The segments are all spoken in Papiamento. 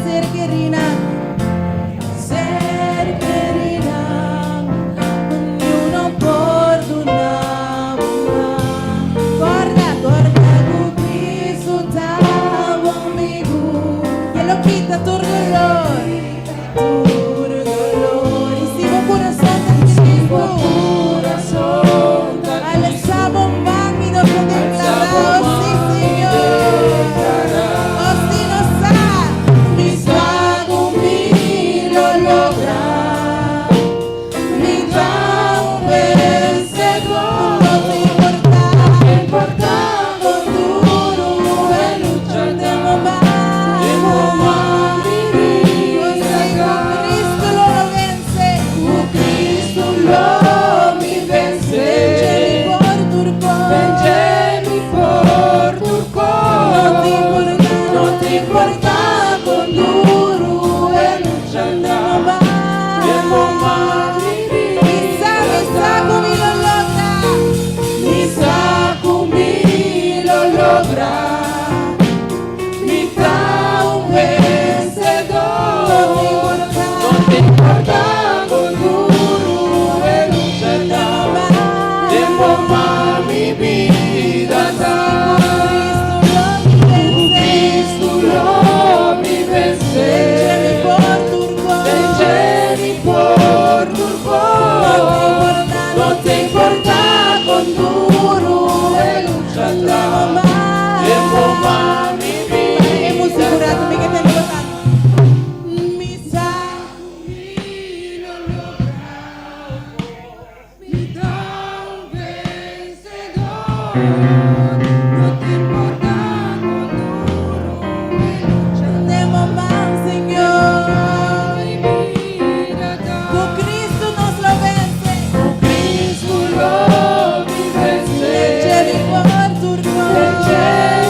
Ser kerinan. Ser kerinan. Niun no por duna bo mas. Corda, corda cu Cristo ta bo amigo. Y E lo kita tur dolor. Tur dolor. Y si bo curason ta tristo. Alsa bo man y nos ta declara, oh si, Señor. Oh si, nos sa. Mi sa cu mi lo logra. Mi ta un vencedor. No ta importa, importa con duro e lucha den bo man. Oh si, cu Cristo lo lo vence. Cu Cristo lo mi vence. Vence mi por tur cos. Vence mi por tur cos. No ta importa, No ta importa con duro e lucha den bo man. Den bo man mi Mi sa, mi sa cu mi lo logra. Mi sa cu mi lo logra. Mi ta un vencedor. No ta importa. No ta importa con duro e lucha Den bo man. Den bo man mi bida ta. Cristo lo mi vence. Cristo lo mi vence. Vence mi por tur cos. Vence mi por tur cos. No ta importa, No ta importa con duro e lucha Den bo man. Den bo man mi E musica bida rato mi ke tende bastante. Mi sa. Mi lo logra. Mi ta un vencedor. No ta importa con duro e lucha Den bo man, Señor. Mi bida ta. Cu Cristo nos lo vence. Cu Cristo lo mi vence. Vence mi por tur cos. Vence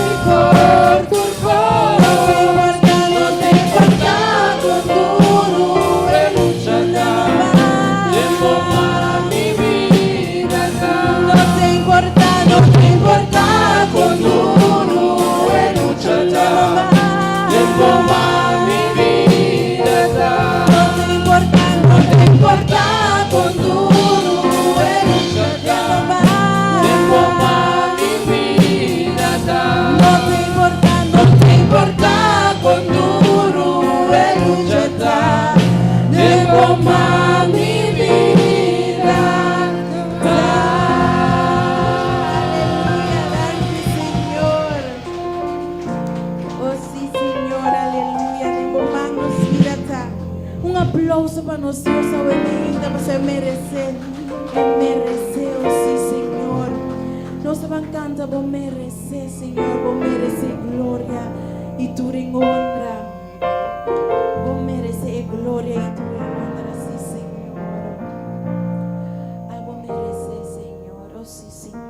mi por tur cos. No ta importa, No ta importa con duro e lucha Den bo man. Den bo man mi bida ta. No ta importa, No ta importa con duro e lucha Den bo man. Den bo man mi bida ta. No ta importa, No ta importa con duro e lucha Den bo man. Den bo man mi bida ta. No ta importa, No ta importa con duro e lucha ta. Den bo man mi bida ta. Aleluya, danki, Señor. Oh, si, Señor, aleluya. Den bo man nos bida ta. Un aplauso pa nos Dios, awe mainta, paso e merece. E merece, oh si, Señor. Nos ta canta, bo merece, Señor, bo merece gloria y tur honra. Bo merece gloria y tur honra, si, Señor. Ah, bo merece, Señor, oh si, Señor.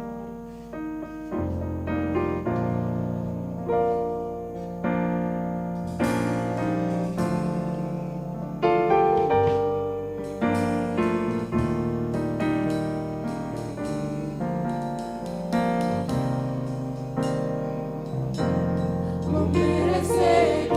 Bo merece.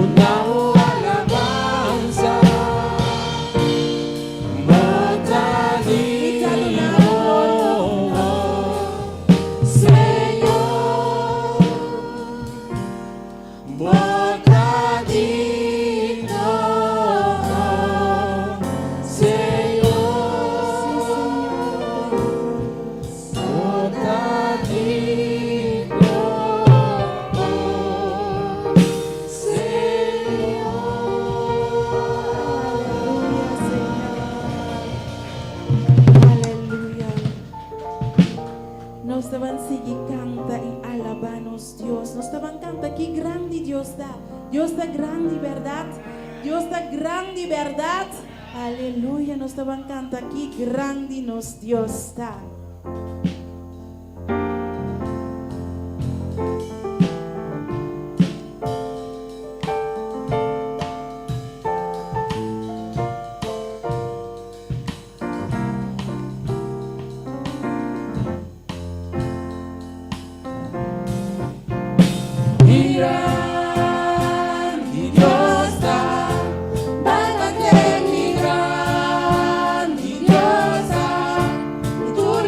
Duna bo alabansa. Bo ta digno, Señor. Bo ta digno, Señor. Bo ta digno, Señor. Aleluya, Señor. Aleluya. Nos ta ban sigui kanta i alabá nos Dios. Nos ta ban kanta ki grandi Dios ta. Dios ta grandi, berdat? Dios ta grandi, berdat? Aleluya. Nos ta ban kanta ki grandi nos Dios ta. Grandi Dios ta, baka mi grandi Dios ta, i tur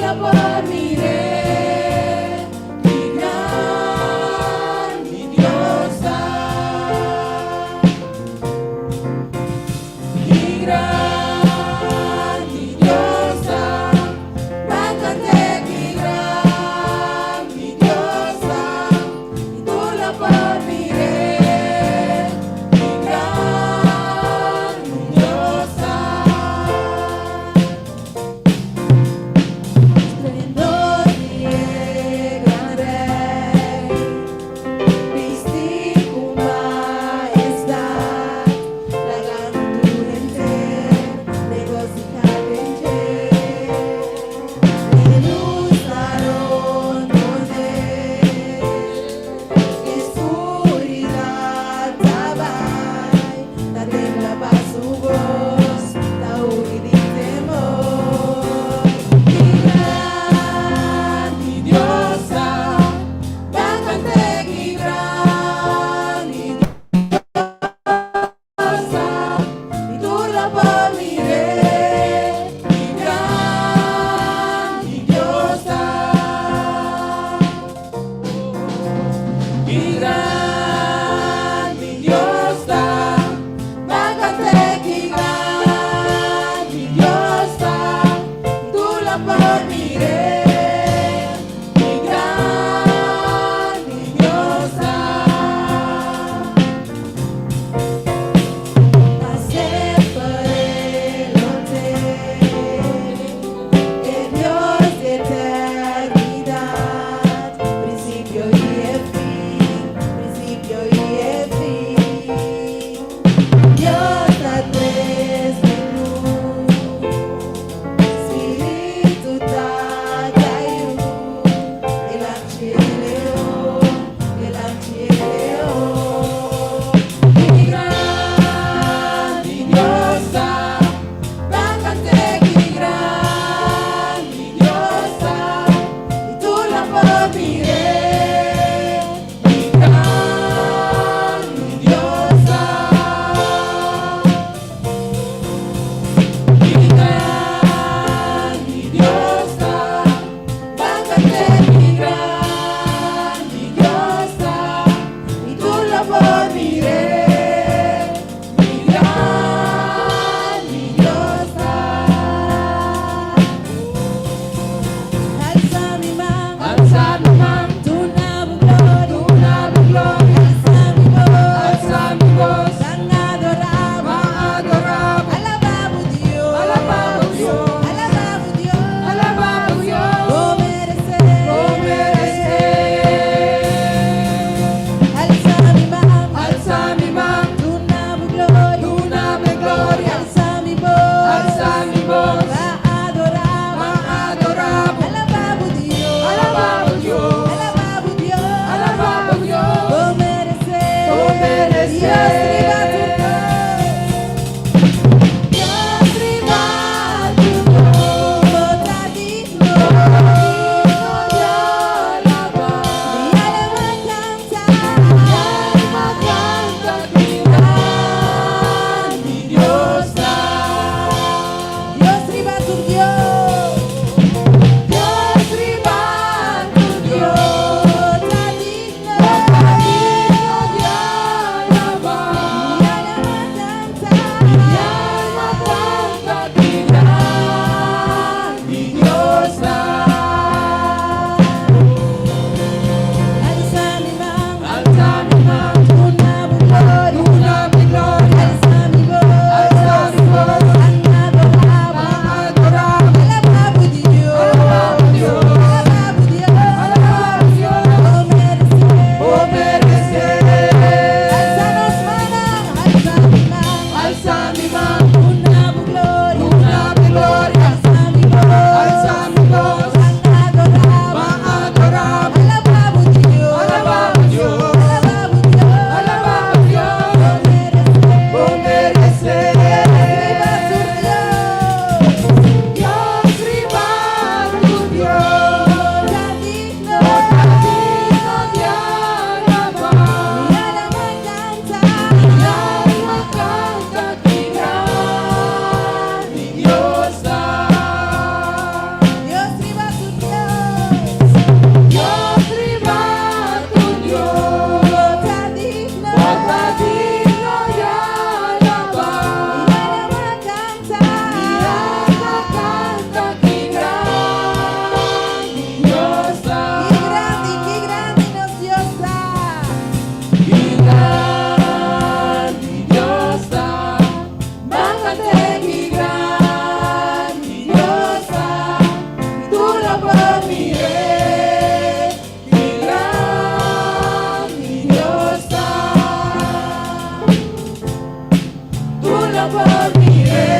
por mir'é,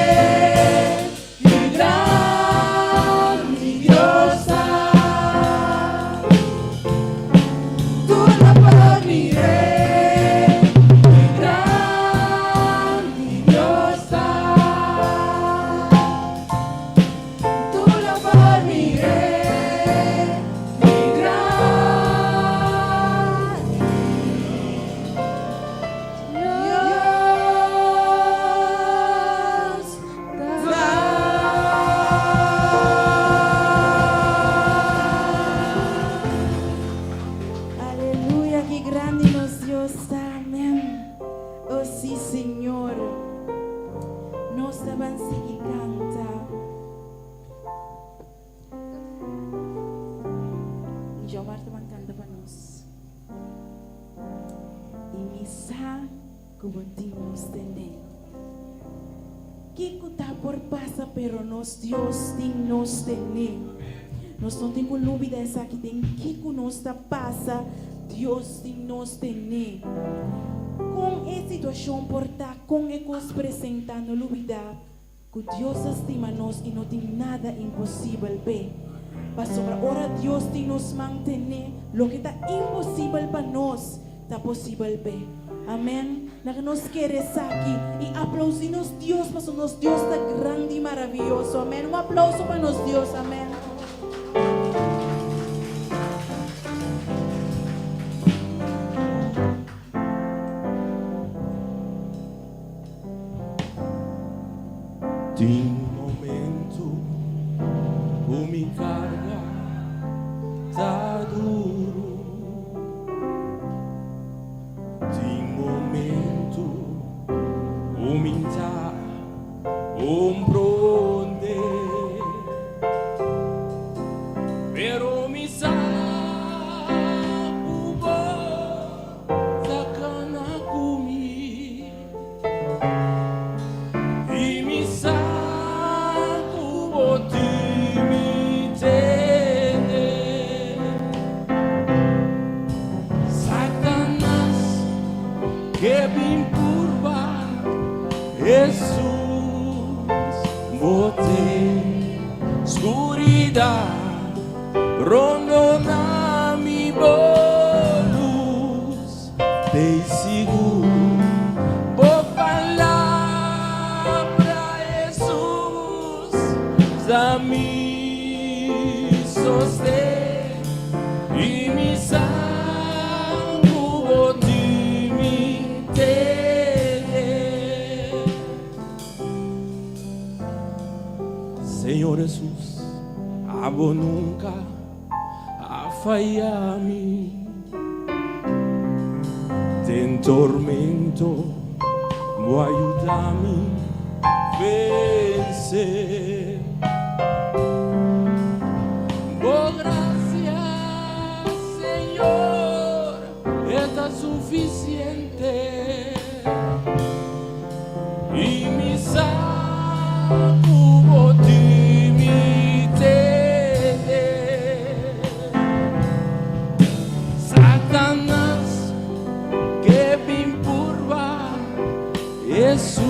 ki grandi Dios ta. Tur lo por mir'é, ki grandi Dios ta. Tur lo por mir'é, ki grandi Dios ta. Aleluya, ki grandi nos Dios ta. Amèn. Oh sí, Señor. Nos ta ban sigui kanta. I Jomar ta ban kanta pa nos. I mi sa ku bo tin nos tene. Kiko ta por pasa pero nos Dios tin nos tene. Nos no tin ku lubida esaki den kiko nos ta pasa Dios tin nos tene. Kon e situashon por ta kon e kos presenta no lubida ku Dios a stima nos i no tin nada imposibel p'e. Pasobra ora Dios tin nos man tene loke ta imposibel pa nos ta posibel p'e. Amen. Laga nos kere esaki i aplausí nos Dios pasobra nos Dios ta grandi i maravioso. Amen. Un aplauso pa nos Dios. Amen. Tin momento ku mi karga ta duru. Tin momento ku mi ta komprondé. Pero mi sa ku bo ta kana ku mi. I mi sa ku bo tin mi tene. Satanas ke bin purba, Hesus bo te. Skuridat rondona mi bo lus. Tei sigur bo palabra Hesus ta mi sosten i mi sa ku bo tin mi tene. Señor Hesus, abo nunka a faya mi. Den tormento bo a yuda mi vense. Bo gracia, Señor, e ta suficiente. I mi sa ku bo tin mi tene. Satanas ke bin purba, Hesus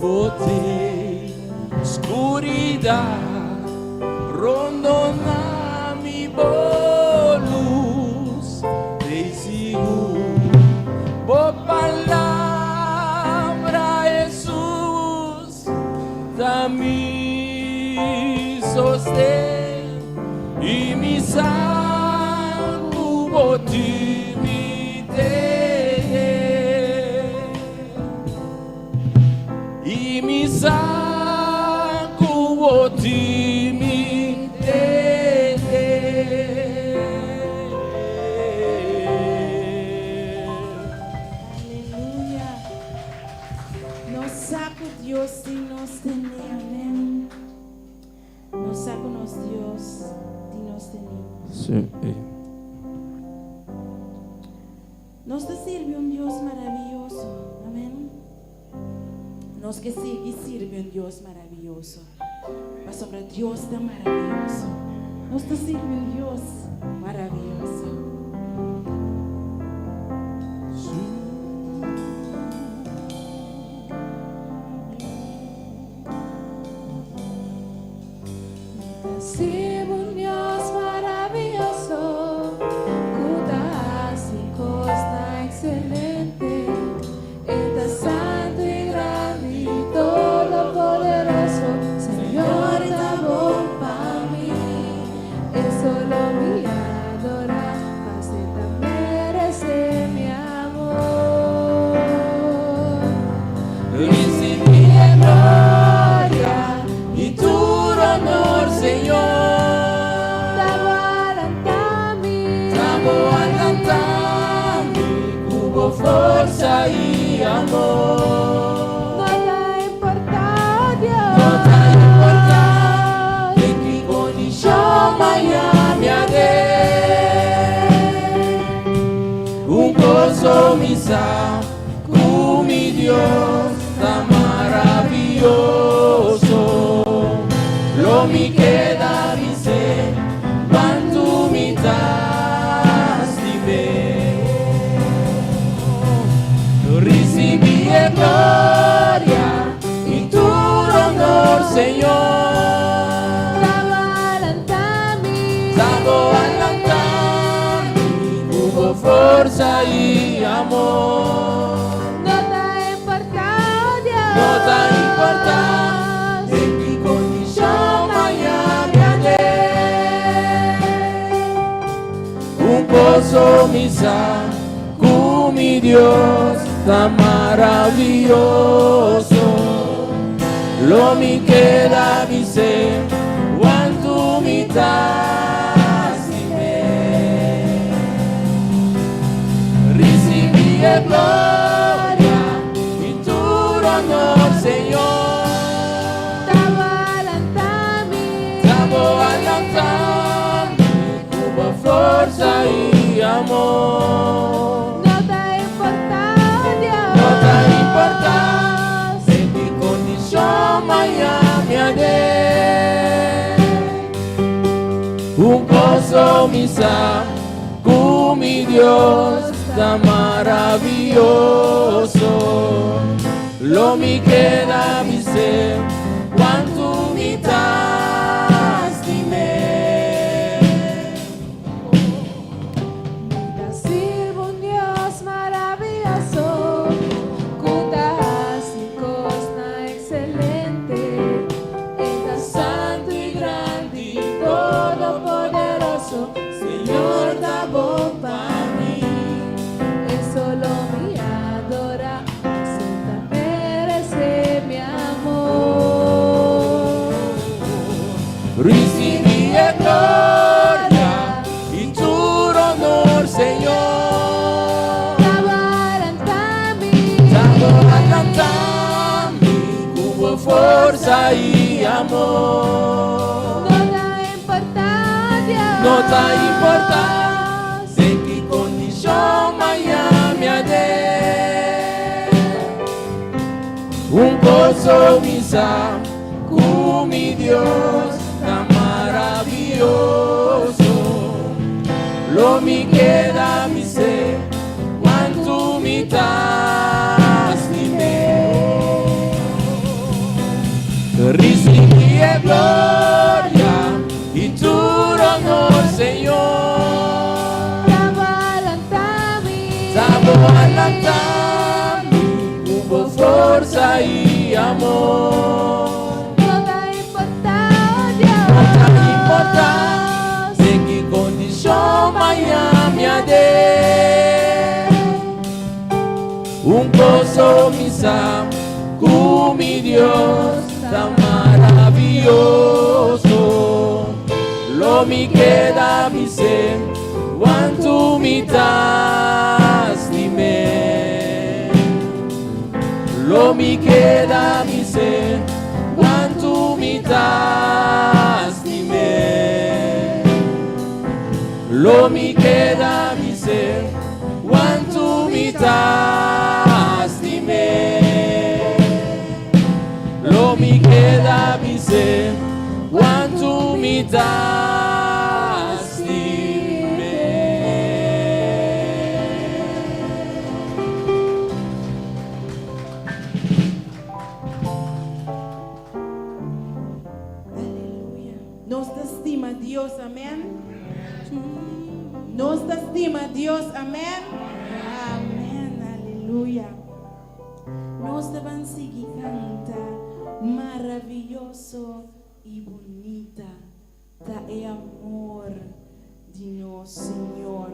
bo tin. Skuridat rondona mi bo lus tei sigur bo palabra Hesus ta mi sosten i mi sa ku bo tin mi tene. I mi sa ku bo tin mi tene. Aleluya. Nos sa ku Dios tin nos tene. Amen. Nos sa ku nos Dios tin nos tene. Nos ta sirbi un Dios maraviyoso. Amen. Nos ke sigui sirbi un Dios maraviyoso. Pasobra Dios ta maraviyoso. Nos ta sirbi un Dios maraviyoso. forsa i amor. No ta importá, oh Dios. No ta importá den ki kondishon maña mi a den. Un kos so mi sa, ku mi Dios ta maravioso. Lo mi keda bis'é kuantu mi ta stim'é. Risibí e gloria i tur honor, Señor. Ta Bo a lanta mi. Ta Bo a lanta mi ku bo forsa i amor. No ta importá, oh Dios. No ta importá den ki kondishon maña mi a den. Un kos so mi sa, ku mi Dios ta maravioso. Lo mi keda bis'é kuantu mi ta stim'é. Risibí e gloria i tur honor, Señor. Ta Bo a lanta mi. Ta Bo a lanta mi ku bo forsa i amor. No ta importá, oh Dios. No ta importá den ki kondishon maña mi a den. Un kos so mi sa, ku mi Dios ta maravioso. Lo mi keda bis'é kuantu mi ta stim'é. Mi ta sirbi un Dios maravioso, ku ta hasi kosnan ekselente. E ta Santu i grandi, todopoderoso, Señor ta bon pa mi. E so lo mi adorá, e ta meresé mi amor. Risibí e gloria i tur honor, Señor. Ta Bo a lanta mi. Ta Bo a lanta mi ku bo forsa i amor. No ta importá, Dios. No ta importá den ki kondishon maña mi a den. Un kos so mi sa, ku mi Dios ta maravioso. Lo mi keda bis'é kuantu mi ta stim'é. Risibí e gloria i tur honor, Señor. Ta Bo a lanta mi. Ta Bo a lanta mi ku bo forsa i amor. No ta importá, oh Dios. No ta importá den ki kondishon maña mi a den. Un kos so mi sa, ku mi Dios ta maravioso. Lo mi keda bis'é kuantu mi ta stim'é. Lo mi keda bis'é kuantu mi ta stim'é. Lo mi keda bis'é kuantu mi ta stim'é. Lo mi keda bis'é kuantu mi ta stim'é. Aleluya. Nos ta stima Dios, amèn. Nos ta stima Dios, amèn. Amèn, aleluya. Nos ta bai sigui kanta maravioso i bunita. Ta e amor di nos Señor.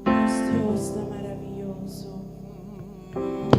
Nos Dios ta maravioso i bunita.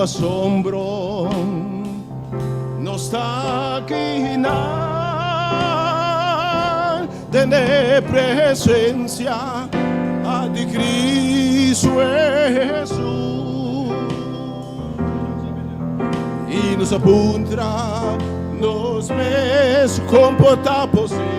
asombro nos ta akinan den e presencia di Cristo Hesus. Y nos a puntra nos mes con por ta posibel.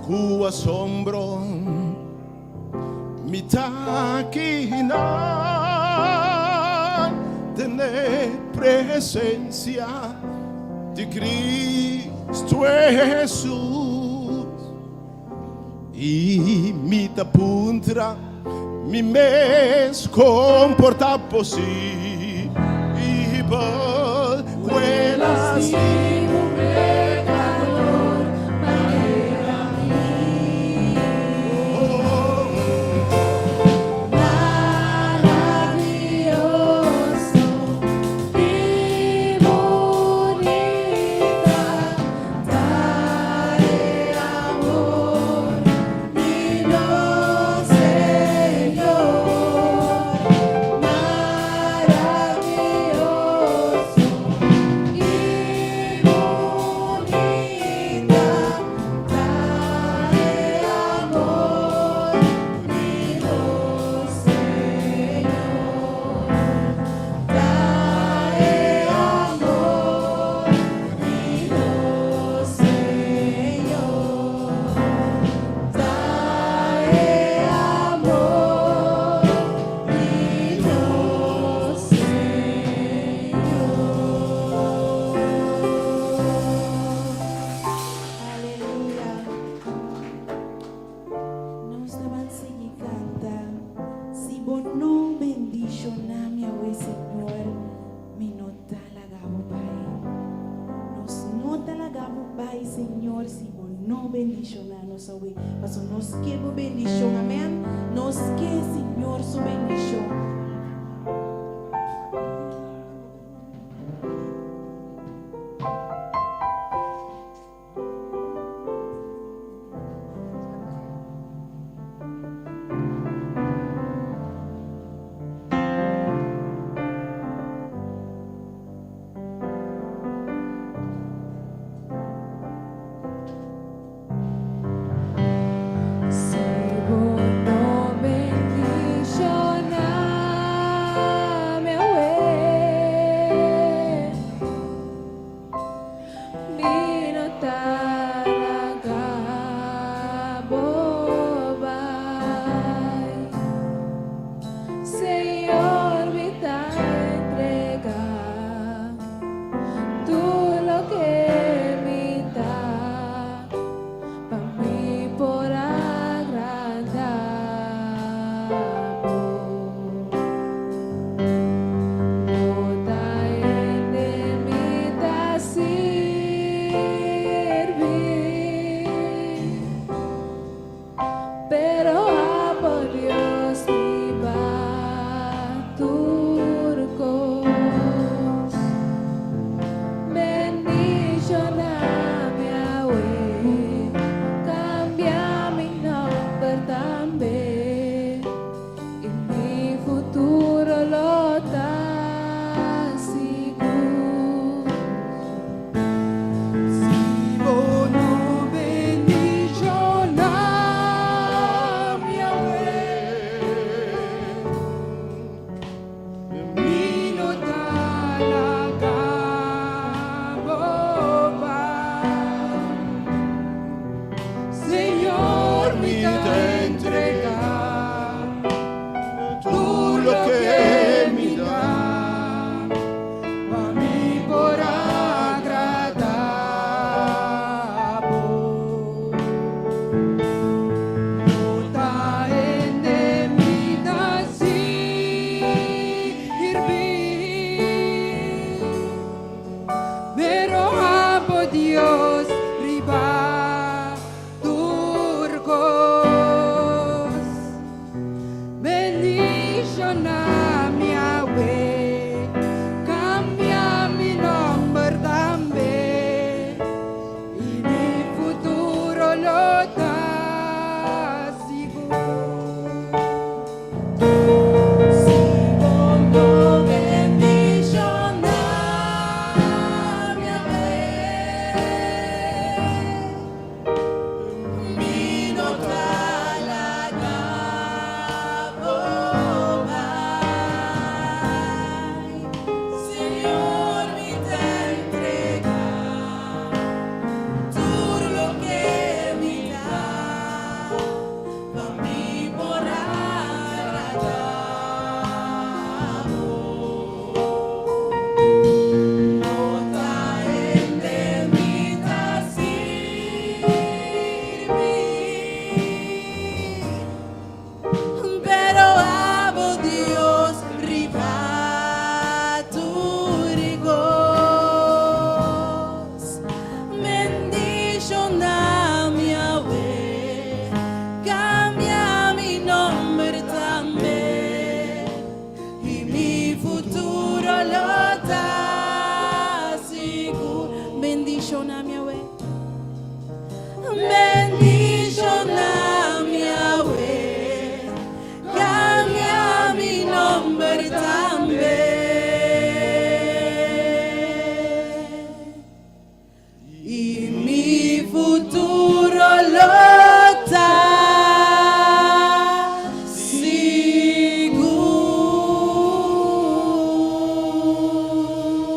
Ku asombro mi ta akinan den e presencia di Cristo Hesus y mi ta puntra mi mes con por ta posibel cu el a stima un pecador manera mi. Maravilloso y bunita ta e amor di nos Señor. Maravilloso y bunita ta e amor di nos Señor. Ta e amor di nos Señor. Ta e amor di nos Señor. Aleluya. Nos ta ban sigui canta. Si bo no bendiciona mi awe, Señor, mi no ta laga bo bay. Nos no ta laga bo bay, Señor, si bo no bendiciona nos awe. Paso nos ke bo bendicion, amen. Nos ke Señor su bendicion. Si bo no bendiciona. Bendishoná mi awe, kambia mi nòmber tambe, i mi futuro lo ta sigur. Si bo no bendishoná mi awe, mi no ta laga bo bai. Señor, mi ta entregá tur loke mi ta, pa mi por agradá bo. No ta hende mi ta sirbi, pero abo Dios riba tur kos. Bendishoná mi awe, kambia mi nòmber tambe, i mi futuro lo ta sigur. Bendishoná mi awe. Bendishoná mi awe, kambia mi nòmber tambe. I mi futuro lo ta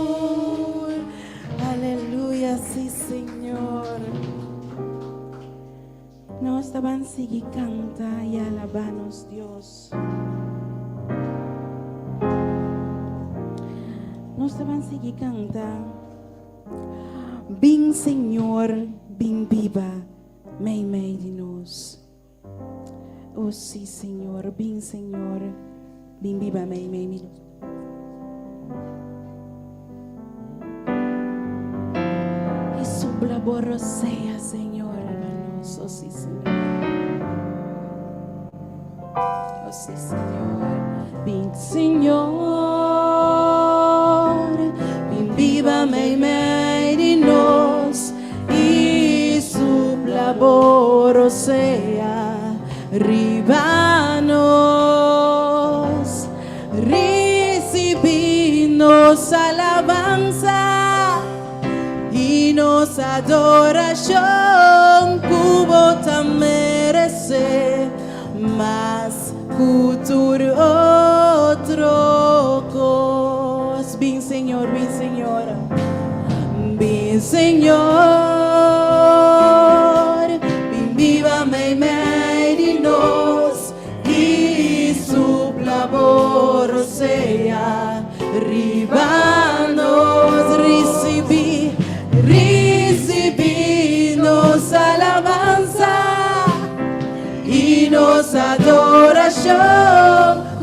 sigur. Aleluya, sí, Señor. Nos ta bai sigui kanta i alabá nos Dios. Nos ta bai sigui kanta. Bin Señor, bin biba, meimei di nos. Oh sí, Señor, bin Señor, bin biba, meimei di nos. I supla bo rosea, Señor, riba nos. Oh sí, Señor. Oh sí, Señor. Bin Señor, bin biba meimei di nos. I supla bo rosea riba nos. Risibí nos alabansa i nos adorashon ku bo ta meresé mas ku tur otro kos. Bin Señor, bin Señor, bin Señor, bin biba meimei di nos i supla bo rosea riba nos. Risibí, risibí nos alabansa i nos adorashon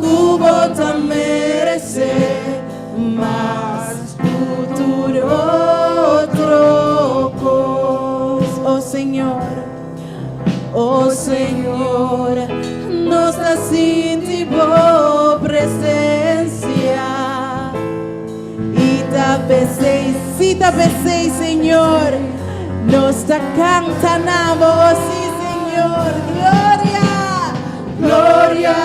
ku bo ta meresé mas ku tur otro kos. Oh Señor, oh Señor, nos ta sinti bo presensia. I ta p'esei, sí ta p'esei, Señor, nos ta kanta na bo, sí, Señor, gloria, Gloria,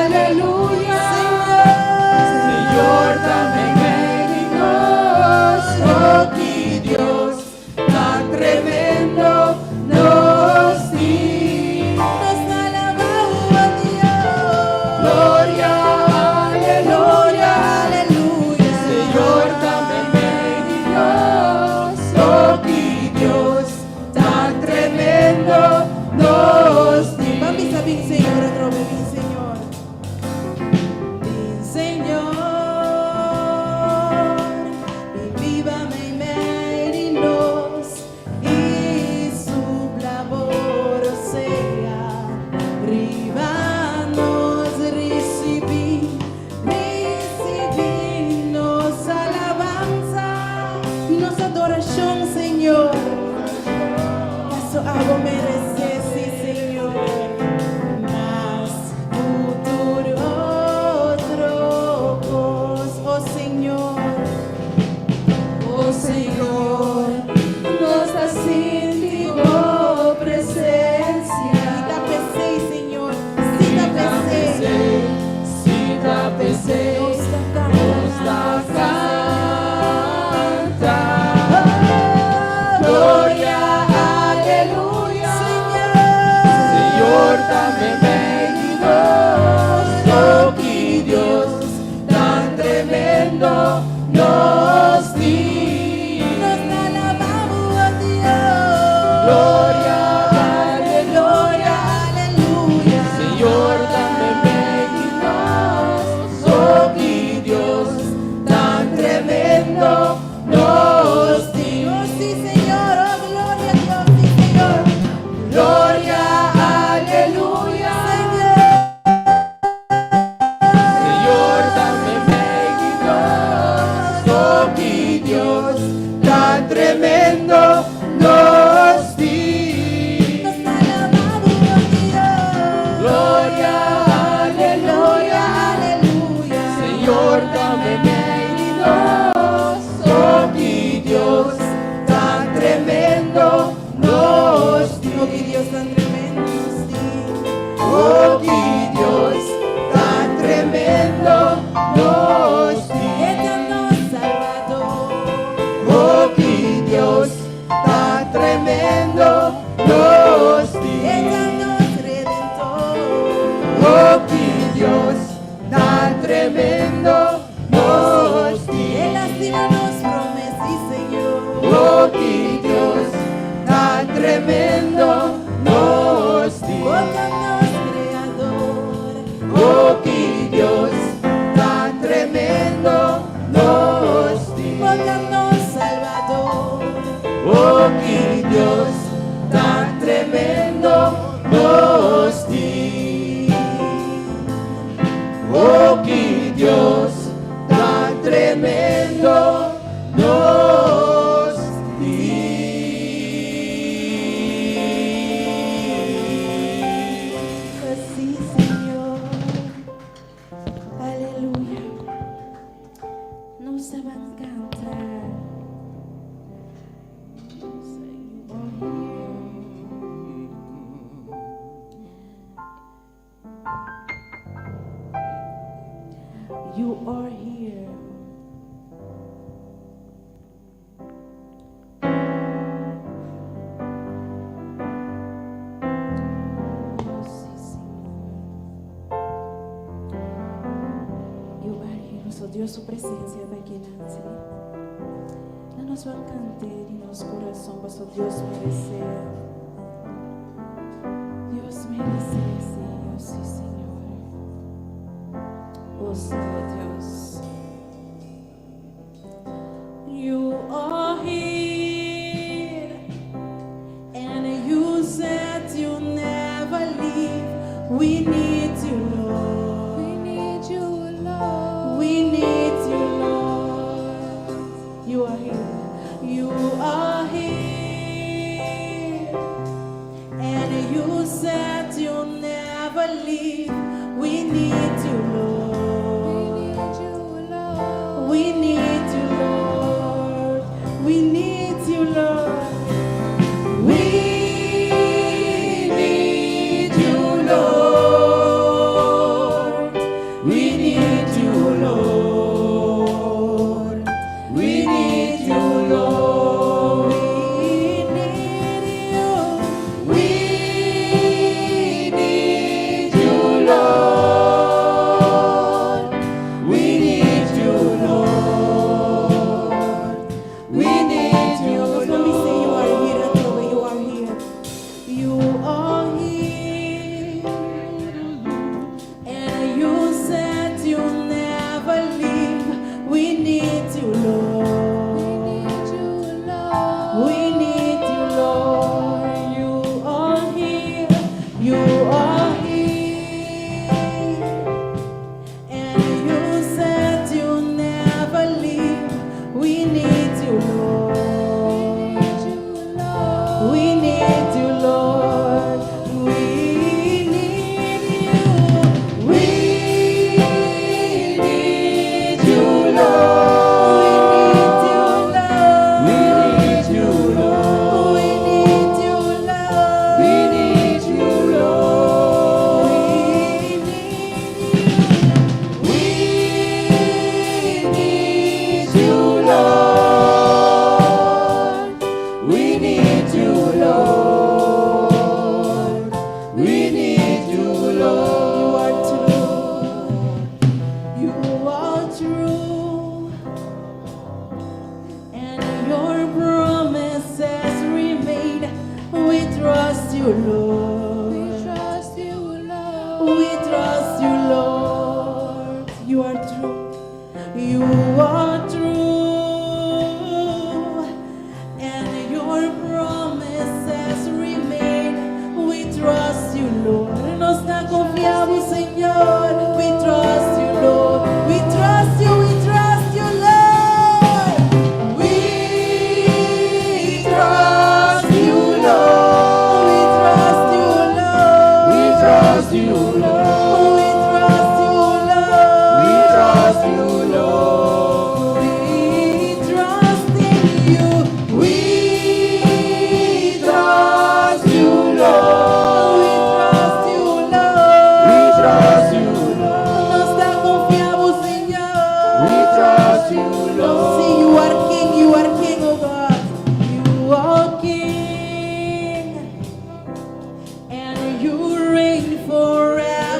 aleluya. Señor, Señor ta meimei di nos, oh ki Dios, tan tremendo nos tin. Nos alabamos, Dios. Gloria, aleluya. Aleluya. Señor ta meimei di nos, oh ki Dios, tan tremendo nos tin. Nos tin. Oh, ki Dios tan tremendo nos tin. Sí, Señor. Aleluya. Nos ta bai kanta. You are here. You are here. Oh, sí, Señor. You are here. Nuestro Dios, su presensia ta aki, Nancy. Nos ta bai kanta den nos kurason, pasobra Dios meresé. Dios meresé, Señor, sí, Señor. Oh, Señor Dios. You are here, and you said you never leave. We need you, Lord. We need you, Lord. We need you, Lord. You are here. You are here. And you said you'll never leave. We need you, We Lord. need you, Lord. We need you, Lord. We need you, Lord. We need you, Lord. We need you, Lord. We need you, Lord. We need you. We need you, Lord. We need you, Lord. We need you, Let me say you are Lord. here, Atobe, you are here. You are here. And you said you'll never leave. We need you, We Lord. need you, Lord. We need you, Lord. You are here. You are here. And you said you'll never leave. We need you, We Lord. need you, Lord. We need you, Lord. We need you. We need you, Lord. We We need you, need you, Lord. Lord. We need you, Lord. We need you, Lord. We need you. We need you, Lord. We need you, Lord. We need you, Lord. You are true. You are true. And your promises remain. We trust you, Lord. We trust you, Lord. We trust you, Lord. You are true. You are true. And your promises remain. We trust you, Lord. Nos ta konfia bo, Señor. We trust you, Lord. We trust you, we trust you, Lord. We trust you, Lord. We trust you, Lord. We trust you, Lord. We trust you, Lord. We trust you, Lord. We trust in you. We trust you, Lord. We trust you, Lord. We trust you, Lord. Nos ta konfia bo, Señor. We trust you, Lord. See, you are King, you are King, oh God. You are King. And you reign forever.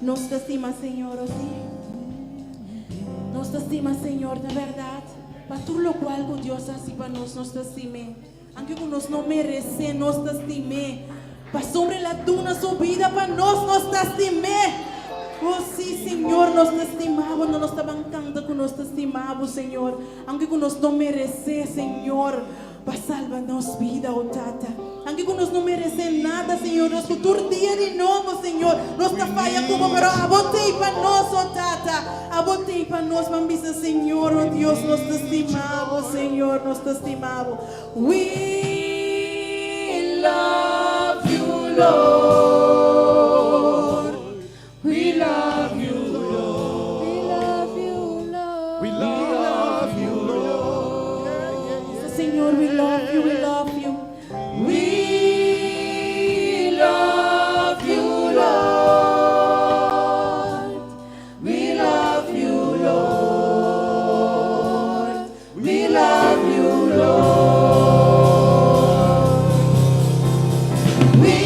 Nos ta stima Señor, o si? Nos ta stima Señor, ta berdad? Pa tur locual cu Dios haci pa nos, nos ta stim'E. Aunke cu nos no merece, nos ta stim'E. Pasobra El a duna Su bida pa nos, nos ta stim'E. O si, Señor, nos ta stima Bo. No nos ta ban canta cu nos ta stima Bo, Señor. Aunke cu nos no merece, Señor. Pa salba nos bida, o Tata. Aunke ku nos no meresé nada, Señor, nos ku tur dia di nobo, Señor, nos ta faya ku Bo, pero Abo t'ei pa nos, o Tata. Abo t'ei pa nos. Ban bisa, Señor, o Dios, nos ta stima Bo, Señor, nos ta stima Bo. We love you, Lord. We love you, Lord. We love you, Lord. We love you, Lord. Bisa, Señor, we love you, we love you. We love you, Lord. We love you, Lord. We love you, Lord. We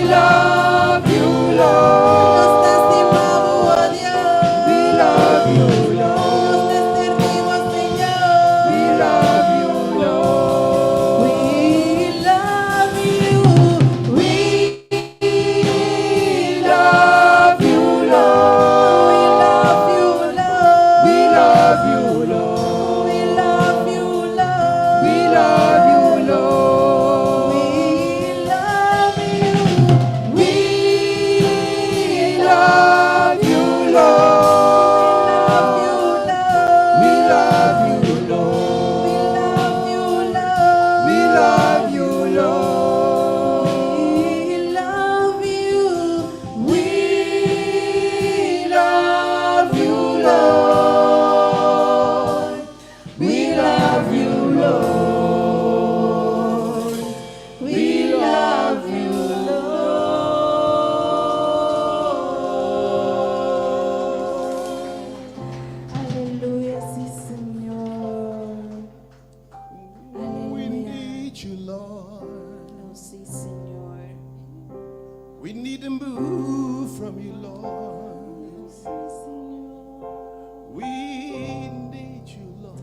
love you, Lord. Nos ta stima Bo, oh Dios. We love you, Lord. Nos ta sirbi Bo, Señor. We love you, Lord. We love you. We love you, Lord. We love you, Lord. We love you, Lord. We love you, Lord. We love you, Lord. We love you. We love you, Lord. We love you, We Lord. love you, We Lord. love you, Lord. We love you, Lord. We love you. We love you, Lord. We love you, Lord. We love you, Lord. Aleluya, sí, Señor. We Aleluya. need you, Lord. Oh, sí, Señor. We need a move from you, Lord. Oh, sí, Señor. We need you, Lord.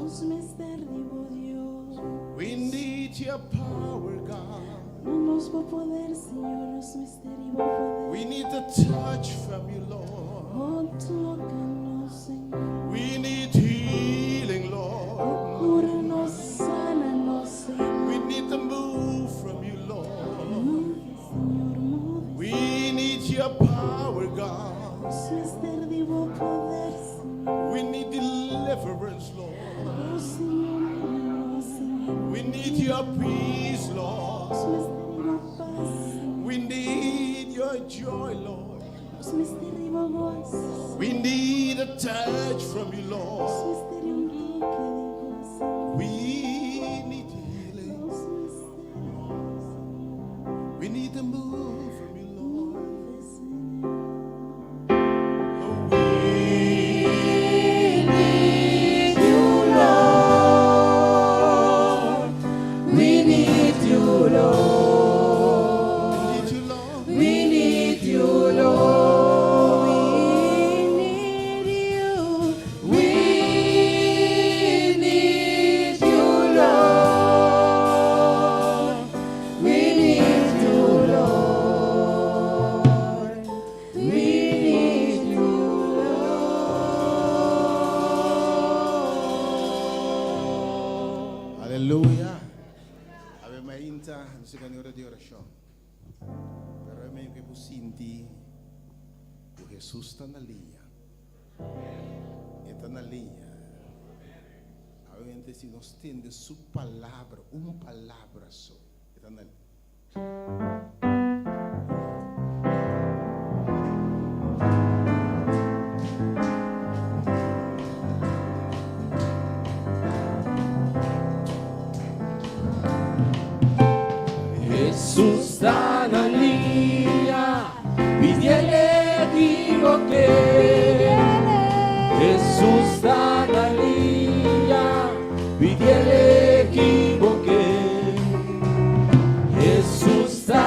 Nos mester di bo, Dios. We need your power, God. Duna nos bo poder, Señor. Nos mester di bo poder. We need a touch from you, Lord. Oh, toca nos, Señor. We need healing, Lord. Cúranos, sánanos, Señor. We need a move from you, Lord. Move, Señor, move. We need your power, God. Nos mester di bo poder, Señor. We need deliverance, Lord. Oh, Señor, líbranos, Señor. We need your peace, Lord. Nos mester di bo pas, Señor. We need your joy, Lord. Nos mester di bo goso. We need a touch from you, Nos Lord. mester di un toke di bo, Señor. We need healing. Nos mester, Señor. We need a move from you, Lord. Move, Señor. We need you, Lord. We need you, Lord. need you, Lord. We need you, Lord. We need you. We need you, Lord. We need you, Lord. We need you, Lord. Aleluya. Awe mainta, nos ta den ora di orashon. Pero mi ke sinti ku Jesus ta na liña. E ta na liña. Obviamente, si nos tende su palabra, un palabra so, e ta na liña. Jesus ta na liña, pidi'E ekivok'é. Jesus ta na liña, pidi'E ekivok'é. Jesus ta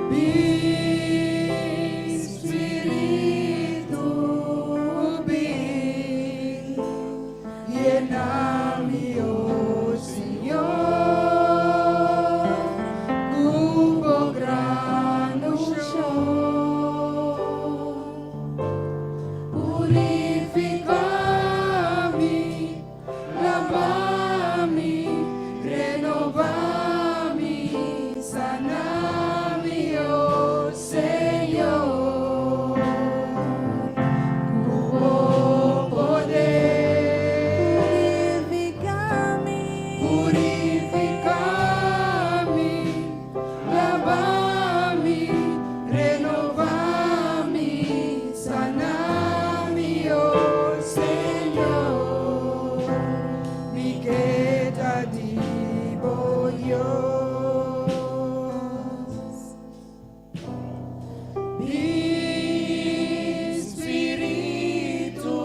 Bin Spiritu bin Yena mi o Señor Ku bo gran unshon Purifiká mi Laba mi Renobá mi Sana mi o Señor Ku bo poder Purifiká mi. Purifiká mi Laba mi Renobá mi Sana mi o Señor Mi ke ta di bo Dios Bin Spiritu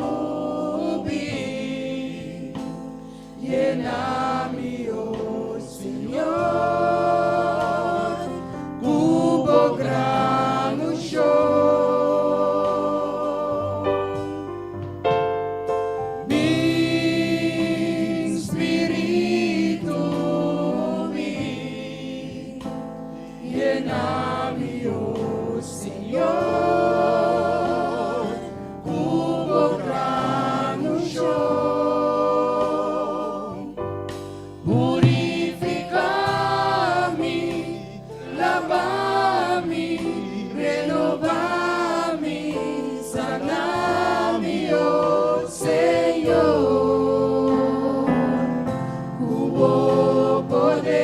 bin Yena mi o Señor Ku bo gran unshon Bin Spiritu bin Yena mi o Señor Ku bo gran unshon Purifiká mi Laba mi Renobá mi Sana mi o Señor Ku bo poder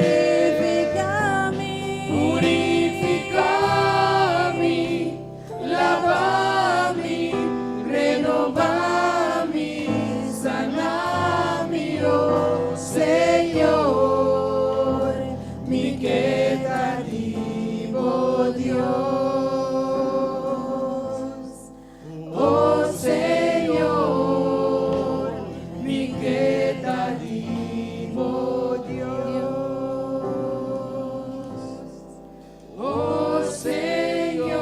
Purifiká mi. Purifiká mi Laba mi Renobá mi Sana mi o Señor Mi ke ta di bo Dios O Señor Mi ke ta di bo Dios O Señor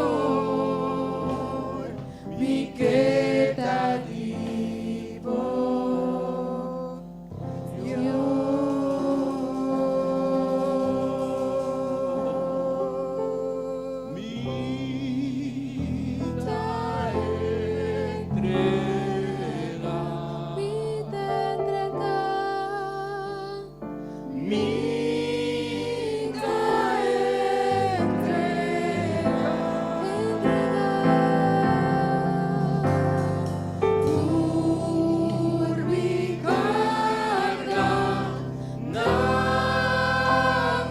Mi ke ta di bo Dios Mi ta entregá. Mi ta entregá. Mi ta entregá. Entregá. Tur mi karga na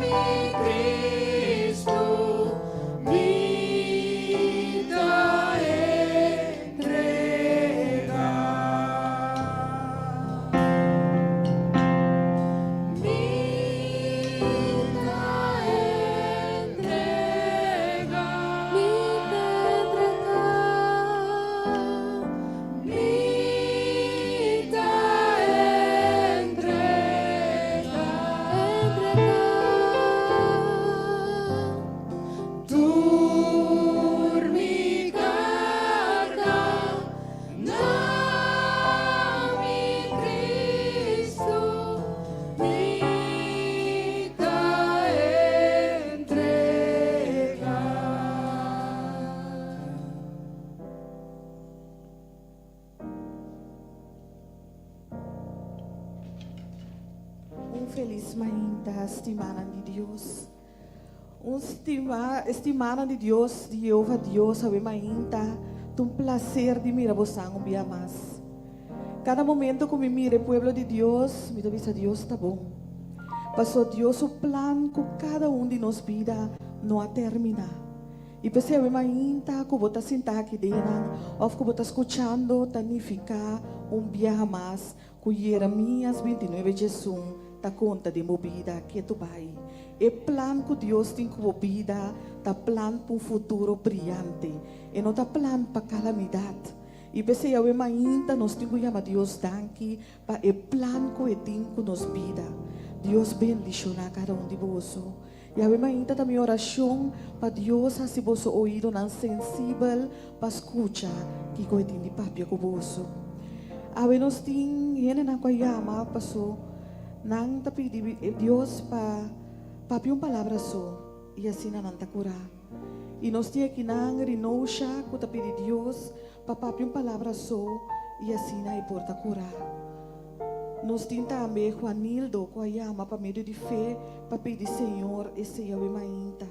mi Kristu mi ta entregá. Mi ta entregá. Mi ta entregá. Mi ta entregá. Entregá. Tur mi karga na mi Kristu mi ta entregá. Un felis mainta, stimánan di Dios. Un stima, stimánan di Dios, di Yehova Dios, awe mainta, un plaser di mira boso un dia mas. Kada momento ku mi mira e pueblo di Dios, mi ta bisa Dios ta bon. Pasó Dios su plan ku kada un di nos bida no a terminá. I p'esei awe mainta ku bo ta sintá aki den, òf ku bo ta skuchando, ta nifiká un biaha mas ku Jeremias 29 11 ta konta den bo bida ketu bai. E plan ku Dios tin ku bo bida, ta plan pa un futuro briante. E no ta plan pa kalamidat. I p'esei awe mainta nos tin ku yama Dios danki pa e plan ku e tin ku nos bida. Dios bendishoná kada un di boso. I awe mainta ta mi orashon pa Dios hasi boso oidonan sensibel pa skucha kiko e tin di papia ku boso. Awe nos tin hendenan ku a yama paso nan ta pidi Dios pa papia un palabra so i asina nan ta kurá. I nos tin akinan Rinosha ku ta pidi Dios pa papia un palabra so i asina e por ta kurá. Nos tin tambe Juanildo ku a yama pa medio di fe pa pidi Señor esei awe mainta.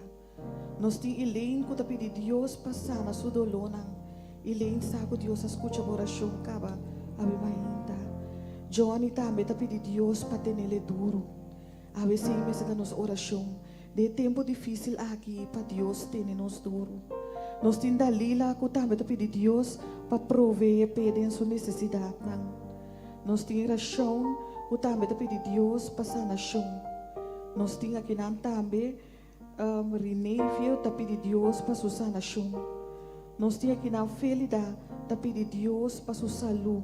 Nos tin Elaine ku ta pidi Dios pa sana su dolónan. Elaine sa ku Dios a skucha bo orashon kaba awe mainta. Johnny tambe ta pidi Dios pa tenele duru. Awe esei mester ta nos orashon den e tempu difísil aki pa Dios tene nos duru. Nos tin Dalila ku tambe ta pidi Dios pa proveé p'e den su nesesidatnan. Nos tin Rashon ku tambe ta pidi Dios pa sanashon. Nos tin akinan tambe Rinevio ta pidi Dios pa su sanashon. Nos tin akinan Felida ta pidi Dios pa su salú.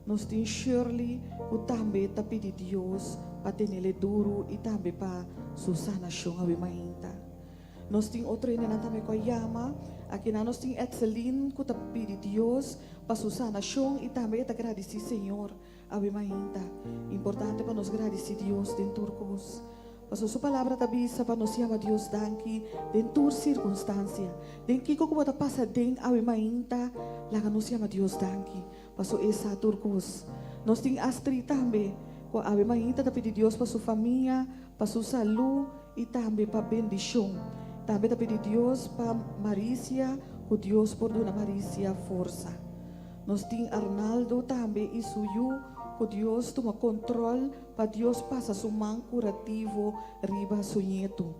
Nos tin Shirley ku tambe ta pidi Dios pa tenele duru i tambe pa su sanashon awe mainta. Nos tin otro hendenan tambe ku a yama. Akinan nos tin Etseline ku ta pidi Dios pa su sanashon i tambe e ta gradisí Señor awe mainta. Importante pa nos gradisí Dios den tur kos. Pasobra su palabra ta bisa pa nos yama Dios danki den tur sirkunstansia. Den kiko ku bo ta pasa den awe mainta, laga nos yama Dios danki. Paso e sa tur kos. Nos tin Astrid tambe, ku awe mainta ta pidi Dios pa su famia, pa su salú i tambe pa bendishon. Tambe ta pidi Dios pa Maricia, ku Dios por duna Maricia forsa. Nos tin Arnaldo tambe i su yu, ku Dios tuma kontrol pa Dios pasa su man kurativo riba su ñetu.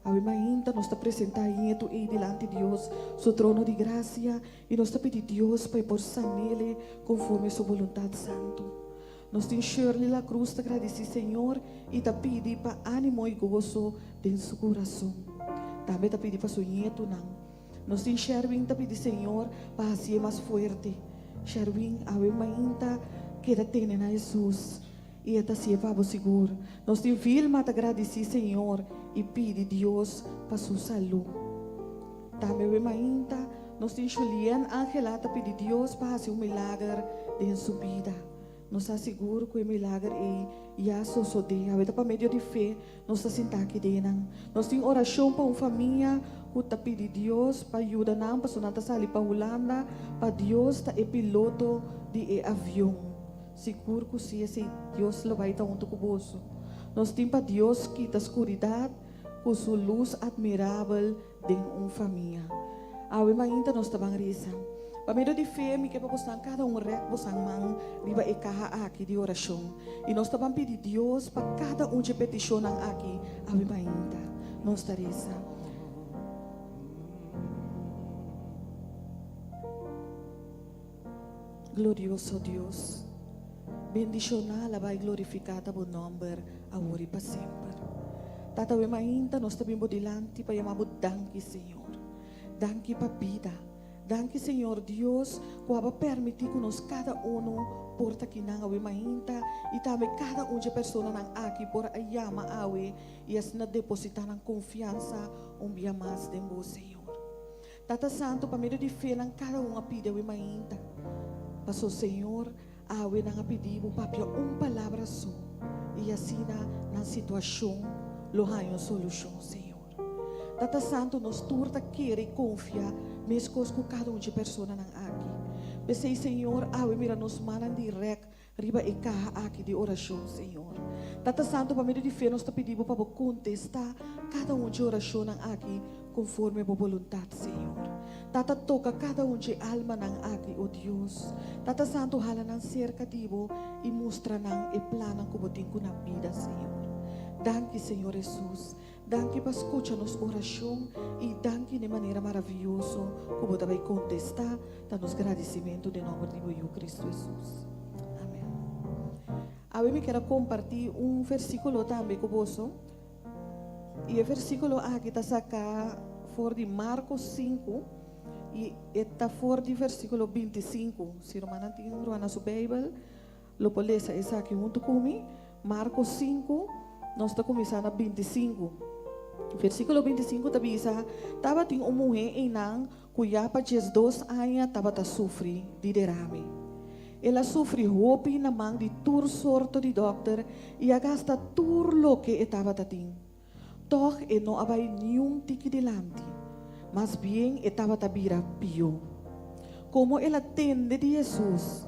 Awe mainta nos ta presentá ñetu ei dilanti Dios su trono di grasia i nos ta pidi Dios pa e por san'ele konforme su boluntat santu. Nos tin Shirley La Cruz ta gradisí Señor i ta pidi pa ánimo i goso den su kurason. Tambe ta pidi pa su ñetunan. Nos tin Sherwin ta pidi Señor pa hasié mas fuerte. Sherwin, awe mainta keda tene na Hesus i e ta hasié pa bo sigur. Nos tin Vilma ta gradisí Señor i pidi Dios pa su salú. Tambe awe mainta nos tin Julien Angela ta pidi Dios pa hasi un milager den su bida. Nos ta sigur ku e milager ei ya sosodé. Awe ta pa medio di fe nos ta sinta aki den nan. Nos tin orashon pa un famia ku ta pidi Dios pa yuda nan pasobra nan ta sali pa Hulanda pa Dios ta e piloto di e avion. Sigur ku si esei Dios lo bai ta huntu ku boso. Nos tin pa Dios kita skuridat ku su lus admirabel den un famia. Awe mainta nos ta ban resa. Pa medio di fe mi ke pa bosnan kada un rèk bosan man riba e kaha aki di orashon i nos ta ban pidi Dios pa kada un dje petishonnan aki awe mainta. Nos ta resa. Glorioso Dios, bendishoná, alabá i glorifiká ta bo nòmber awor i pa semper. Tata, awe mainta nos ta bin bo dilanti pa yama bo danki, Señor. Danki pa bida. Danki, Señor Dios, ku abo a permití ku nos kada unu por ta kinan awe mainta i tambe kada un dje personanan aki por a yama awe i asina depositá nan konfiansa un bia mas den bo, Señor. Tata Santu, pa medio di fe nan kada un a pidi awe mainta. Paso, Señor, awe nan a pidi Bo papia un palabra so, i asina nan situashon lo haña un solushon, Señor. Tata Santu, nos tur ta kere i konfia meskos ku kada un dje personanan aki. P'esei, Señor, awe mira nos mannan dirèk Riba e kaha aki di orashon, Señor. Tata Santu, pa medio di fe nos ta pidi Bo pa Bo kontestá kada un dje orashonnan aki konforme Bo boluntat, Señor. Tata, toka kada un dje almanan aki, o Dios. Tata Santu, hala nan serka di Bo i mustra nan e plannan ku Bo tin ku nan bida, Señor. Danki, Señor Hesus. Danki pa skucha nos orashon i danki n'e manera maravioso ku Bo ta bai kontestá ta nos gradisimentu den nòmber di Bo Yu Kristu Hesus. Amen. Awe mi kier a kompartí un versíkulo tambe ku boso i e versíkulo aki ta saká for di Marko sinku. I e ta for di versíkulo 25. Si rumannan tin ruman na su Beibel, lo por lesa esaki huntu ku mi. Marko 5, nos ta kuminsá na 25. Versíkulo 25 ta bisa, Tabatin un muhé einan ku ya pa 12 aña tabata sufri di derame. El a sufri hopi na man di tur sorto di dòkter i a gasta tur loke e tabata tin. Tòg e no a bai niun tiki dilanti, mas bien e tabata bira pió. Komo el a tende di Hesus,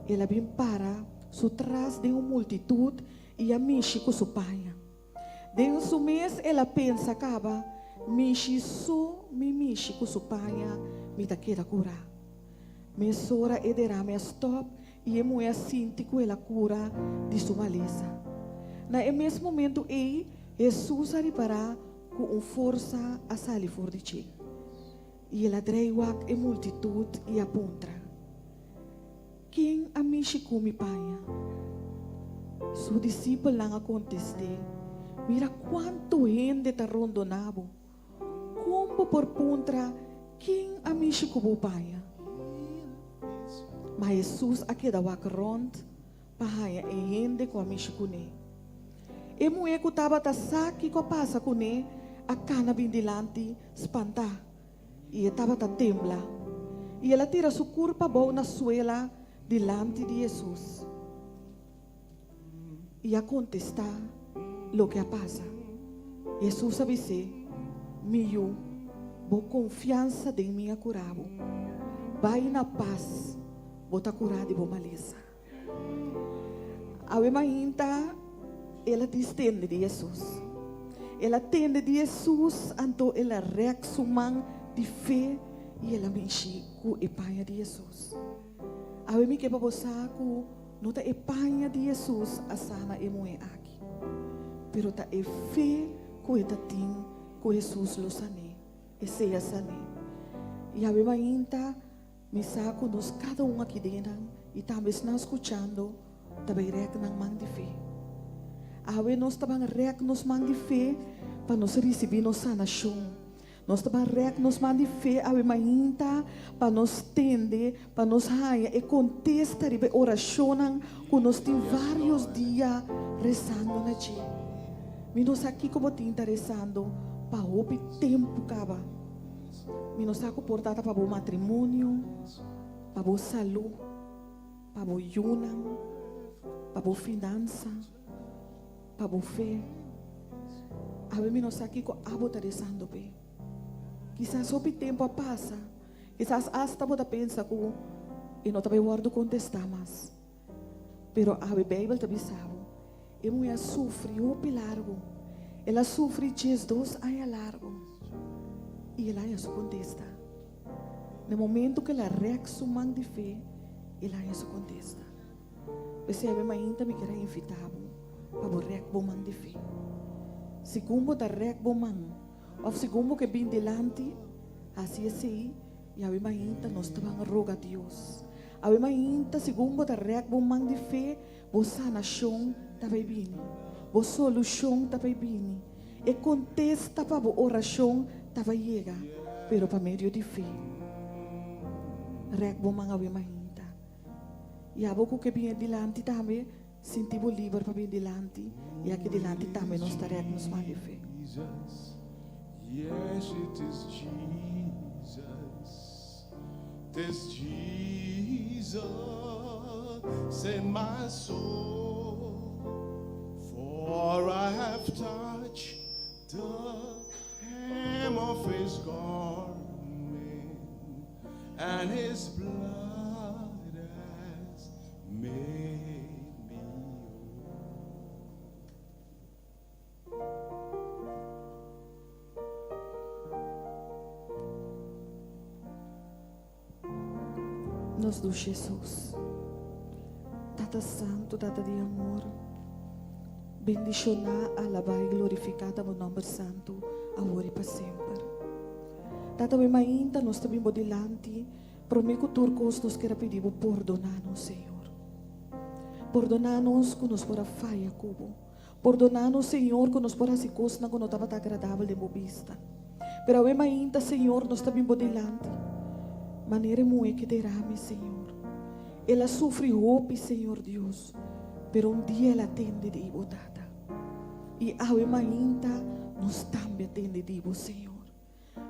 el a bin para su tras den un multitut i a mishi ku su paña. Den su mes el a pensa kaba, Mishi so mi mishi ku su paña, mi ta keda kurá. Mesora e derame a stòp i e muhé a sinti ku el a kura di su malesa. Na e mes momentu ei, Hesus a ripará ku un forsa a sali for di dje, i el a drei wak e multitut i a puntra, Ken a mishi ku mi paña? Su disipelnan a kontest'é, Mira kuantu hende ta rondoná bo! Kon bo por puntra, Ken a mishi ku bo paña? Ma Hesus a keda wak rònt pa haña e hende ku a mishi kuné. E muhé ku tabata sa kiko a pasa kuné a kana bin dilanti spantá, i e tabata tembla, i el a tira su kurpa abou na suela dilanti di Hesus. I a kontestá loke a pasa. Hesus a bis'é, Mi yu, bo konfiansa den mi a kura bo. Bai na pas, bo ta kurá di bo malesa. Awe mainta el a distende di Hesus. El a tende di Hesus, anto el a rèk su man di fe i el a mishi ku e paña di Hesus. Awe mi ke pa bo sa ku no ta e paña di Hesus a sana e muhé aki, pero ta e fe ku e ta tin ku Hesus lo san'é, esei a san'é. I awe mainta mi sa ku nos kada un aki den nan i tambe esnan skuchando ta bai rèk nan man di fe. Awe nos ta ban rèk nos man di fe pa nos risibí nos sanashon. Nos ta ban rèk nos man di fe awe mainta pa nos tende, pa nos haña e kontesta riba e orashonnan ku nos tin vários dia resando na dje. Mi no sa kiko bo tin ta resando pa hopi tempu kaba. Mi no sa ku por ta ta pa bo matrimonio, pa bo salú, pa bo yunan, pa bo finansa. Pa bo fe. Awe mi no sa kiko abo ta resando p'e. Kisas hopi tempu a pasa, kisas asta bo ta pensa ku e no ta bai wòrdu kontestá mas. Pero awe Beibel ta bisa bo, e muhé a sufri hopi largu. El a sufri 12 aña largu i el haña su kontesta. Na momentu ku el a rèk su man di fe, el haña su kontesta. P'esei awe mainta mi kier a invitá bo pa bo rèk bo man di fe. Segun bo ta rèk bo man òf segun bo ke bin dilanti, hasi esei i awe mainta nos ta ban roga Dios. Awe mainta segun bo ta rèk bo man di fe, bo sanashon ta bai bini, bo solushon ta bai bini, e kontesta pa bo orashon ta bai yega, pero pa medio di fe. Rèk bo man awe mainta. I abo ku ke bin e dilanti tambe, sinti bo liber pa bin dilanti, i aki dilanti tambe nos ta rèk nos man di fe. Yes, it is Jesus, it is Jesus in my soul, for I have touched the hem of his garment. And his blood has made me whole. Nos dushi Hesus. Tata Santu, Tata di amor, bendishoná, alabá i glorifiká ta bo nòmber santu awor i pa semper. Tata mi mainta nos ta bin bo dilanti, prome ku tur kos nos kier a pidi bo pordoná nos Señor. Pordoná nos ku nos por a faya ku bo. Pordoná nos Señor ku nos por hasi kosnan ku no tabata agradabel den bo bista. Pero awe mainta Señor nos ta bin bo dilanti. Manera e muhé ke derame, Señor. El a sufri hopi, Señor Dios, pero un dia el a tende di Bo, Tata. I awe mainta nos tambe a tende di Bo, Señor.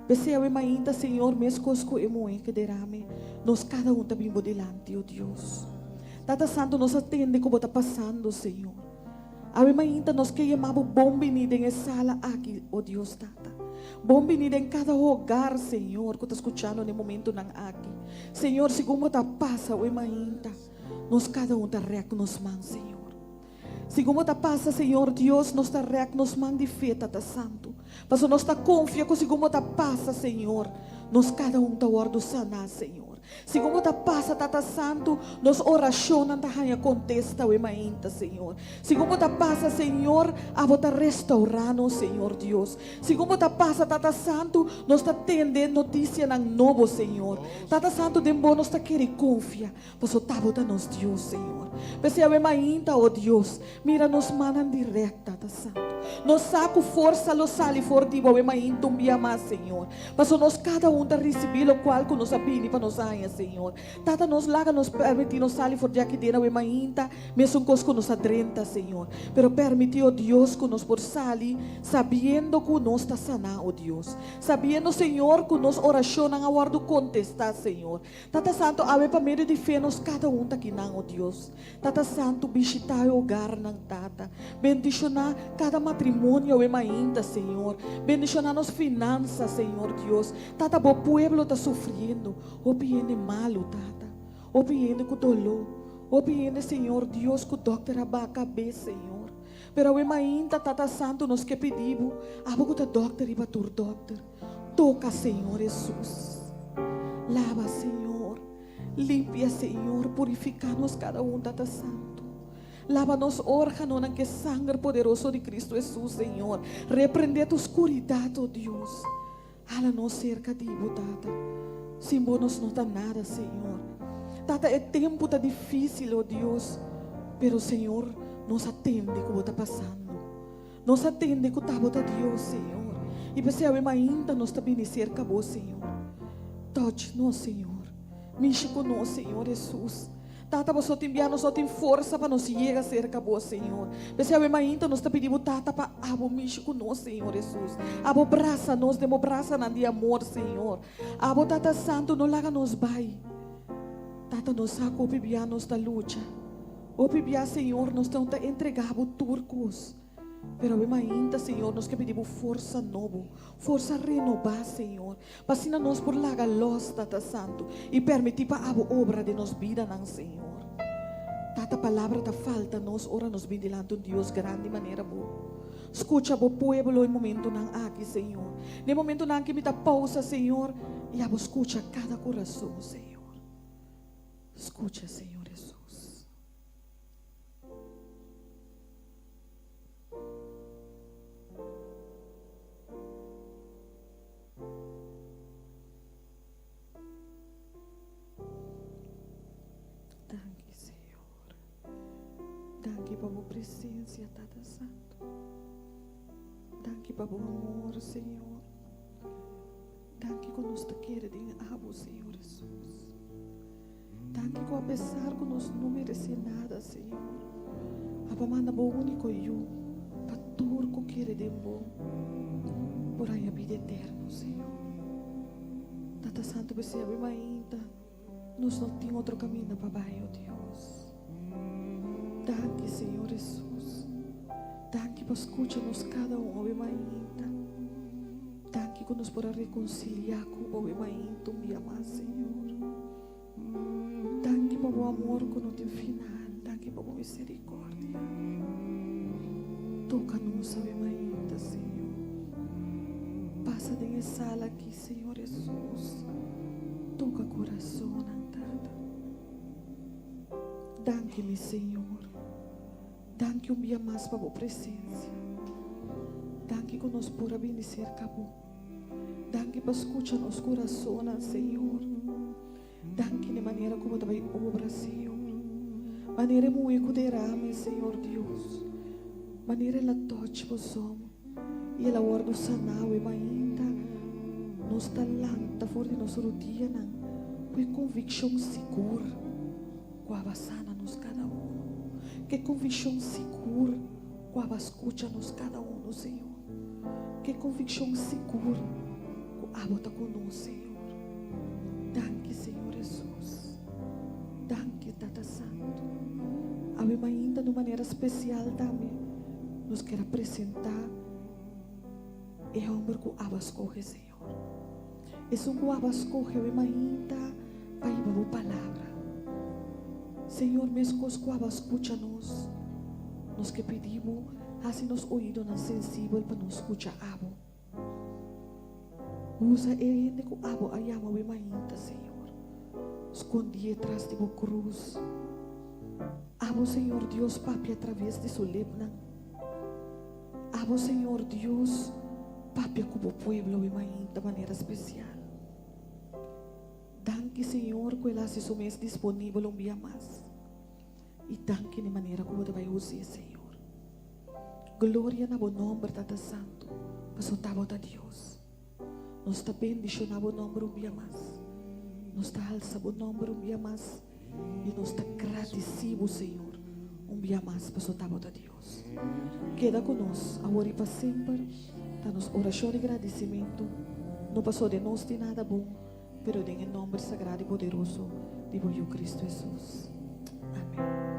P'esei awe mainta, Señor, meskos ku e muhé ke derame, nos kada un ta bin Bo dilanti, o Dios. Tata Santu, nos a tende ku Bo ta pasando, Señor. Awe mainta nos ke yama Bo bon bini den e sala aki, o Dios Tata. Bon bini den kada hogar, Señor, ku ta skuchando na e momentunan aki. Señor, segun Bo ta pasa awe mainta, nos kada un ta rèk nos man, Señor. Segun Bo ta pasa, Señor Dios, nos ta rèk nos man di fe, Tata Santu. Pasobra nos ta konfia ku segun Bo ta pasa, Señor, nos kada un ta wòrdu saná, Señor. Segun Bo ta pasa, Tata Santu, nos orashonnan ta haña kontesta awe mainta, Señor. Segun Bo ta pasa, Señor, abo ta restourá nos, Señor Dios. Segun Bo ta pasa, Tata Santu, nos ta tende notisianan nobo, Señor. Tata Santu, den Bo nos ta kere konfia. Paso ta bo ta nos Dios, Señor. P'esei awe mainta, o Dios, mira nos mannan direct, Tata Santu. Nos sa ku forsa lo sali for di bo awe mainta un bia mas, Señor. Paso nos kada un ta risibí lokual ku nos a bini pa nos haña, Señor. Tata, nos laga nos permití nos sali for di aki den awe mainta, mesun kos ku nos a drenta, Señor. Pero permití, o Dios, ku nos por sali sabiendo ku nos ta saná, o Dios. Sabiendo, Señor, ku nos orashonnan a wòrdu kontestá, Señor. Tata Santo, awe pa medio di fe nos kada un ta kinan, o Dios. Tata Santo, bishita e hogarnan, Tata. Bendishoná kada matrimonio awe mainta, Señor. Bendishoná nos finansa, Señor Dios. Tata, bo pueblo ta sufriendo. Hopi hende malu, Tata. Hopi hende ku doló. Hopi hende, Señor Dios, ku dòkter a baha kabes, Señor. Pero awe mainta, Tata Santo, nos ke pidi bo, abo ku ta dòkter riba tur dòkter. Toca Señor Hesus. Lava Señor. Limpia Señor. Purifica nos cada un Tata Santo. Lava nos organonan ke sanger poderoso di Cristo Hesus Señor. Reprende tu oscuridad oh Dios. Hala nos cerca di bo Tata. Sin bo nos no ta nada Señor. Tata e tempo ta dificil oh Dios. Pero Señor nos a tende cu bo ta pasando. Nos a tende ku ta Bo ta Dios, Señor, i p'esei awe mainta nos ta bini serka Bo, Señor. Touch nos, Señor. Mishi ku nos, Señor Hesus. Tata, Bo so tin bia, nos no tin forsa pa nos yega serka Bo, Señor. P'esei awe mainta nos ta pidi Bo, Tata, pa Abo mishi ku nos, Señor Hesus. Abo brasa nos den Bo brasanan di amor, Señor. Abo, Tata Santu, no laga nos bai. Tata, nos sa ku hopi bia nos ta lucha. Hopi bia, Señor, nos ta ta entregá Bo tur kos. Pero awe mainta, Señor, nos ke pidi Bo forsa nobo, forsa renobá, Señor, pa asina nos por laga lòs, Tata Santu, i permití pa Abo obra den nos bidanan, Señor. Tata, palabra ta falta nos ora nos bin dilanti un Dios grandi manera Bo. Skucha Bo pueblo e momentunan aki, Señor. Den e momentunan aki mi ta pousa, Señor, i Abo skucha kada kurason, Señor. Skucha, Señor Hesus. Danki, Señor. Danki pa bo presencia, Tata Santo. Danki pa bo amor, Señor. Danki ku nos ta kere den abo, Señor Hesus. Danki ku apesar ku nos no meresé nada, Señor, abo a manda bo úniko Yu pa tur ku kere den bo por haña bida eterno, Señor. Tata Santu, p'esei awe mainta nos no tin otro kaminda pa bai, o Dios. Danki, Señor Hesus. Danki pa skucha nos kada un awe mainta. Danki ku nos por a rekonsiliá ku bo awe mainta un bia mas, Señor. Danki pa bo amor ku no tin final. Danki pa bo miserikòrdia. Toka nos awe mainta, Señor. Pasa den e sala aki, Señor Hesus. Toka kurasonnan, Tata. Danki, mi Señor. Danki un bia mas pa bo presencia. Danki ku nos por a bini serka bo. Danki pa skucha nos kurasonnan, Señor. Danki na e manera ku bo ta bai obra, Señor. Manera e muhé ku derame, Señor Dios. Manera el a touch bo som i el a wòrdu saná awe mainta. Nos ta lanta for di nos rudianan. Ku e konvikshon sigur ku aba sana nos kada uno. Ku e konvikshon sigur ku aba skucha nos kada uno, Señor. Ku e konvikshon sigur ku abo ta ku nos, Señor. Danki, Señor Hesus. Danki, Tata Santu. Awe mainta di un manera spesial tambe nos kier a presentá e hòmber ku abo a skohe, Señor. Esun ku abo a skohe awe mainta pa hiba bo palabra. Señor, meskos ku abo a skucha nos, nos ke pidi bo hasi nos oidonan sensibel pa nos skucha abo. Usa e hende ku abo a yama awe mainta, Señor. Skondié tras di bo krus. Abo, Señor Dios, papia atraves di su lepnan. Abo Señor Dios papia cu bo pueblo awe mainta manera special. Danki Señor cu el haci su mes disponibel un bia mas. Y danki na e manera cu bo ta bay usa e Señor. Gloria na bo nomber Tata Santo pasobra ta bo ta Dios. Nos ta bendiciona bo nomber un bia mas. Nos ta halsa bo nomber un bia mas y nos ta gradici bo Señor un bia mas pasobra ta bo ta Dios. Keda cu nos awor y pa semper ta nos oracion y gradicimento no pasobra den nos tin nada bon pero den e nomber sagrado y poderoso di bo Yu Cristo Jesus. Amen.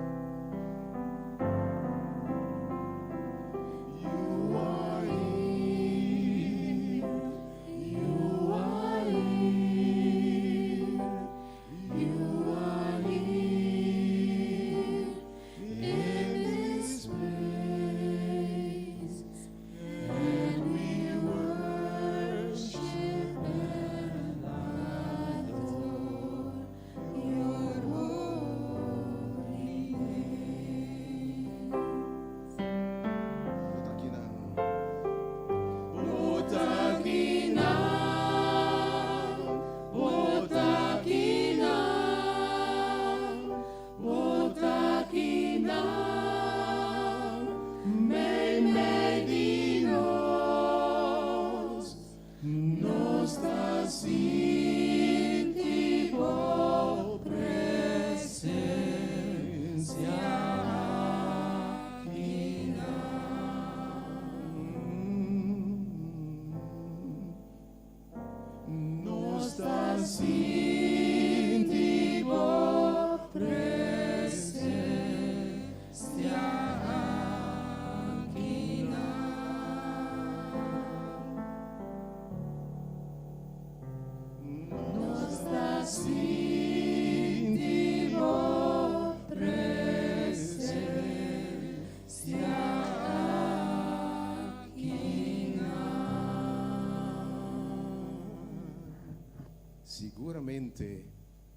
Siguramente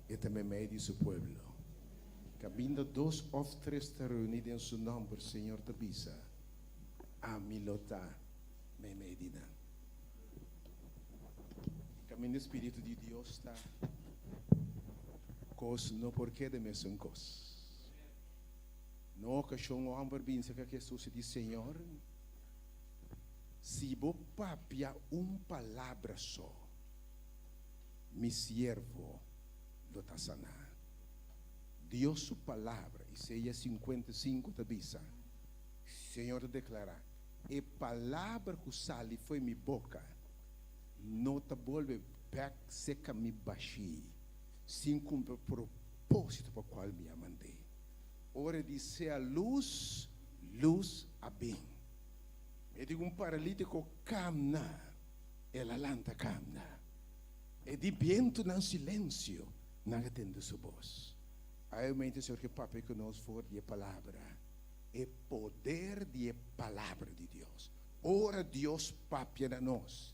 e ta meimei di su pueblo. Kaminda dos òf tres ta reuní den su nòmber, Señor ta bisa, Ami lo ta meimei di nan. Kaminda e Spiritu di Dios ta, kos no por keda mesun kos. Na un okashon un hòmber bin serka Hesus i di, Señor, si bo papia un palabra so, mi siervo lo ta saná. Dios su palabra, Isaías 55 ta bisa, Señor ta deklará, E palabra ku sali fo'i mi boka no ta bolbe bèk seka mi bashí, sin kumpli e propósito pa kual mi a mand'é. Ora e di sea lus, lus a bin. E di un paralítiko kamna, el a lanta kamna. E di bientunan silensio, nan a tende su bos. Awe Señor ke papia ku nos for di e palabra. E poder di e Palabra di Dios. Ora Dios papia na nos,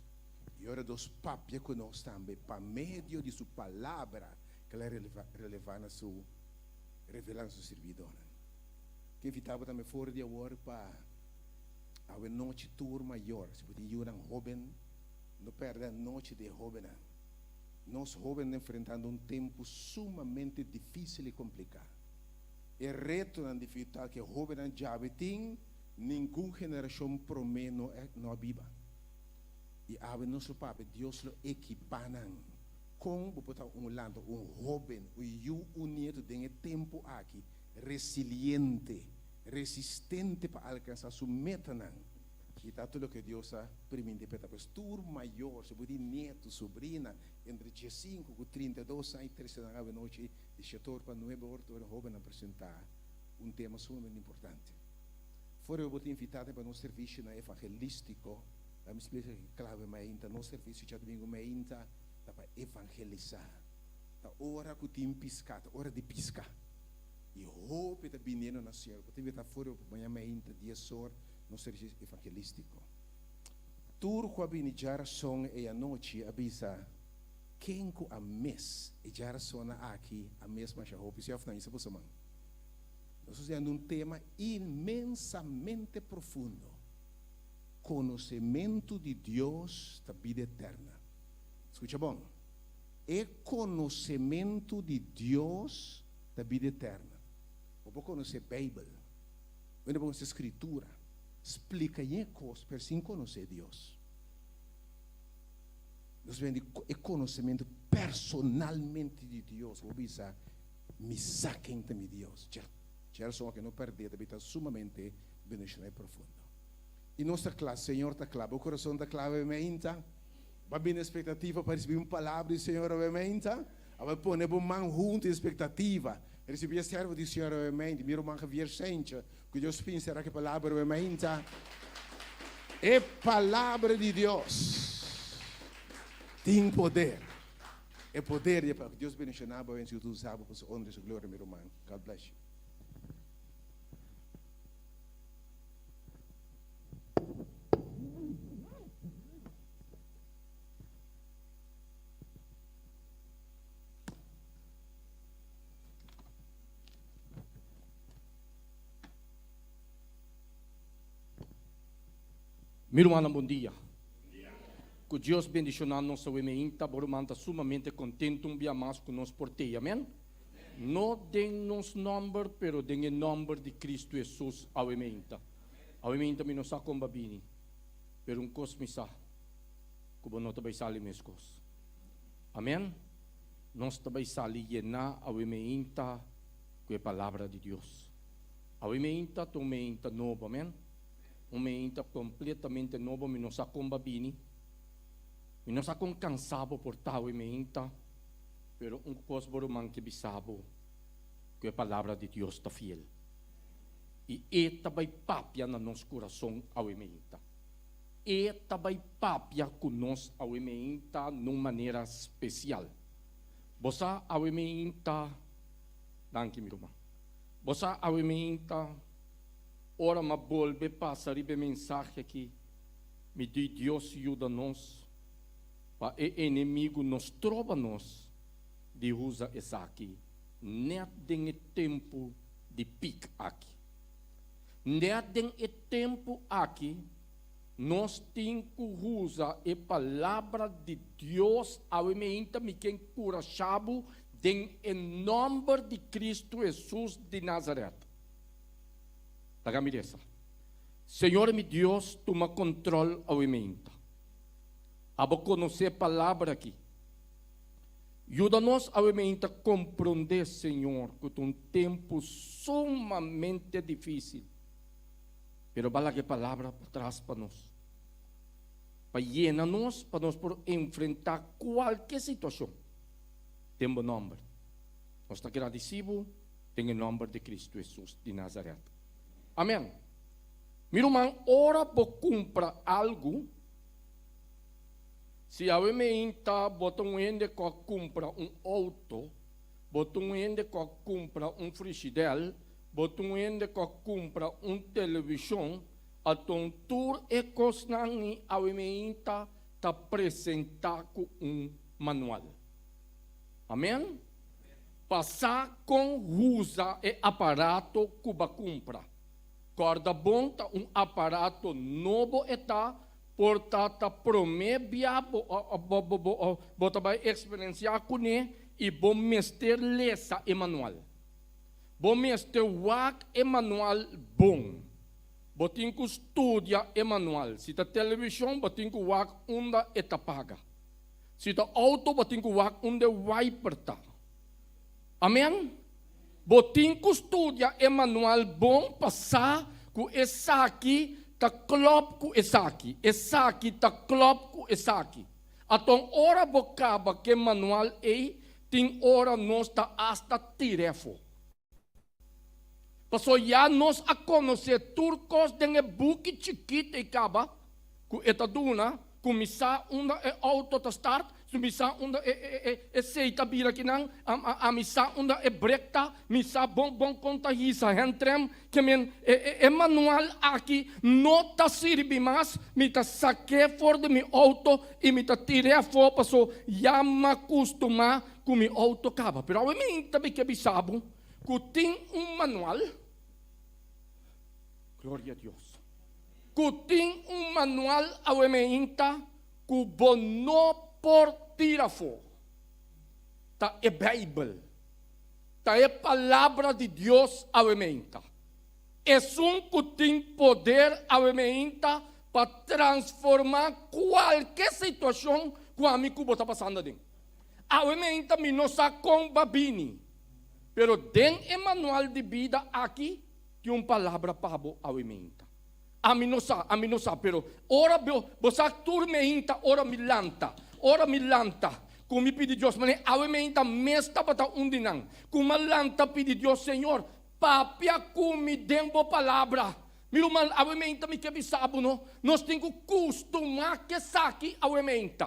i ora Dios papia ku nos tambe pa medio di su Palabra ku el a relevá na su revelá na su sirbidónan. Ke invitá bo tambe for di awor pa awe nochi tur mayor, si bo tin yunan hóben, no pèrdè anochi di e hóbennan. Nos hóbennan enfrentando un tempu sumamente difísil i kompliká. E retonan difikultat ku e hóbennan djawe tin, ningun generashon promé no no a biba. I awe nos lo papia, Dios lo ekipá nan. Kon bo por ta un lanta un hóben, un yu, un nietu den e tempu aki resiliente, resistente pa alkansá su metanan i ta tur loke Dios a primintí p'e ta. Pues tur mayor, si bo tin nietu, sobrina entre diesinku ku 32 aña i trese nan awenochi di shete or pa nuebe or tur e hóbennan presentá un tema sumamente importante. Fora bo ta invitá tambe pa nos servisionan evangelístiko. Laat mi splika ki klave mainta. Nos servisio djadumingu mainta ta pa evangelisá. Ta ora ku tin piská, ta ora di piska. I hopi ta biniendo na Señor. Bo ta invitá for bo pa maña mainta dies or nos servisio evangelístiko. Tur ku a bini djarason ei anochi a bisa, Ken ku a mes e djarasonnan aki a mes masha hopi, si òf no? Hisa boso man. Nos ta studiando un tema inmensamente profundo. Konosementu di Dios ta bida eterna. Skucha bon, e konosementu di Dios ta bida eterna. Bo por konosé Beibel, bo por konosé Skritura, splika yen kos, pero sin konosé Dios. Nos bini di e konosementu personalmente di Dios. Bo bisa, Mi sa ken ta mi Dios. Dje rason aki no pèrdè ta bita sumamente bendishoná i profundo. I nos ta kla, Señor ta kla. Bo kurason ta kla awe meinta? Bo a bini espektativa pa risibí un palabra di Señor awe meinta? Abo a pone bo man huntu espektativa risibí e servo di Señor awe meinta? Mi ruman Javier Sencha, ku Dios pinsará ku e palabra awe meinta? E palabra di Dios tin poder. E poder di e palabra. Ku Dios bendishoná bo awe si ku usa bo pa su honra i su gloria, mi ruman. God bless you. Mi rumannan bon dia. Ku Dios bendishoná nos awe meinta. Bo ruman ta sumamente kontentu un bia mas ku nos por tei. Amen. No den nos nòmber, pero den e nòmber di Kristu Hesus awe meinta. Awe meinta mi no sa kon ba bini, pero un kos mi sa, ku bo no ta bai sali meskos. Amen. Nos ta bai sali yená awe meinta ku e Palabra di Dios. Awe meinta ta un meinta nobo, amen. Un meinta kompletamente nobo, mi no sa kon ba bini, mi no sa kon kansá bo por ta awe meinta. Pero un kos bo ruman ke bisa bo, ku e Palabra di Dios ta fiel, i e ta bai papia na nos kurason awe meinta. E ta bai papia ku nos awe meinta nun manera spesial. Bo sa awe meinta, danki mi ruman, bo sa awe meinta, ora m'a bolbe pasa riba e mensahe aki, mi di Dios yuda nos, Pa e enemigu no stroba nos di usa esaki nèt den e tempu di pik aki. Nèt den e tempu aki nos tin ku usa e Palabra di Dios awe meinta mi ke enkurashá bo den e nòmber di Kristu Hesus di Nazaret. Laga mi resa. Señor mi Dios tuma kontròl awe meinta. Abo konosé palabra aki. Yuda nos awe meinta komprondé, Señor, ku ta un tempu sumamente difísil. Pero ba laga e palabra patras pa nos, pa yena nos pa nos por enfrentá kualke situashon den bo nòmber. Nos ta gradisí bo den e nòmber di Kristu Hesus di Nazaret. Amèn. Mi ruman, ora bo kumpra algu, Si awe meinta bo ta un hende ku a kumpra un outo, bo ta un hende ku a kumpra un frishidèl, bo ta un hende ku a kumpra un televishon, aton tur e kosnan i awe meinta ta presentá ku un manual. Amen? Pa sa kon usa e aparato ku bo a kumpra. Kòrda bon ta un aparato nobo e ta, Por ta ta promé bia bo bo ta bai eksperensiá kuné i bo mester lesa e manual. Bo mester wak e manual bon. Bo tin ku studia e manual. Si ta televishon bo tin ku wak unda e ta paga. Si ta auto bo tin ku wak unda e wiper ta. Amen? Bo tin ku studia e manual bon pa sa ku esaki ta klòp ku esaki, esaki ta klòp ku esaki. Aton ora bo kaba ku e manual ei, tin ora nos ta asta tir'é afó. Pasobra ya nos a konosé tur kos den e buki chikit ei kaba ku e ta duna, kuminsá unda e outo ta start, kuminsá unda e sei ta bira kinan, ami sa unda e brek ta, mi sa bon bon kon ta hisa handrem, ke men e manual aki no ta sirbi mas, mi ta sak'é for di mi outo i mi ta tir'é afó paso ya m'a kustumá ku mi outo kaba. Pero awe mi ta ke bisa bo ku tin un manual, gloria a Dios, ku tin un manual awe meinta ku bo no por tira afó. Ta e Beibel. Ta e Palabra di Dios awe meinta. Esun ku tin poder awe meinta pa transformá kualke situashon ku ami ku bo ta pasando aden. Awe meinta mi no sa kon ba bini. Pero den e manual di bida aki tin un palabra pa bo awe meinta. Ami no sa, ami no sa, pero ora bo, bo sa tur meinta ora mi lanta, ora mi lanta, ku mi pidi Dios, manera awe meinta mes tabata un di nan, ku mi a lanta pidi Dios, Señor, papia ku mi den bo palabra. Mi ruman, awe meinta mi ke bisa bo no, nos tin ku kustumá kesaki awe meinta.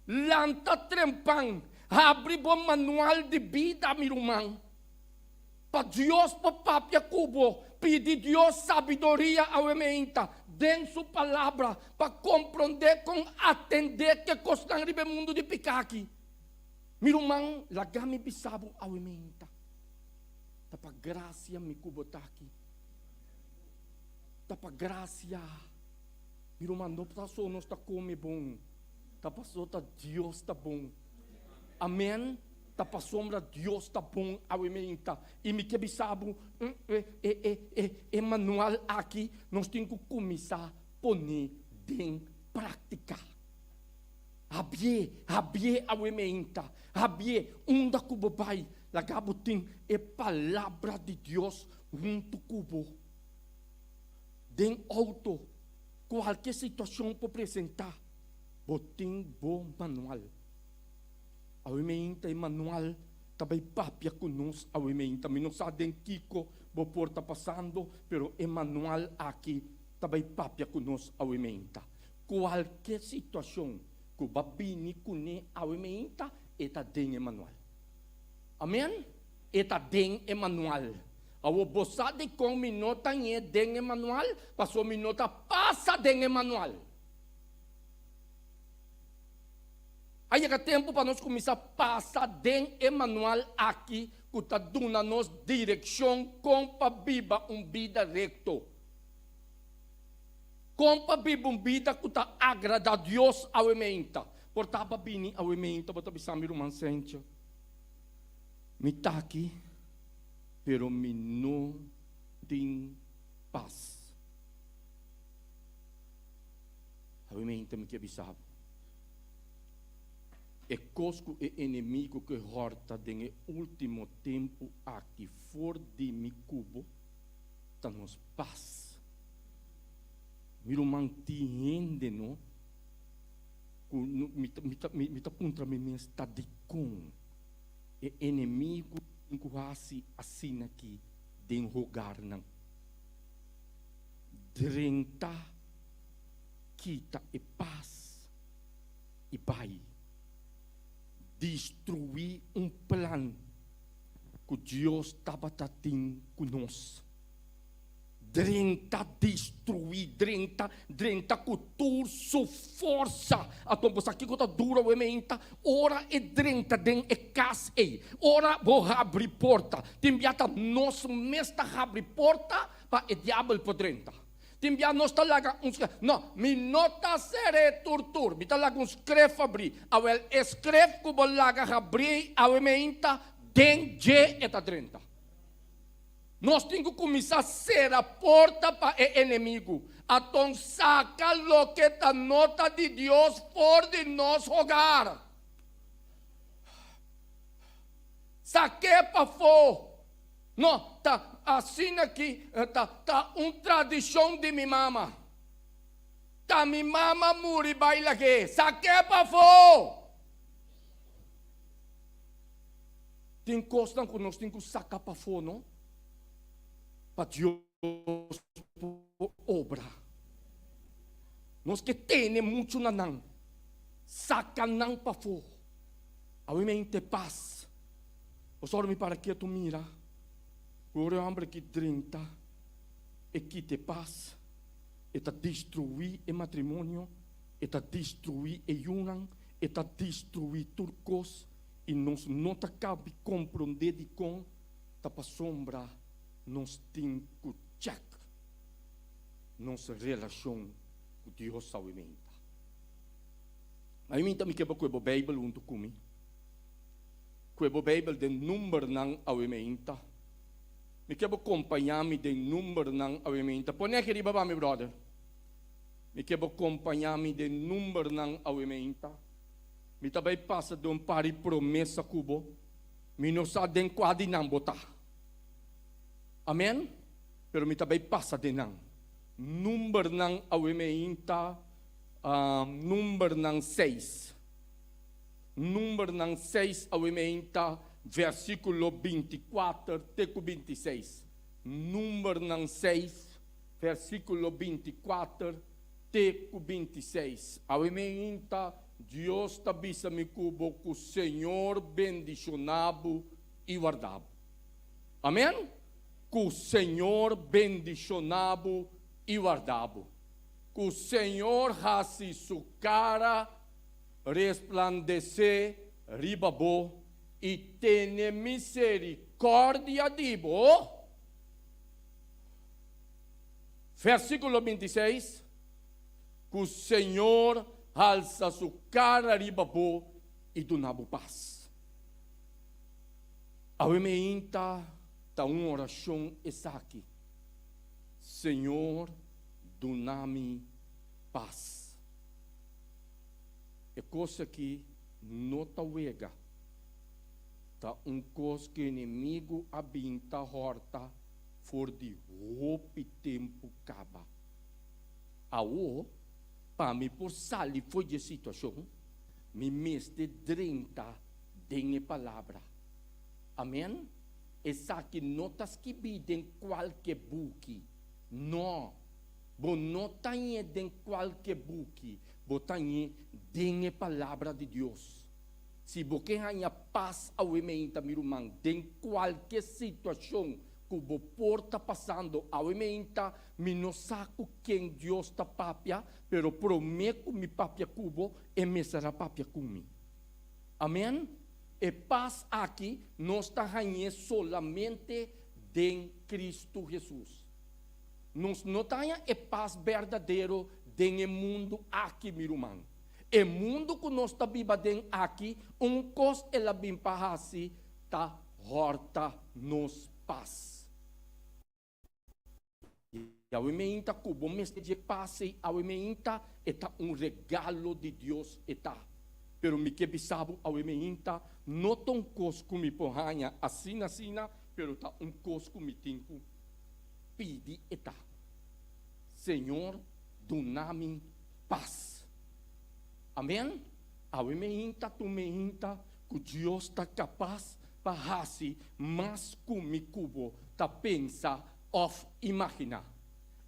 Lanta trempan, habri bo manual di bida, mi ruman, pa Dios por papia ku bo. Pidi Dios sabiduria awe meinta den su Palabra pa komprondé kon atendé ku e kosnan riba e mundu di piká aki. Mi ruman, laga mi bisa bo awe meinta, ta pa grasia mi ku bo ta aki. Ta pa grasia. Mi ruman, no paso nos ta kome bon. Ta paso ta Dios ta bon. Amen. Ta pasobra Dios ta bon awe meinta. I mi ke bisa bo, e, e, e, e, e manual aki nos tin ku kuminsá pone den práktika. Habié, habié awe meinta. Habié unda ku bo bai. Laga bo tin e palabra di Dios huntu ku bo. Den outo. Kualke situashon por presentá, bo tin bo manual. Awe meinta e manual ta bai papia ku nos awe meinta. Mi no sa den kiko bo por ta pasando, pero e manual aki ta bai papia ku nos awe meinta. Kualke situashon ku bo a bini kuné awe meinta, e ta den e manual. Amen? E ta den e manual. Awor bo sa dikon mi no ta ñe den e manual? Pasobra mi no ta pasa den e manual. A yega tempu pa nos kuminsá pasa den e manual aki ku ta duna nos direkshon kon pa biba un bida rekto. Kon pa biba un bida ku ta agradá Dios awe meinta. Por ta pa bini awe meinta bo ta bisa mi ruman Sencho. Mi ta aki, pero mi no tin pas. Awe mente mi ke bisa bo, e kos ku e enemigo ke hòrta den e último tempu aki for di mi ku bo, ta nos pas. Mi ruman, tin hende no ku mi ta puntra mi mes ta dikon. E enemigu tin ku hasi asina ki den hogarnan. Drenta, kita e pas i bai. Destruí un plan ku Dios tabata tin ku nos. Drenta destruí, drenta, drenta ku tur su forsa. Anto bo sa kiko ta dura awe meinta? Ora e drenta den e kas ei, ora bo habri porta, tin bia ta nos mes ta habri porta pa e diabel por drenta. Tin bia nos ta laga un skref, no, mi no ta ser'é tur tur, mi ta laga un skref habrí. Awel, e skref ku bo laga habrí ei awe meinta, den dje e ta drenta. Nos tin ku kuminsá sera porta pa e enemigu. Aton saka loke ta no ta di Dios for di nos hogar. Sak'é pafó. No, ta asina ki ta, ta un tradishon di mi mama. Ta mi mama muri bai lag'é. Sak'é pafó! Tin kosnan ku nos tin ku saka pafó, no? Pa Dios por obra. Nos ke tene muchu na nan. Saka nan pafó. Awe mente pas. Pasobra mi para ketu mira ku ora e hòmber aki drenta, e kita e pas, e ta destruí e matrimonio, e ta destruí e yunan, e ta destruí tur kos i nos no ta kabi komprondé dikon ta pasobra nos tin ku chèk nos relashon ku Dios awe meinta. Awe meinta mi ke bo kue bo Beibel huntu ku mi. Kue bo Beibel den Numbernan awe meinta. Mi ke bo kompañá mi den Numbernan awe meinta. Pone aki riba pa mi, bròder. Mi ke bo kompañá mi den Numbernan awe meinta. Mi ta bai pasa den un par di promesa ku bo. Mi no sa den kua di nan bo ta. Amen? Pero mi ta bai pasa den nan. Numbernan awe meinta, Numbernan seis. Numbernan seis awe meinta, versíkulo 24 te ku 26. Numbernan seis, versíkulo 24 te ku 26. Awe meinta, Dios ta bisa mi ku bo ku Señor bendishoná bo i warda bo. Amèn? Ku Señor bendishoná bo i warda bo. Ku Señor hasi su kara resplandesé riba bo i tene miserikòrdia di bo. Versíkulo 26, Ku Señor halsa su kara riba bo i duna bo pas. Awe meinta ta un orashon esaki, Señor duna mi pas. E kos aki no ta wega, ta un kos ku enemigu a bin ta hòrta for di hopi tempu kaba. Awor, pa mi por sali for di e situashon, mi mester drenta den e Palabra. Amen. Esaki no ta skibí den kualke buki. No. Bo no ta hañ'é den kualke buki, bo ta hañ'é den e Palabra di Dios. Si bo ke haña pas awe meinta, mi ruman, den kualke situashon ku bo por ta pasando awe meinta, mi no sa ku ken Dios ta papia, pero promé ku mi papia ku bo, e mester a papia ku mi. Amen. E pas aki nos ta hañ'é solamente den Kristu Hesus. Nos no ta haña e pas berdadero den e mundu aki, mi ruman. E mundu ku nos ta biba den aki, un kos el a bin pa hasi ta hòrta nos pas. I awe meinta ku bo mester dje pas ei, awe meinta e ta un regalo di Dios e ta. Pero mi ke bisa bo awe meinta no ta un kos ku mi por haña asina asina, pero ta un kos ku mi tin ku pidi e ta, Señor, duna mi pas. Amen. Awe meinta tu meinta ku Dios ta kapas pa hasi mas ku mi ku bo ta pensa òf imaginá.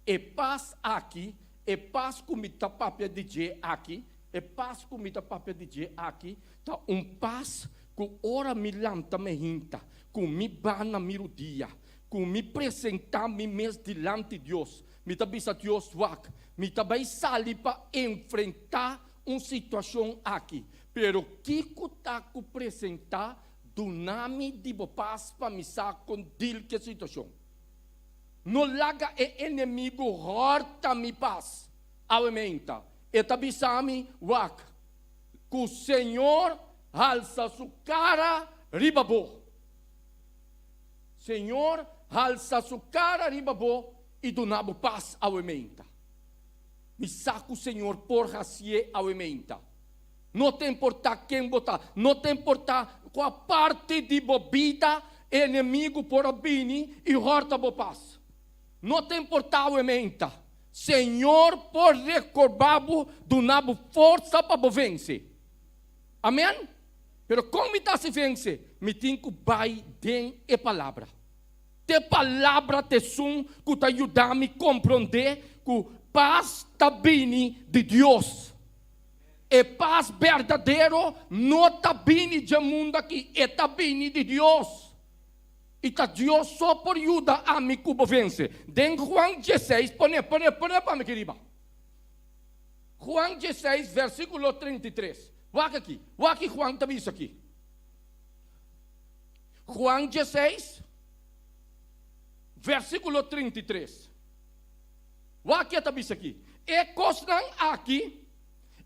E pas aki, e pas ku mi ta papia di dje aki, e pas ku mi ta papia di dje aki ta un pas ku ora mi lanta meinta, ku mi ba na mi rudia, Ku mi presentá mi mes dilanti Dios, mi ta bisa Dios, Wak, mi ta bai sali pa enfrentá un situashon aki, pero kiko ta ku presentá? Duna mi di bo pas pa mi sa kon dil ku e situashon. No laga e enemigu hòrta mi pas. Awe meinta, e ta bisa mi, Wak, ku Señor halsa su kara riba bo. Señor halsa su cara riba bo y duna bo paz awe meinta. Mi sa ku Señor por hasié awe meinta. No ta importá ken bo ta, no ta importá kua parti di bo bida e enemigu por a bini i hòrta bo pas. No ta importá awe meinta, Señor por rekorbá bo, duna bo forsa pa bo vense. Amèn? Pero kon mi ta hasi vense? Mi tin ku bai den e Palabra. Te Palabra ta esun ku ta yuda mi komprondé ku pas ta bini di Dios. E pas berdadero no ta bini dje mundu aki, e ta bini di Dios. I ta Dios so por yuda ami ku bo vense. Den Juan dieseis, pone, pone, pone pa mi aki riba. Juan dieseis, versíkulo 33. Wak aki, wak ki Juan ta bisa aki. Juan dieseis, versíkulo 33. Wak ke ta bisa aki, E kosnan aki,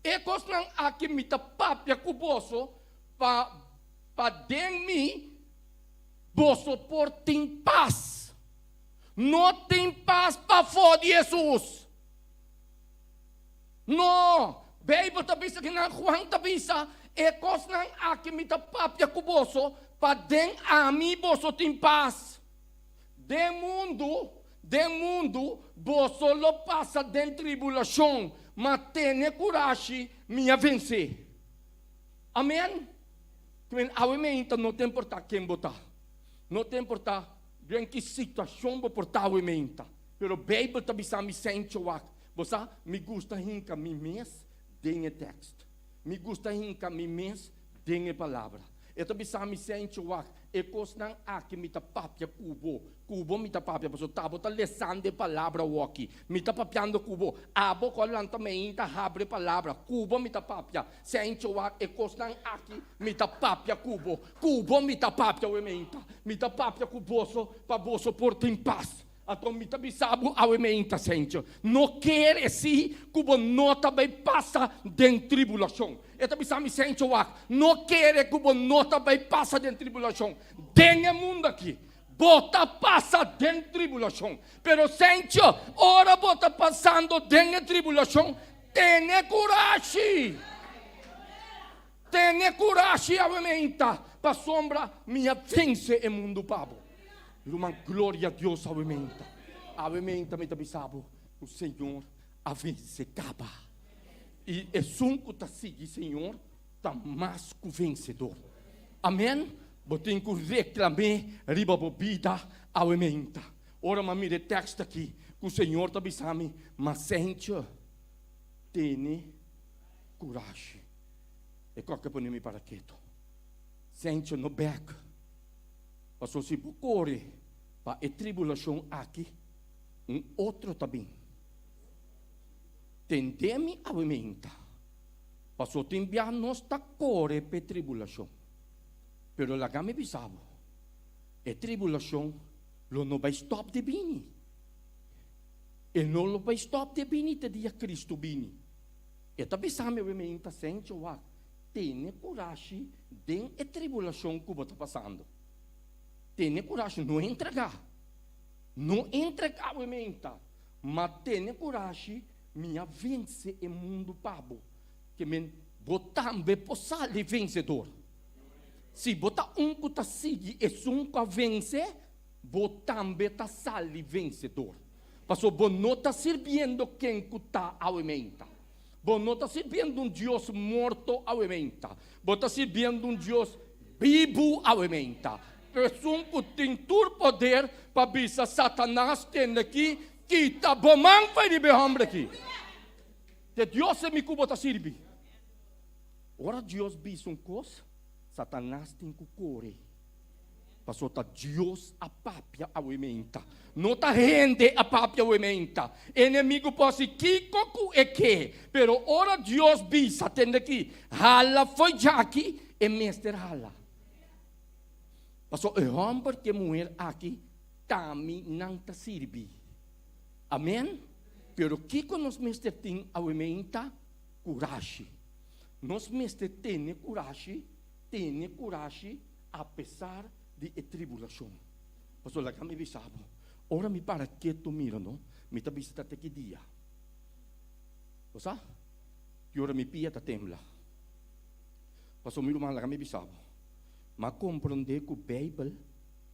e kosnan aki mi ta papia ku boso pa pa den mi boso por tin pas. No tin pas pafó di Hesus. No! Beibel ta bisa kinan Juan ta bisa, E kosnan aki mi ta papia ku boso pa den ami boso tin pas. Den mundu, den mundu, boso lo pasa den tribulashon, ma tene kurashi, mi a vensé. Amen. Kimen awe meinta no ta importá ken bo ta, no ta importá den ki situashon bo por ta awe meinta, pero Beibel ta bisa mi sencho wak, bo sa, mi gusta hinka mi mes den e tèkst. Mi gusta hinka mi mes den e palabra. E ta bisa mi, Sencho, wak, e kosnan aki mi ta papia ku bo. Ku bo mi ta papia, pasobra ta bo ta lesando e palabra awoki. Mi ta papiando ku bo. Abo ku a lanta meinta habri e palabra. Ku bo mi ta papia. Sencho, wak, e kosnan aki mi ta papia ku bo. Ku bo mi ta papia awe meinta. Mi ta papia ku boso pa boso por tin pas. Anto mi ta bisa bo awe meinta, Sencho, no kere si ku bo no ta bai pasa den tribulashon. E ta bisa mi, Sencho, wak, no kere ku bo no ta bai pasa den tribulashon. Den e mundu aki, bo ta pasa den tribulashon. Pero, Sencho, ora bo ta pasando den e tribulashon, tene kurashi! Tene kurashi awe meinta, pasobra mi a vense e mundu pa bo. Ruman, gloria a Dios awe meinta. Awe meinta mi ta bisa bo ku Señor a vense kaba. I esun ku ta sigui Señor ta mas ku vensedor. Amen. Bo tin ku reklam'é riba bo bida awe meinta. Ora mi a mira e tekst aki ku Señor ta bisa mi, Ma sentje, tene kurashi. E kòke pone mi para ketu. Sentje, no bèk. Pasobra si bo kore pa e tribulashon aki, un otro ta bin. Tende mi awe meinta, pasobra tin bia nos ta kore pa e tribulashon. Pero laga mi bisa bo, e tribulashon lo no bai stòp di bini. E no lo bai stòp di bini te dia Kristu bini. E ta bisa mi awe meinta, Sencho, wak, Tene kurashi den e tribulashon ku bo ta pasando. Tene kurashi, no entregá. No entregá bo menta, ma tene kurashi, mi a vense e mundu pa bo. Ke men, bo tambe por sali vensedor. Si bo ta un ku ta sigui esun ku a vense, bo tambe ta sali vensedor. Pasobra bo no ta sirbiendo ken ku ta awe menta. Bo no ta sirbiendo un Dios morto awementa. Bo ta sirbiendo un Dios bibu awementa. Esun ku tin tur poder pa bisa Satanas tende aki, kita bo man for riba e homber aki. Te Dios e mi ku bo ta sirbi. Ora Dios bisa un kos, Satanas tin ku kore. Pasobra ta Dios a papia awementa, no ta hende a papia awementa. Enemigu por hasi kiko ku e ke, pero ora Dios bisa, tende aki, hala fo'i djaki, e mester hala. Pasobra e hòmber ku e muher aki ta mi nan ta sirbi. Amen. Pero kiko nos mester tin awementa? Kurashi. Nos mester tene kurashi, tene kurashi. Apesar di e tribulashon. Pasobra laga mi bisa bo, ora mi para ketu mira no, mi ta bisa ta te ki dia. Bo sa? Ki ora mi pia ta tembla. Pasobra mi ruman laga mi bisa bo, m'a komprondé ku Beibel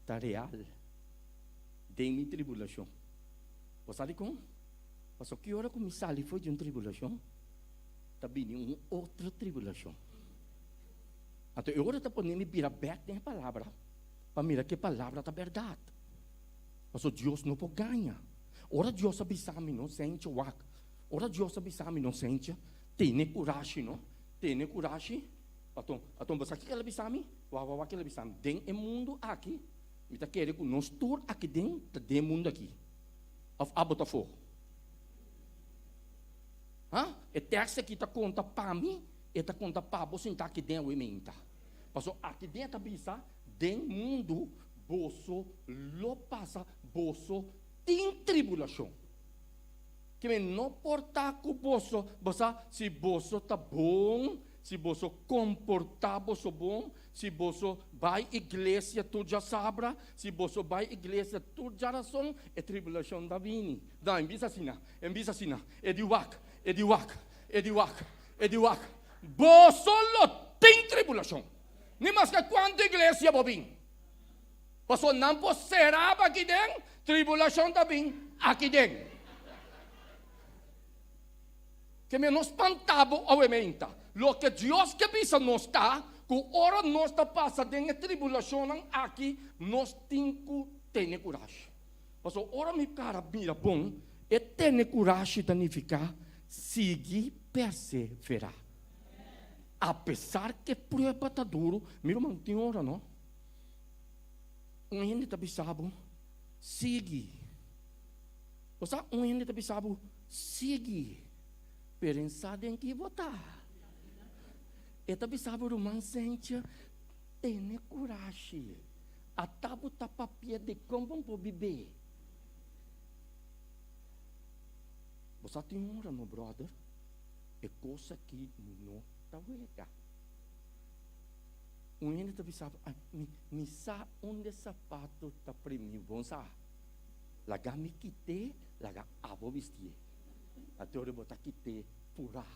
ta real den mi tribulashon. Bo sa dikon? Pasobra ki ora ku mi sali for di un tribulashon, ta bini un otro tribulashon. Anto e ora ta pone mi bira bèk den e palabra pa mira ku e palabra ta bèrdat. Pasobra Dios no por gaña. Ora Dios a bisa mi no, Sencho, wak. Ora Dios a bisa mi no, Sencho, tene kurashi no, tene kurashi. Aton, aton bo sa kiko el a bisa mi? Wak, wak, wak el a bisa mi. Den e mundu aki, mi ta kere ku nos tur aki den ta den e mundu aki. Òf abo ta afó? Ha? E tèks aki ta konta pa mi, e ta konta pa bo sintá aki den awe meinta. Pasobra aki den e ta bisa, Den mundu boso lo pasa, boso tin tribulashon. Ke men no por ta ku boso, bo sa, si boso ta bon, si boso komportá boso bon, si boso bai iglesia tur djasabra, si boso bai iglesia tur djarason, e tribulashon ta bini. No, e bisa asina, e bisa asina, e di wak, e di wak, e di wak, e di wak, boso lo tin tribulashon. Ni maske kuantu iglesia bo bin. Pasobra nan por sera bo aki den, tribulashon ta bin aki den. Ke mi no spanta bo awe meinta. Loke Dios ke bisa nos ta ku ora nos ta pasa den e tribulashonnan aki, nos tin ku tene kurashi. Pasobra ora mi kara mira bon, e tene kurashi ta nifiká sigui perseverá. Apesar ku e prueba ta duru, mi ruman tin ora no. Un hende ta bisa bo, sigui. Bo sa, un hende ta bisa bo, sigui, pero e sa den ki bo ta. E ta bisa bo, ruman Sentje, tene kurashi. Ata bo ta papia di kon bo por bib'é. Bo sa tin ora no, bròder. E kos aki no ta wega. Un hende ta bisa bo, mi, mi sa unda e sapato ta primi, bon sa. Laga mi kit'é, laga abo bistié. Anto ora bo ta kit'é purá.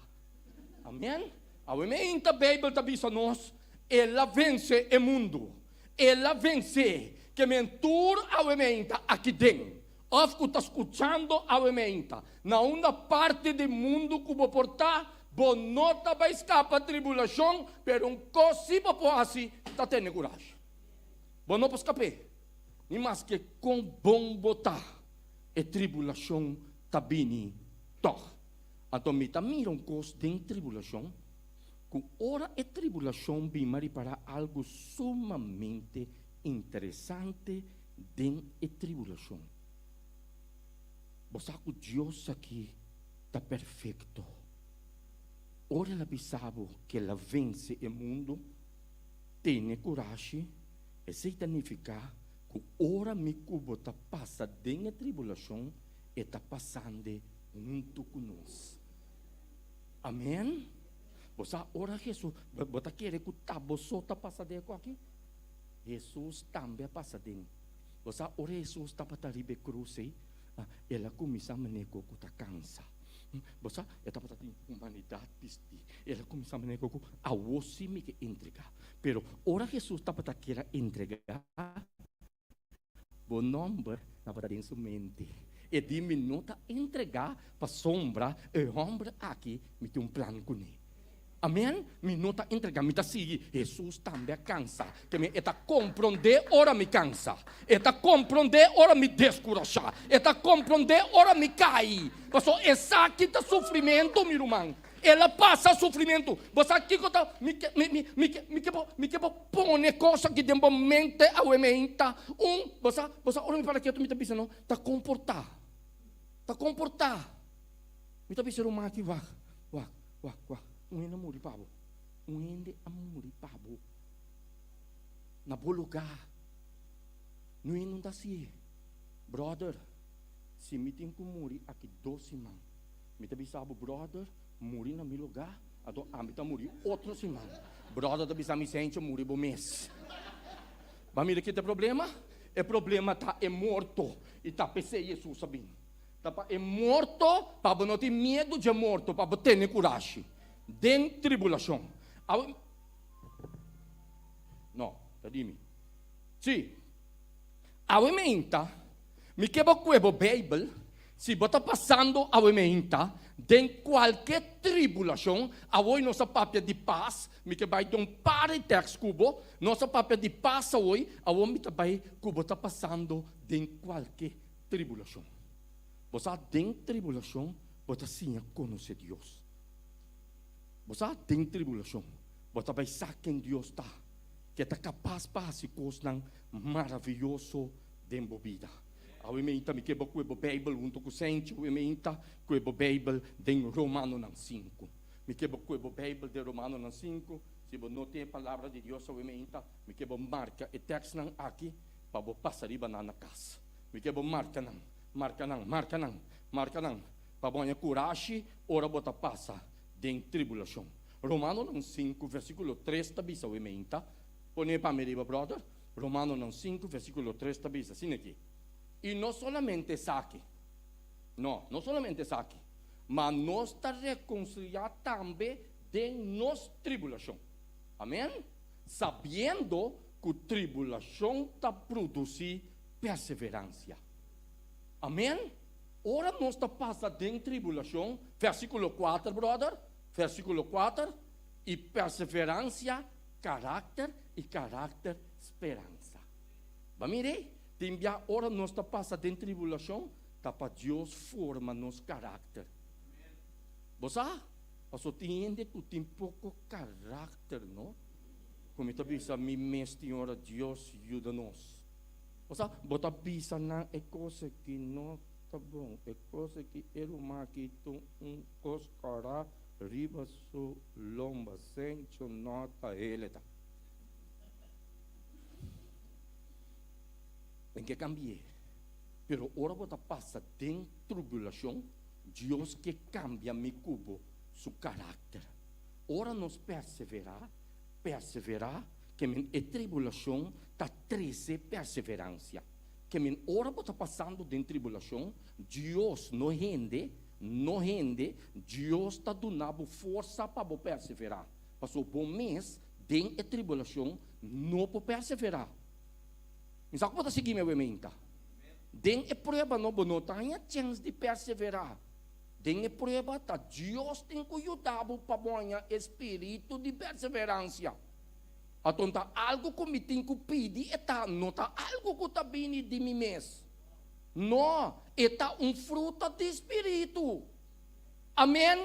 Amen? Awe meinta Beibel ta bisa nos, El a vense e mundu. El a vensé. Ke men tur awe meinta aki den. Òf ku ta skuchando awe meinta, na unda parti di mundu ku bo por ta, bo no ta bai skapa tribulashon, pero un kos sí bo por hasi, ta tene kurashi. Bo no por skap'é, ni maske kon bon bo ta, e tribulashon ta bini tòg. Anto mi ta mira un kos den tribulashon, ku ora e tribulashon bin mi a ripará algu sumamente interesante den e tribulashon. Bo sa ku Dios aki ta perfekto. Ora el a bisa bo ku el a vense e mundu, tene kurashi, esei ta nifiká ku ora mi ku bo ta pasa den e tribulashon, e ta pasando huntu ku nos. Amen. Bo sa ora Hesus, bo ta kere ku ta bo so ta pasa den e koki? Hesus tambe a pasa den. Bo sa ora Hesus tabata riba e krus ei, el a kuminsá manera ku ku ta kansa. Bo sa, e tabata tin humanidat bisti. El a kuminsá manera ku awor sí mi ke entregá. Pero ora Hesus tabata kier a entregá, bo nòmber tabata den su mente. E di, Mi no ta entregá pasobra e hòmber aki mi tin un plan kuné. Amen, mi no ta entrega, mi ta sigui. Hesus tambe a kansa. Ke mi e ta komprondé ora mi kansa. E ta komprondé ora mi deskurashá. E ta komprondé ora mi kai. Pasobra esaki ta sufrimentu, mi ruman. El a pasa sufrimentu. Bo sa kiko ta mi ke mi mi mi ke mi ke bo mi ke bo pone kos aki den bo mente awe meinta. Un, bo sa bo sa ora mi para ketu mi ta bisa no, ta komportá. Ta komportá. Mi ta bisa ruman aki wak, wak. Wak, wak, un hende a muri pa bo. Un hende a muri pa bo. Na bo lugá. Niun hende no ta hasié. Bròder, si mi tin ku muri aki dos siman, mi ta bisa bo, bròder, muri na mi lugá, anto ami ta muri otro siman. Bròder ta bisa mi, Sencho, muri bo mes. Bo a mira ki ta e problema? E problema ta e morto, i ta p'esei Hesus a bin. Ta pa e morto, pa bo no tin miedu dje morto, pa bo tene kurashi den tribulashon. Awe, no, ta di mi. Sí. Awe meinta, mi ke bo kue bo Beibel, si bo ta pasando awe meinta den kualke tribulashon, awoi nos a papia di pas, mi ke bai den un par di tèks ku bo, nos a papia di pas awoi, awor mi ta bai ku bo ta pasando den kualke tribulashon. Bo sa den tribulashon bo ta siña konosé Dios. Bo sa den tribulashon bo ta bai sa ken Dios ta. Ke ta kapas pa hasi kosnan maravioso den bo bida. Awe meinta mi ke bo kue bo Beibel huntu ku Senchi, awe meinta kue bo Beibel den Romanonan sinku. Mi ke bo kue bo Beibel den Romanonan sinku. Si bo no tin e Palabra di Dios awe meinta, mi ke bo marka e tèkstnan aki pa bo pasa riba nan na kas. Mi ke bo marka nan, marka nan, marka nan, marka nan, pa bo haña kurashi ora bo ta pasa den tribulashon. Romanonan sinku versikulo tres ta bisa we meinta, pone pa mi riba brother, Romanonan sinku versikulo tres ta bisa asina aki, I no solamente esaki, no, no solamente esaki, ma nos ta rekonsiliá tambe den nos tribulashon. Amen. Sabiendo ku tribulashon ta produsí perseveransia. Amen. Ora nos ta pasa den tribulashon, versikulo kuater brother, Versíkulo kuater, I perseveransia, karakter, i karakter, speransa. Ba mira ei, tin bia ora nos ta pasa den tribulashon, ta pa Dios forma nos karakter. Bo sa? Pasobra tin hende ku tin poko karakter, no? Ku mi ta bisa mi mes tin ora, Dios yuda nos. Bo sa? Bo ta bisa nan e kos aki no ta bon, e kos aki e ruman aki ta un Kos kòrá riba su lomba sencho no ta hele ta. Den ke kambi'é. Pero ora bo ta pasa den trubulashon, Dios ke kambia mi ku bo su karakter. Ora nos perseverá, perseverá, ke men e tribulashon ta trese perseveransia. Ke men ora bo ta pasando den tribulashon, Dios, no hende, No hende, Dios ta duna bo forsa pa bo perseverá, pasobra bo mes den e tribulashon no por perseverá. Mi sa ku bo ta sigui mi awe meinta. Den e prueba no, bo no ta haña chèns di perseverá. Den e prueba ta Dios tin ku yuda bo pa bo haña e spiritu di perseveransia. Aton ta algu ku mi tin ku pidi e ta, no ta algu ku ta bini di mi mes. No, e ta un fruta di spiritu. Amen.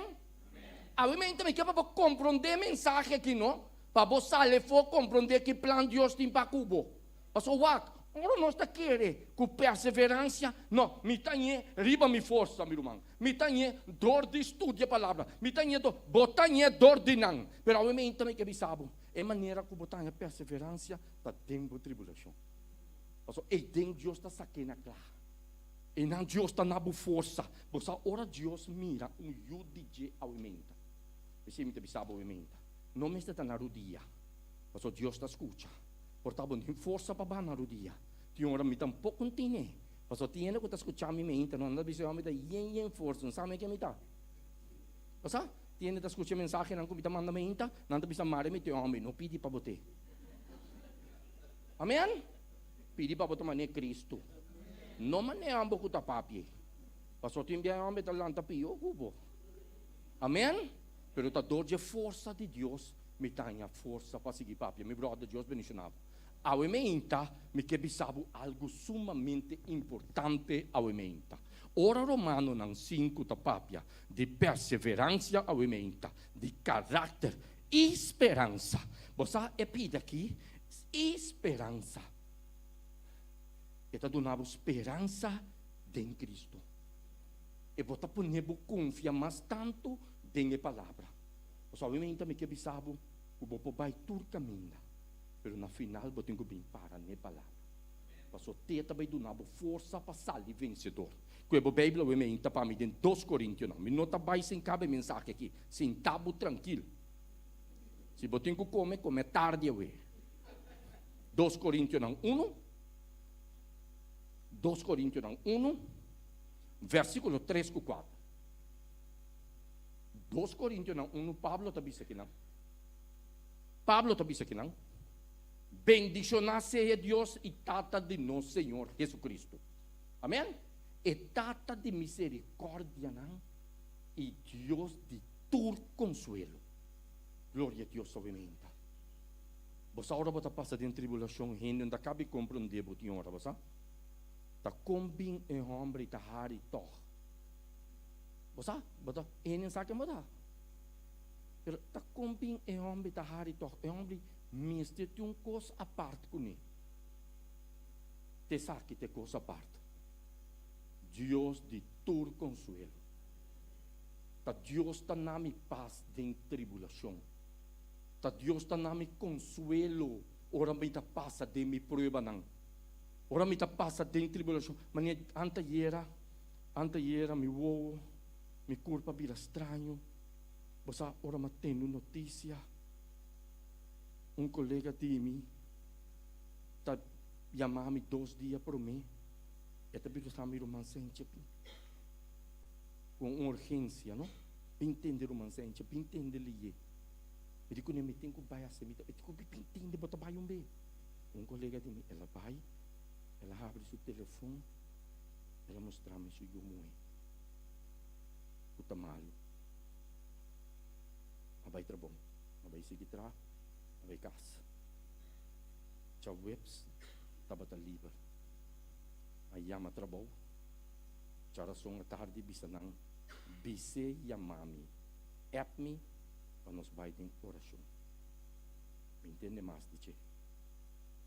Awe mente mi ke pa bo komprondé e mensahe aki, no? Pa bo sali afó komprondé ki plan Dios tin pa ku bo. Pasobra wak, ora nos ta kere ku perseveransia, no, mi ta ñe riba mi forsa, mi ruman. Mi ta ñe dor di studia e palabra. Mi ta ñe dor, bo ta ñe dor di nan. Pero awe mente mi ke bisa bo, e manera ku bo ta haña perseveransia ta den bo tribulashon. Pasobra ei den Dios ta sak'é na kla. Einan Dios ta na bo forsa. Bo sa ora Dios mira un yu di dje awementa. P'esei mi ta bisa bo awementa, no mester ta na rudia, pasobra Dios ta skucha. Por ta bo no tin forsa pa baha na rudia. Tin ora mi tampoko no tine. Pasobra tin hende ku ta skucha mi meinta, no nan ta bisa mi ta yen yen forsa, no sa mi ke mi ta. Bo sa? Tin hende ta skucha e mensahenan ku mi ta manda meinta, nan ta bisa mare mi te homber, no pidi pa bo te. Amen? Pidi pa bo ta manera Cristo. No manera bo cu ta papia. Pasobra tin bia e homber ta lanta pio cu bo. Amen? Pero ta door dje forsa di Dios mi ta haña forsa pa sigui papia. Mi brother, Dios bendiciona bo. Awe meinta mi ke bisa bo algo sumamente importante awe meinta. Ora Romanonan sinku ta papia di perseverancia awe meinta, di karakter i speransa. Bo sa e pida aki i speransa. E ta duna bo speransa den Cristo. E bo ta pone bo konfia mas tantu den e Palabra. Pasobra awe mi ke bisa bo ku bo por bai tur kaminda, pero na final bo tin ku bin para n'e Palabra. Pasobra te ta bai duna bo forsa pa sali vensedor. Ku e bo Beibel awe mi ta pa mi den Dos Korintionan. Mi no ta bai sin kaba e mensahe aki. Sinta bo trankil. Si bo tin ku kome, kome tardi awe. Dos Korintionan unu, Dos Korintionan unu, versíkulo 3 ku 4. 2 Korintionan 1, Pablo ta bisa kinan. Pablo ta bisa kinan, Bendishoná sea Dios i Tata di nos Señor Jesucristo. Amèn. E Tata di miserikòrdianan i Dios di tur konsuelo. Gloria Dios obviamente. Bo sa ora bo ta pasa den tribulashon hende no ta kabi komprondé bo tin ora, bo sa? Ta kon bin e hòmber i ta hari tòg. Bo sa? Bo ta hende no sa ken bo ta. Pero ta kon bin e hòmber i ta hari tòg. E hòmber mester tin un kos apart kuné. T'esaki t'e kos apart. Dios di tur konsuelo. Ta Dios ta na mi pas den tribulashon. Ta Dios ta na mi konsuelo ora mi ta pasa den mi pruebanan. Ora mi ta pasa den tribulashon, manera antayera, antayera mi wowo, mi kurpa bira straño. Bo sa, ora mi a tende un notisia, un kolega di mi ta yama mi dos dia promé, e ta bisa mi ruman Senche, ku un urgensia, no? Bin tende ruman Senche, bin tende liye. Mi di kuné, mi tin ku bai hasi, mi ta, mi tin ku bin tende, bo ta bai un be. Un kolega di mi, el a bai, el a habri su telefon, el a mustra mi su yu muhé ku ta malu. A bai trabou, a bai sigui traha, a bai kas. Djaweps tabata liber. A yama trabou. Djarason atardi bisa nan, Bis'é yama mi, app mi pa nos bai den orashon. Mi ntende mas di dje.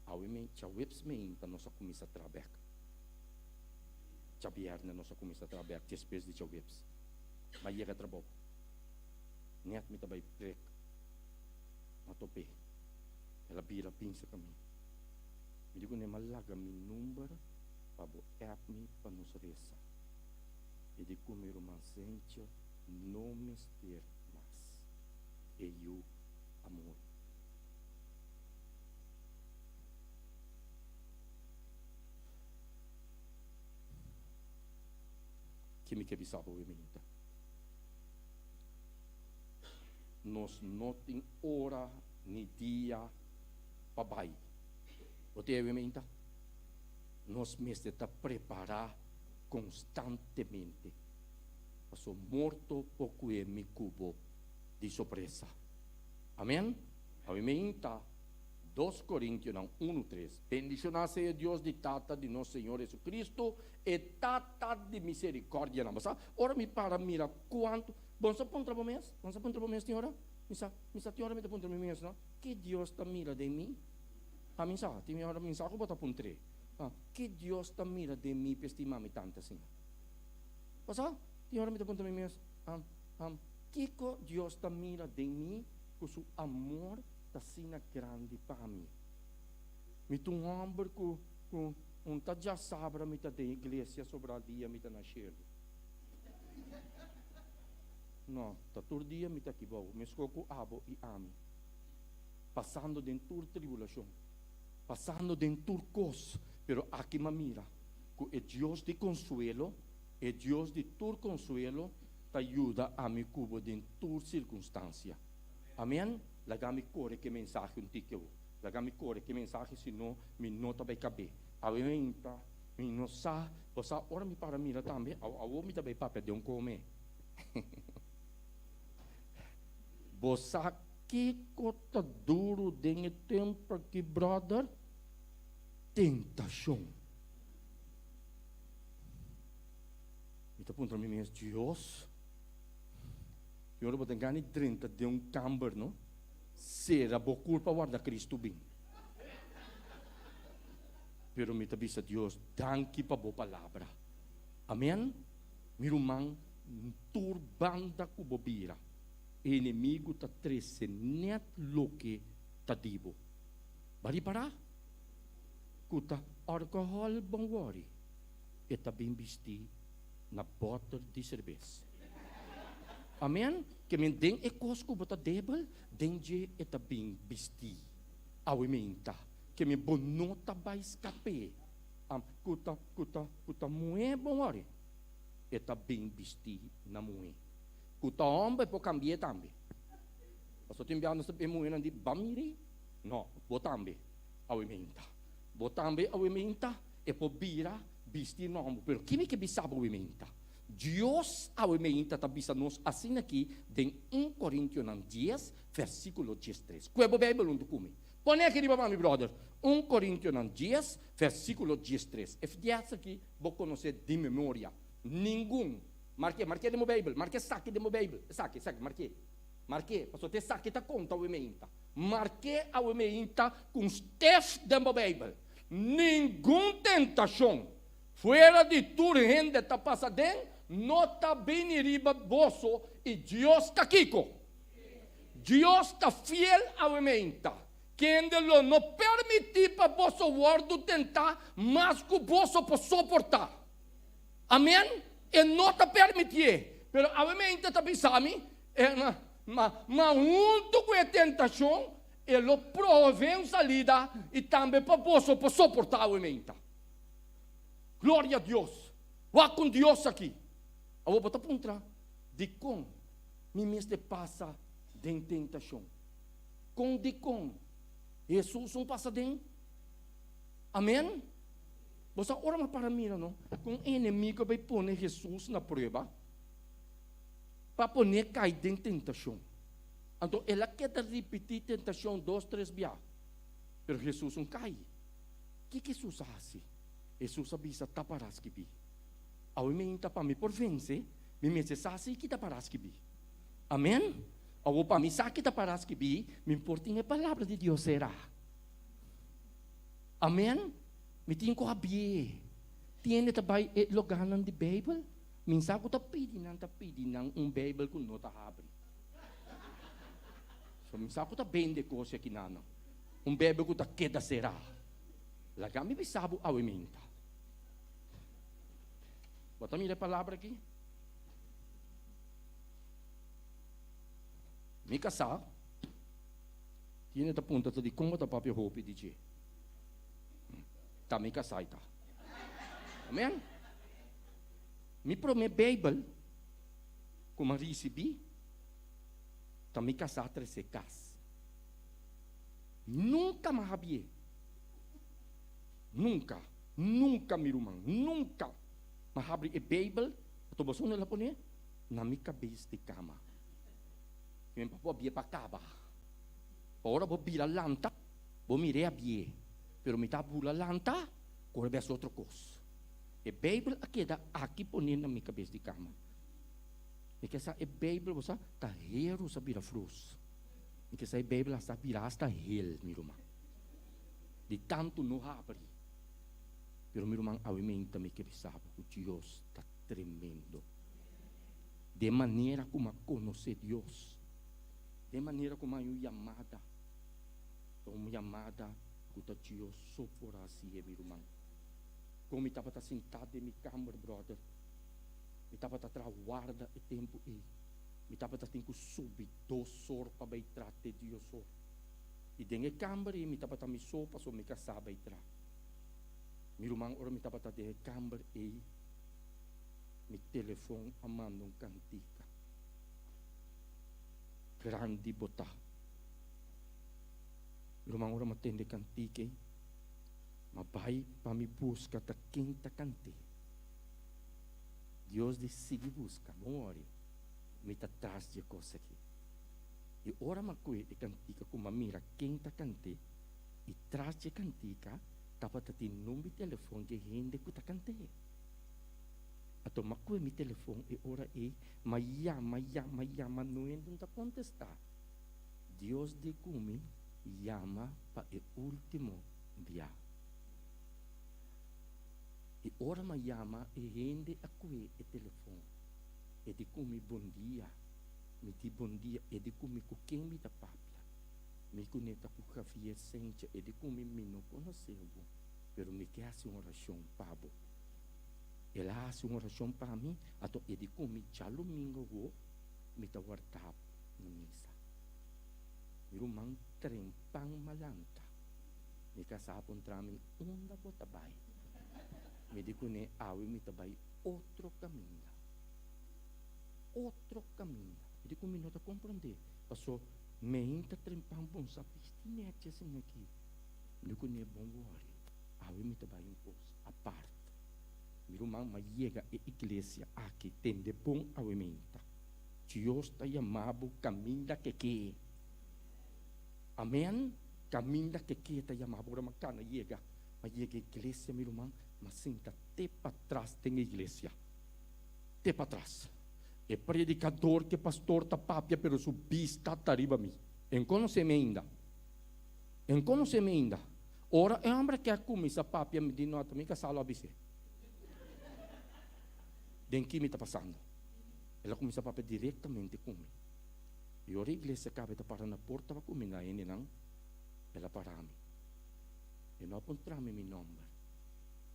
Awe mi djaweps meinta nos a kuminsá traha bèk. Djabièrnè nos a kuminsá traha bèk despues di djaweps. Mi a yega trabou. Nèt mi ta bai prek. Mi a top'é. El a bira pinsa ka mi. Mi di kuné, Mi a laga mi number pa bo app mi pa nos resa. E di ku mi ruman Sentje no mester mas e yu a muri. Ke mi ke bisa bo Weminta? Nos no tin ora ni dia pa bai. Bo tin e Weminta? Nos mester ta prepará konstantemente, paso morto por kue mi ku bo di sorpresa. Amen. Awe meinta Dos Korintionan unu tres, Bendishoná sea Dios di Tata di nos Señor Jesucristo, e Tata di miserikòrdianan. Bo sa, ora mi para mira kuantu, bo no sa puntra bo mes? Bo no sa puntra bo mes tin ora? Mi sa, mi sa tin ora mi ta puntra mi mes, no? Ke Dios ta mira den mi? A mi sa, tin ora mi sa ku bo ta puntr'é. Ah, ke Dios ta mira den mi p'e stima mi tantu asina? Bo sa, tin ora mi ta puntra mi mes, ah, ah, kiko Dios ta mira den mi ku su amor ta asina grandi pa mi? Mi ta un hòmber ku, ku un ta djasabra mi ta den iglesia, sobrá dia mi ta na shelu. No, ta tur dia mi ta akibou, meskos ku abo i ami. Pasando den tur tribulashon, pasando den tur kos, pero aki m'a mira ku e Dios di konsuelo, e Dios di tur konsuelo, ta yuda ami ku bo den tur sirkunstansia. Amen. Laga mi kore ku e mensahe un tiki awo. Laga mi kore ku e mensahe, sino mi no ta bai kab'é. Awe mi ta, mi no sa, bo sa ora mi para mira tambe, awo mi ta bai papia den un kome. Bo sa kiko ta duru den e tempu aki, bròder? Tentashon. Mi ta puntra mi mes, Dios, ki ora bo ta gana di drenta den un kamber, no? Sera bo kurpa warda Kristu bin. Pero mi ta bisa Dios, danki pa bo palabra. Amen. Mi ruman, tur banda ku bo bira, e enemigu ta trese nèt loke ta di bo. Bo a ripará ku ta alkohòl bon wòri, e ta bin bistí na bòter di serbes. Amen. Ke men den e kos ku bo ta debel, den dje e ta bin bistí. Awe meinta, ke men bo no ta bai skap'é. Ku ta, ku ta, ku ta muhé bon wòri. e ta bin bistí na muhé. Ku ta hòmber e por kambi'é tambe. Pasobra tin biaha nos ta e muhénan di, Ban mira ei. No, bo tambe awe meinta. Bo tambe awe meinta e por bira bisti na hòmber. Pero ki mi ke bisa bo awe meinta? Dios awe meinta ta bisa nos asina aki den un Korintionan dies, versíkulo diestres. Kue bo Beibel huntu ku mi. Pone aki riba pa mi, bròder. Un Korintionan dies, versíkulo diestres. E dies aki bo konosé di memoria. Ningun. Mark'é, mark'é den bo Beibel. Mark'é esaki den bo Beibel. Esaki, esaki, mark'é. Mark'é, pasobra ta esaki ta konta awe meinta. Mark'é awe meinta ku un stef den bo Beibel. Ningun tentashon, fuera di tur hende ta pasa den, no ta bini riba boso, i Dios ta kiko? Dios ta fiel awe meinta, kende lo no permití pa boso wòrdu tentá mas ku boso por soportá. Amèn. E no ta permitié. Pero awe meinta ta bisa mi, ma, ma huntu ku e tentashon, e lo provee un salida i tambe pa boso por soportá awe meinta. Gloria a Dios! Wak kon Dios aki. Awor bo ta puntra, Dikon mi mester pasa den tentashon? Kon dikon Hesus un pasa den? Amèn. Bo sa ora mi a para mira no, kon enemigo a bai pone Hesus na prueba pa pon'é kai den tentashon. Anto el a keda ripití tentashon dos tres bia, pero Hesus un kai. Kiko Hesus a hasi? Hesus a bisa, Ta para skibí. Awe mi ta pa mi por vense, mi mester sa si ki ta para skibí. Amen? Awor pa mi sa ki ta para skibí, mi por tin e palabra di Dios será. Amen? Mi tin ku habié. Tiende ta bai e logánan di Beibel? Mi sa ku ta pidi nan ta pidi nan un Beibel ku no ta habri. So mi sa ku ta bende kos aki nan. Un Beibel ku ta keda será. Laga mi bisa bo awe minta. Bo ta mira e palabra aki? Mi kasá tiene ta punta ta di kon bo ta papia hopi di dje. Ta mi kasá i ta. Amen. Mi promé Beibel ku mi a risibí ta mi kasá trese kas. Nunka mi a habié. Nunka, nunka mi ruman, nunka mi a habri e Beibel, pasobra boso no la pone na mi kabes di kama. Mi papá a bia pa kaba. Ora bo bira lanta, bo mir'é a bié, pero mi ta bula lanta, kore bai hasi otro kos. E Beibel a keda aki poné na mi kabes di kama. Mi ke sa e Beibel, bo sa, ta heru sa bira frus. Mi ke sa e Beibel a sa bira asta hel, mi ruman. Di tantu no habri. Pero mi ruman, awe meinta mi ke bisa bo ku Dios ta tremendo. Den manera ku mi a konosé Dios, den manera ku mi a haña un yamada, ta un yamada ku ta Dios so por a hasié, mi ruman. Kon mi tabata sintá den mi kamber, bròder, mi tabata traha warda e tempu ei. Mi tabata tin ku subi dos or pa bai traha te dios or. I den e kamber ei mi tabata mi so pasobra mi kasá bai traha. Mi ruman, ora mi tabata den e kamber ei, mi telefon a manda un kantika. Grandi bo ta. Mi ruman, ora mi a tende e kantika ei, mi a bai pa mi buska ta ken ta kant'é. Dios di sigui buska, bon wòri, mi ta tras di e kos aki. I ora mi a kue e kantika ku mi a mira ken ta kant'é, i tras di e kantika tabata tin number di telefon di e hende ku ta kant'é. Anto mi a kue mi telefon e ora ei, mi a yama, yama, yama, no hende no ta kontestá. Dios di ku mi yama pa e último bia. I ora mi a yama e hende a kue e telefon. E di ku mi bon dia. Mi di bon dia. E di ku mi ku ken mi ta papia. Mi ku ne ta ku Javier Sencha. E di ku mi mi no konosé bo, pero mi ke hasi un orashon pa bo. El a hasi un orashon pa mi, anto e di ku mi djalumingo awo mi ta warda na misa. Mi ruman trempan malanta. Mi kasá a puntra mi, Unda bo ta bai? Mi di kuné, Awe mi ta bai otro kaminda. otro kaminda. Mi di ku mi no ta komprondé, paso meinta trempan bon sa bisti nèchi asin aki. Mi di kuné bon wòri, awe mi ta bai un kos apart. Mi ruman, m'a yega e iglesia aki, tende bon awe meinta. Dios ta yama bo kaminda ke ke. Amèn! Kaminda ke ke ta yama bo. Ora m'a kana yega, m'a yega e iglesia, mi ruman, m'a sinta te patras den e iglesia. Te patras. E predikador ku e pastor ta papia pero su bista ta riba mi. E no konosé mi ainda. E no konosé mi ainda. Ora e hòmber ke a kuminsá papia mi di no ta mi kasá lo a bis'é. Den ki mi ta pasando. El a kuminsá papia direktamente ku mi. I ora e iglesia kaba e ta para na porta pa kuminá hendenan, el a para mi. E no a puntra mi mi nòmber.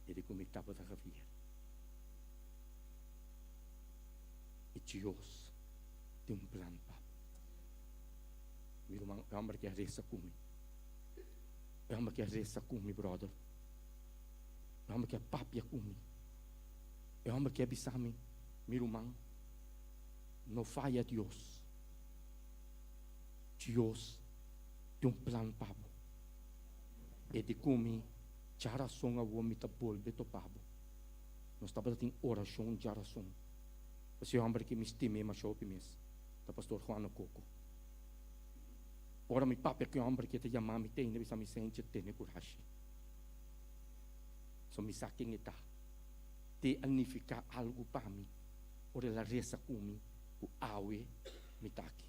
E di ku mi tabata Javier. I Dios tin un plan pa bo. Mi ruman, e hòmber ke a resa ku mi. E hòmber ke a resa ku mi, bròder. E hòmber ke a papia ku mi. E hòmber ke a bisa mi, mi ruman, no faya Dios. Dios tin un plan pa bo. E di ku mi, djarason awor mi ta bolbe topa bo. Nos tabata tin orashon djarason. Esei hòmber ki mi stim'é masha hopi mes ta Pastor Juano Coco. Ora mi papia ku e hòmber ki e ta yama mi tende bisa mi Sentje tene kurashi. So mi sa ken e ta. Te a nifiká algu pa mi ora el a resa ku mi ku awe mi ta aki.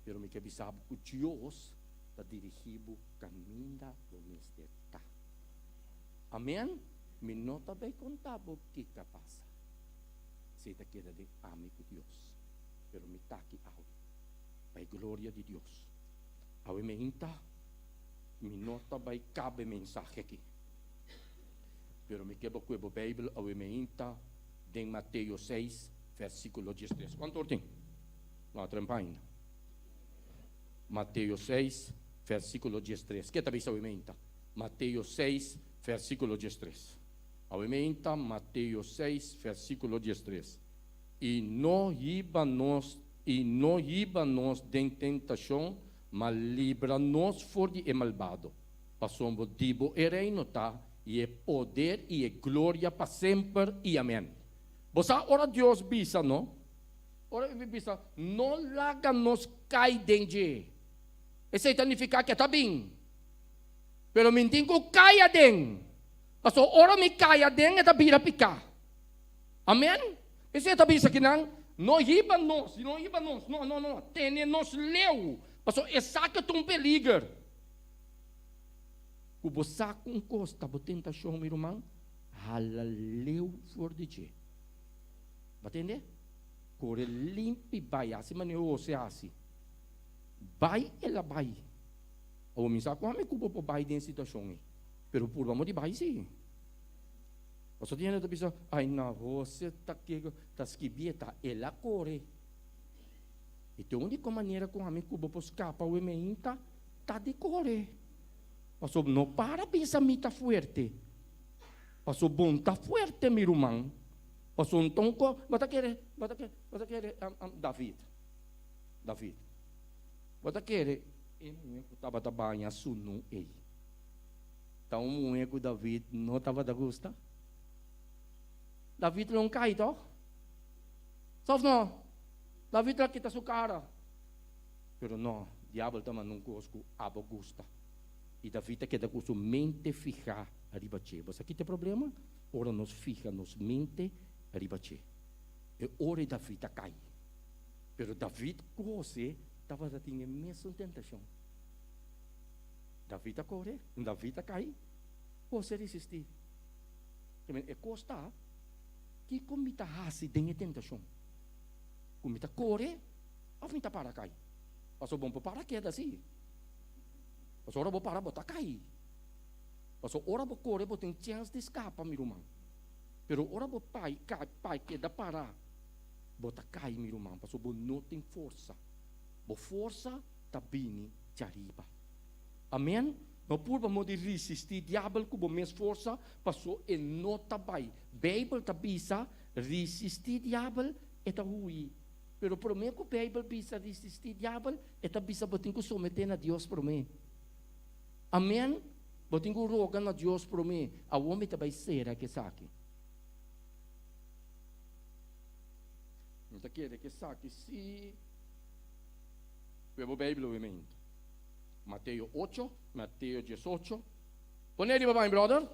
Pero mi ke bisa bo ku Dios ta dirigí bo kaminda bo mester ta. Amen. Mi no ta bay conta bo kica pasa. Esey ta keda den ami cu Dios. Pero mi ta aki awe, pa e gloria di Dios. Awe mi hinta, mi no ta bay caba e mensahe aki. Pero mi ke bo cue bo Bijbel awe mi hinta den Mateo seis, versiculo diestres. Cuanto or tin? No a trempa ainda. Mateo seis, versiculo diestres. Ke ta bisa awe mi hinta? Mateo seis, versíkulo diestres. Awe meinta Mateo seis, versíkulo diestres. I no hiba nos, i no hiba nos den tentashon, ma libra nos for di e malbado. Pasobra di bo e reino ta, i e poder i e gloria pa semper. I amèn. Bo sa ora Dios bisa no? Ora e bisa, no laga nos kai den dje. Esei ta nifiká ku e ta bin. Pero mi tin ku kai aden. Pasobra ora mi kai aden e ta bira piká. Amen? P'esei e ta bisa kinan, No hiba nos, no hiba nos, no, no, no, tene nos leu, pasobra esaki ta un peliger. Ku bo sa ku un kos ta bo tentashon, mi ruman, hala leu for di dje. Bo a tende? Kore limpi bai, hasi manera Jose a hasi. Bai el a bai. Awor mi sa ku ami ku bo por bai den e situashon ei, pero purba mo di bai si. Pasobra tin hende ta bisa, Ai na Jose ta kiko ta skibié ta el a kore. I te úniko manera ku ami ku bo por skapa awe meinta ta di kore. Pasobra no para bisa mi ta fuerte. Pasobra bon ta fuerte mi ruman. Pasobra nton ko bo ta kere bo ta kere bo ta kere David David bo ta kere E muhé ku tabata baña sunú ei ta un muhé ku David no tabata gusta? David lo kai tòg? Sa òf no? David lo a kita su kara. Pero no, Diabel ta manda un kos ku abo gusta. I David a keda ku su mente fihá riba dje. Bo sa ki ta e problema? Ora nos fiha nos mente riba dje, e ora ei David a kai. Pero David ku José tabata tin e mesun tentashon. David a kore, David a kai, José a risistí. E kos ta, kiko mi ta hasi den e tentashon? Ku mi ta kore òf mi ta para kai? Pasobra bo no por para keda así. Pasobra ora bo para bo ta kai. Pasobra ora bo kore bo tin chèns di skapa, mi ruman. Pero ora bo pai kai, pai keda para. Bo ta kai, mi ruman, pasobra bo no tin forsa. Bo forsa ta bini djariba. Amen. No purba mo di risistí diabel ku bo mes forsa, paso e no ta bai. Beibel ta bisa, Risistí diabel, E ta hui. Pero promé ku Beibel bisa risistí diabel, e ta bisa bo tin ku someté na Dios promé. Amèn? Bo tin ku roga na Dios promé. Awor mi ta bai sera ku esaki. Mi ta kere ku esaki sí. Kue bo Beibel obviamente. Mateo ocho, Mateo diesocho. Pone riba bai, brother.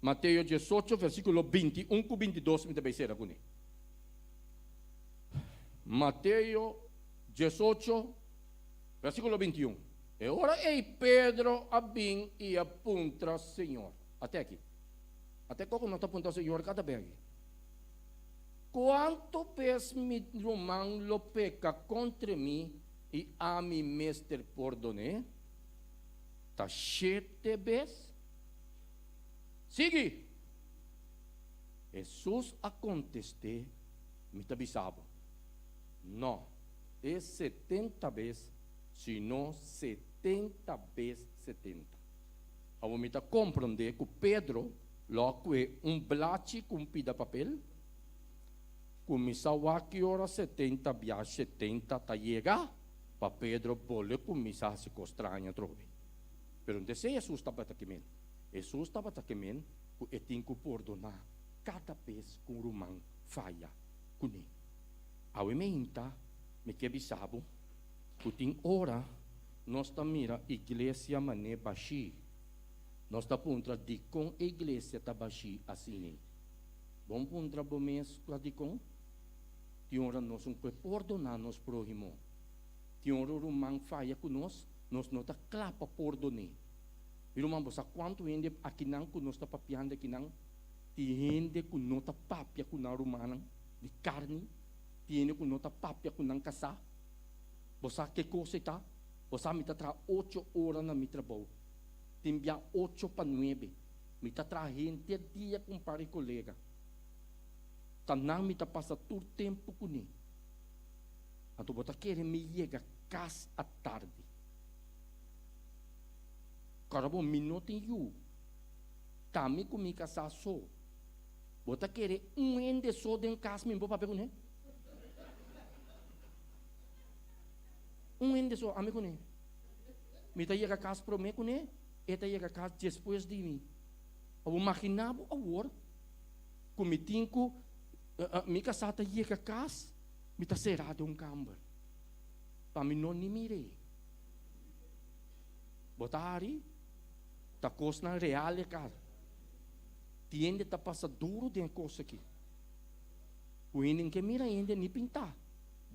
Mateo diesocho, versíkulo 21 ku 22 mi ta bai sera kuné. Mateo 18, versíkulo 21. E ora ei Pedro a bin i a puntra Señor. Ate aki. Ate koko no ta puntra Señor kada bes aki. Kuantu bes mi ruman lo peka kontra mi i ami mester pordon'é? Ta shete bes? Sigui! Hesus a kontest'é, Mi ta bisa bo, no e 70 bes, sino 70 bes 70. Awor mi ta komprondé ku Pedro lo a kue un blachi ku un pida papel, kuminsá wak ki ora 70 bia 70 ta yega, pa Pedro bolbe kuminsá hasi kos straño atrobe. Pero no ta esei Hesus tabata ke men. Hesus tabata ke men ku e tin ku pordoná kada bes ku un ruman faya kuné. Awe meinta mi ke bisa bo ku tin ora nos ta mira iglesia man'é bashí. Nos ta puntra dikon e iglesia ta bashí asina. Bon puntra bo mes kua dikon? Tin ora nos un ke pordoná nos próhimo. Tin ora un ruman faya ku nos, nos no ta kla pa pordon'é. Mi ruman, bo sa kuantu hende akinan ku nos ta papiando akinan? Tin hende ku no ta papia ku nan rumannan di karni, tin hende ku no ta papia ku nan kasá. Bo sa ke kos ei ta? Bo sa mi ta traha ocho ora na mi trabou, tin bia ocho pa nuebe. Mi ta traha henter dia ku un par di kolega. Ta nan mi ta pasa tur tempu kuné. Anto bo ta kere mi yega kas atardi. Kòrda bo, mi no tin yu. Ta mi ku mi kasá so. Bo ta kere un hende so den kas mi por papia kuné? Un hende so, ami kuné. Mi ta yega kas promé kuné, e ta yega kas despues di mi. Bo maginá bo awor ku mi tin ku mi kasá ta yega kas, mi ta será den un kamber pa mi no ni mir'é. Bo ta hari? Ta kosnan real e kar. Tin hende ta pasa duru den e kos aki. Ku hende ke mira hende ni pintá.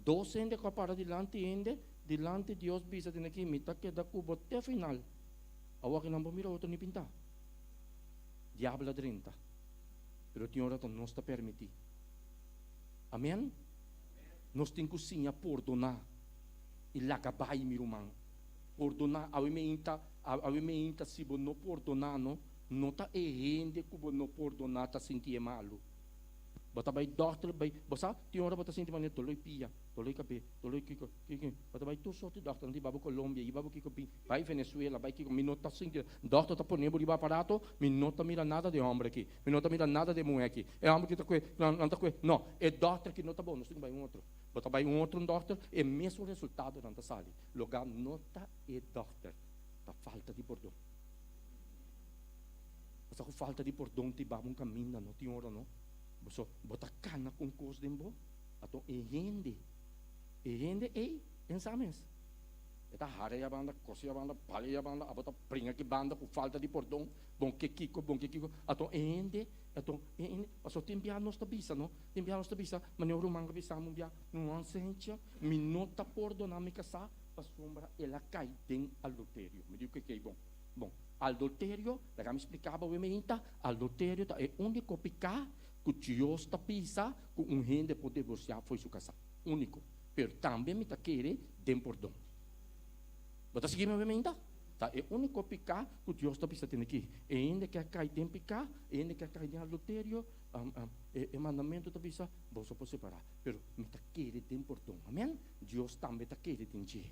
Dos hende ku a para dilanti hende, dilanti Dios bisa den aki, mi ta keda ku bo te final. Awor aki nan por mira otro ni pintá. Diabel a drenta. Pero tin ora ta nos ta permití. Amen? Nos tin ku siña pordoná i laga bai, mi ruman. Pordoná, awe meinta, awe meinta si bo no pordoná no, no ta e hende ku bo no pordoná ta sinti e malu. Bo ta bai dòkter, bai, bo sa, tin ora bo ta sinti manera doló i pia, doló i kabé, doló i kiko, kiko, bo ta bai tur sorti dòkter, nan ta hiba bo Colombia, hiba bo kiko bin, bai Venezuela, bai kiko, mi no ta sinti, dòkter ta pone bo riba aparato, mi no ta mira nada di e hòmber aki, mi no ta mira nada di e muhé aki, e hòmber aki ta kue, nan, nan ta kue, no, e dòkter aki no ta bon, nos tin ku bai un otro. Bo ta bai un otro dòkter, e mesun resultadonan ta sali. Loga no ta e dòkter, ta falta di pordon. Bo sa ku falta di pordon ta hiba bo un kaminda no tin ora no. Bo bo ta kana ku un kos den bo, ato e hende, e hende ei den sa mes. E ta hara e banda, kose e banda, bala e banda, abo ta bringa ki banda ku falta di pordon, bon ke kiko, bon ke kiko, ato e hende, ato e hende, pasobra tin bia nos ta bisa no, tin bia nos ta bisa, manera un ruman a bisa mi un bia, no Sencha, Mi no ta pordoná mi kasá pasobra el a kai den adulterio. Mi di ku kei bon. Bon, adulterio, laga mi spliká bo wemeinta, adulterio ta e úniko piká ku Dios ta bisa ku un hende por divorsiá fo'i su kasá. Úniko. Pero tambe mi ta kere den pordon. Bo ta sigui mi wemeinta? Ta e úniko piká ku Dios ta bisa tene aki. E hende ke a kai den piká, e hende ke a kai den adulterio, e mandamentu ta bisa, boso por separá. Pero mi ta kere den pordon. Amen. Dios tambe ta kere den dje.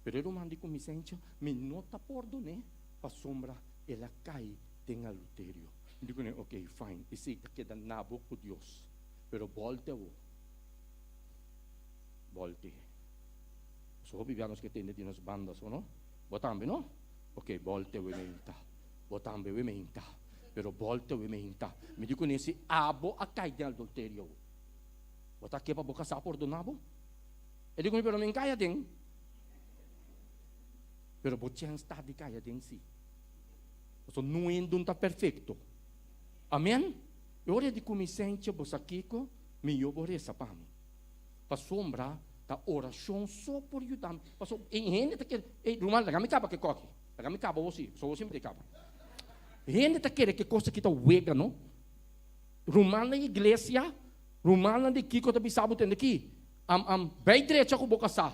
Pero e ruman di ku mi sencha, mi no ta pordon'é pasobra el a kai den adulterio. Mi di kuné, ok, fine, esei ta keda na bo ku Dios. Pero bòlta awor. Bòlt'e. So hopi bia nos ke tende di nos banda so no? Bo tambe no? Ok, bòlt'e we meinta. Bo tambe we meinta. Pero bòlt'e we meinta. Mi di kuné si abo a kai den adulterio, bo ta ke pa bo kasá pordoná bo? E di ku mi, pero mi n kai aden. Pero bo chèns ta di kai aden si. Pasobra nuendun ta perfekto. Amen? E ora di ku mi sentje bo sa kiko, mihó bo resa pa mi. Pasobra ta orashon so por yuda mi. Pasobra e hende ta kere, ey ruman laga mi kaba ku e koki, laga mi kaba bo si, pasobra bo si mi ta kaba. Hende ta kere ku e kos aki ta wega no. Rumannan iglesia, rumannan di kiko ta bisa bo tende aki, am am bai drecha ku bo kasá,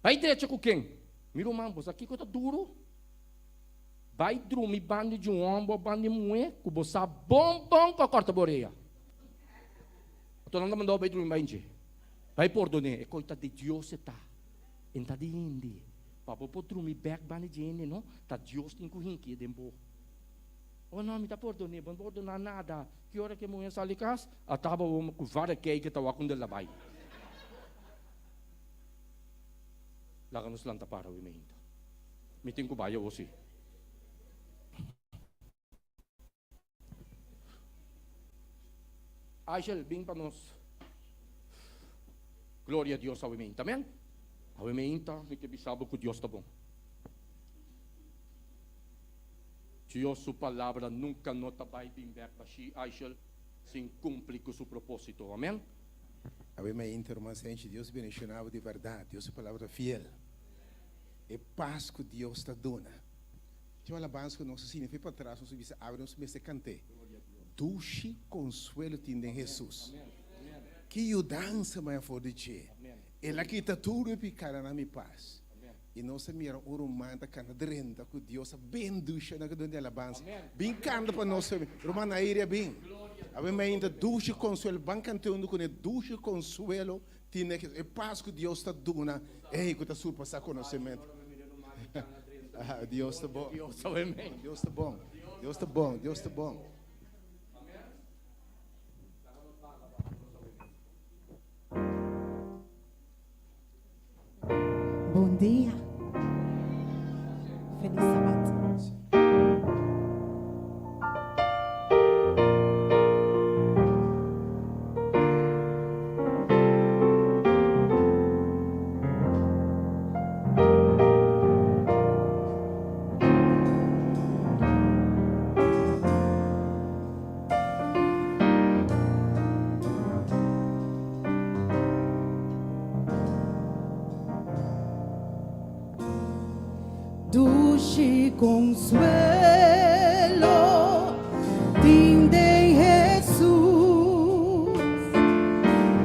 bai drecha ku ken? Mi ruman bo sa kiko ta duru? Bai drumi banda di un hòmber òf banda di muhé ku bo sa bon bon ku a kòrta bo orea. Anto nan ta mandau bai drumi bai dje. Bai pordon'é. E kos ta di Dios e ta. E no ta di hende. Pa bo por drumi bèk banda di hende no, ta Dios tin ku hinkié den bo. Oh no, mi ta pordon'é. Bo no pordoná nada. Ki ora ku e muhé sali kas, a taba bo ku vara kei ke ta wak un del a bai. Laga nos lanta para awe meinta. Mi tin ku bai awor si. Aishel, bin pa nos. Gloria a Dios awe meinta. Amen. Awe meinta mi ke bisa bo ku Dios ta bon. Dios su palabra nunka no ta bai bin bek bashí, Aishel, sin kumpli ku su propósito. Amen. Awe meinta, ruman Senchi, Dios bendiciona bo di berdad. Dios su palabra ta fiel. E pas ku Dios ta duna. Tin un alabansa ku nos a siña fi patras, nos a bisa awe nos mester kant'é. Dushi konsuelo tin den Hesus. Ki yudansa bai afor di dje. El a kita tur mi pikanan na mi pas. I nos a mira un ruman ta kanta drenta ku Dios a bendusha nan ku duna di alabansa. Bin kanta pa nos ruman Nairi a bin. Awe mainta dushi konsuelo ban kant'é huntu kuné dushi konsuelo tin den Hesus. E pas ku Dios ta duna, ey, ku ta surpasá konosementu. Dios ta bon. Dios ta bon. Dios ta bon. Dios ta bon. Bon dia. Feliz Sabat. Dushi consuelo tin den Hesus,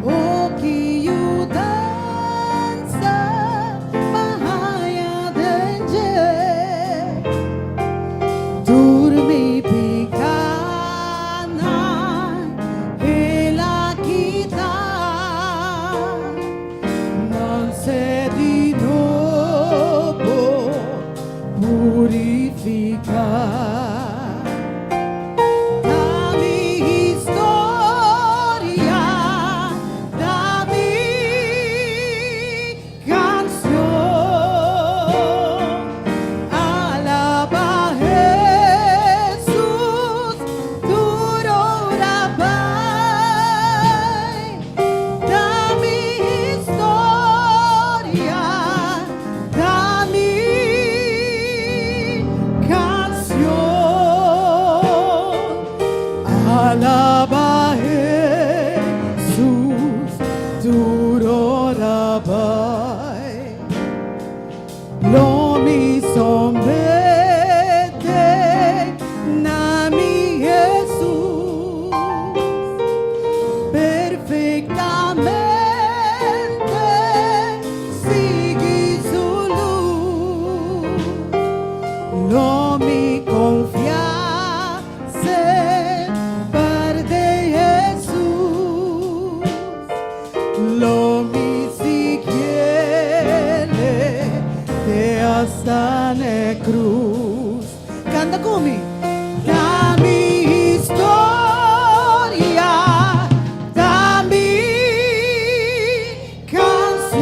oh ki yudansa pa haya den dje. Tur mi picanan El a kita. Nan ser di nobo purifiká. Ta mi historia, ta mi kanshon. Alabá Hesus tur ora bai. Ta mi historia, ta mi canción. Alaba Jesús, tur ora bai. Lo mi somete na mi Hesus, perfectamente sigui su luz. Lo mi confia semper den Hesus. Lo mi siguiele te hasta n'e cruz. Canta cu mi. Ta mi historia, ta mi canción.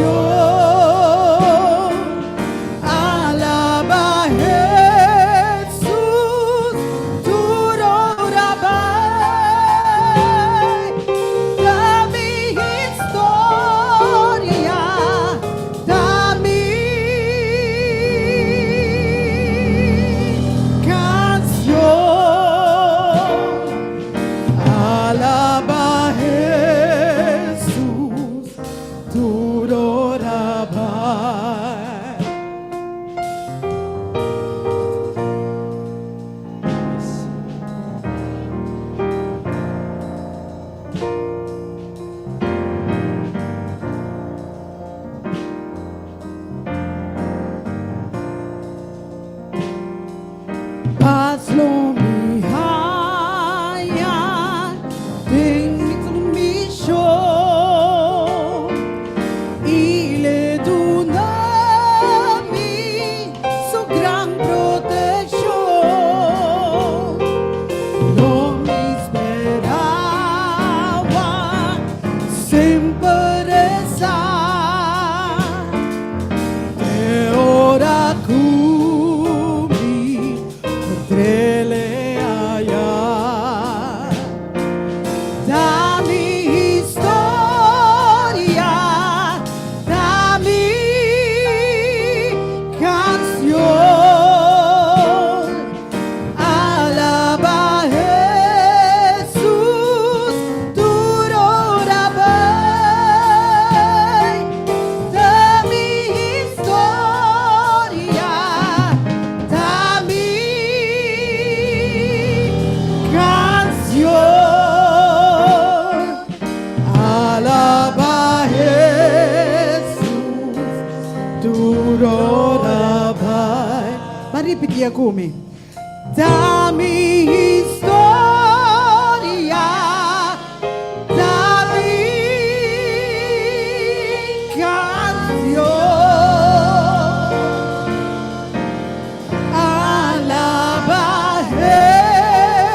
Pas lo mi haña den mi sumishon i l'e duna mi su gran protekshon. Lo mi spera semper resa te ora ku mi kontr'é aya. Ta mi historia, ta mi kansion. Alabá Hesus, tur ora bai. Ta mi historia, ta mi kansion. Alabá Hesus, tur ora bai. Ban ripití ku mi. Ta mi historia, ta mi kansion. Alabá Hesus,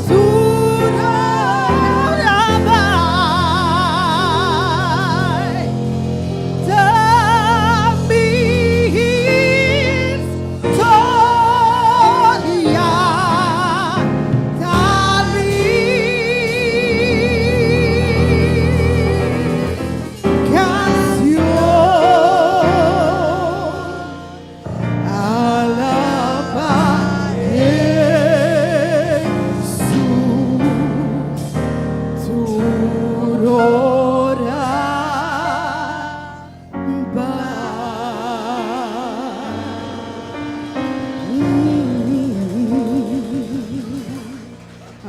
tur ora bai. Ta mi historia, ta mi kansion. Alabá Hesus, tur ora bai.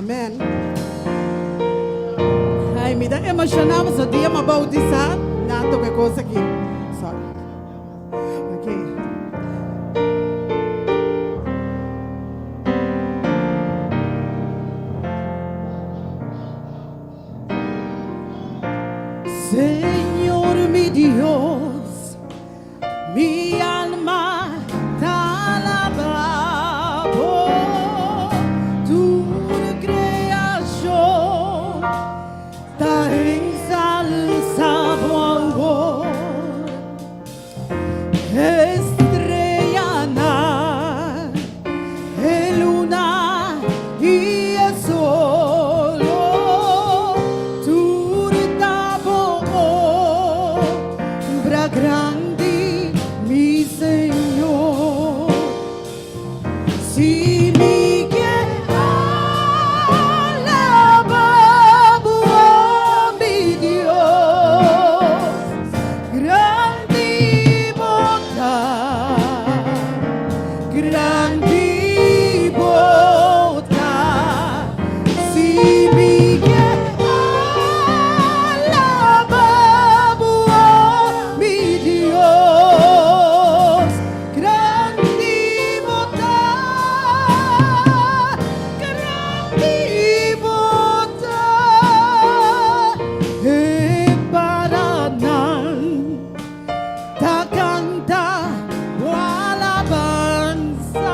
Amèn. Ai, mi ta emoshoná, e dia m'a boutisá. No, toka kos aki. Sorry. Ok. Señor mi Dios, mi alma ta alabá Bo, tur kreashon ta ensalsá Bo amor. Streanan, luna i solo, tur ta Bo obra grandi, mi Señor. Si mi ke alabá Bo, mi Dios, grandi Bo ta, grandi Bo ta. Si mi ke alabá Bo, mi Dios, grandi Bo ta, grandi Bo ta. E paranan ta kanta alabansa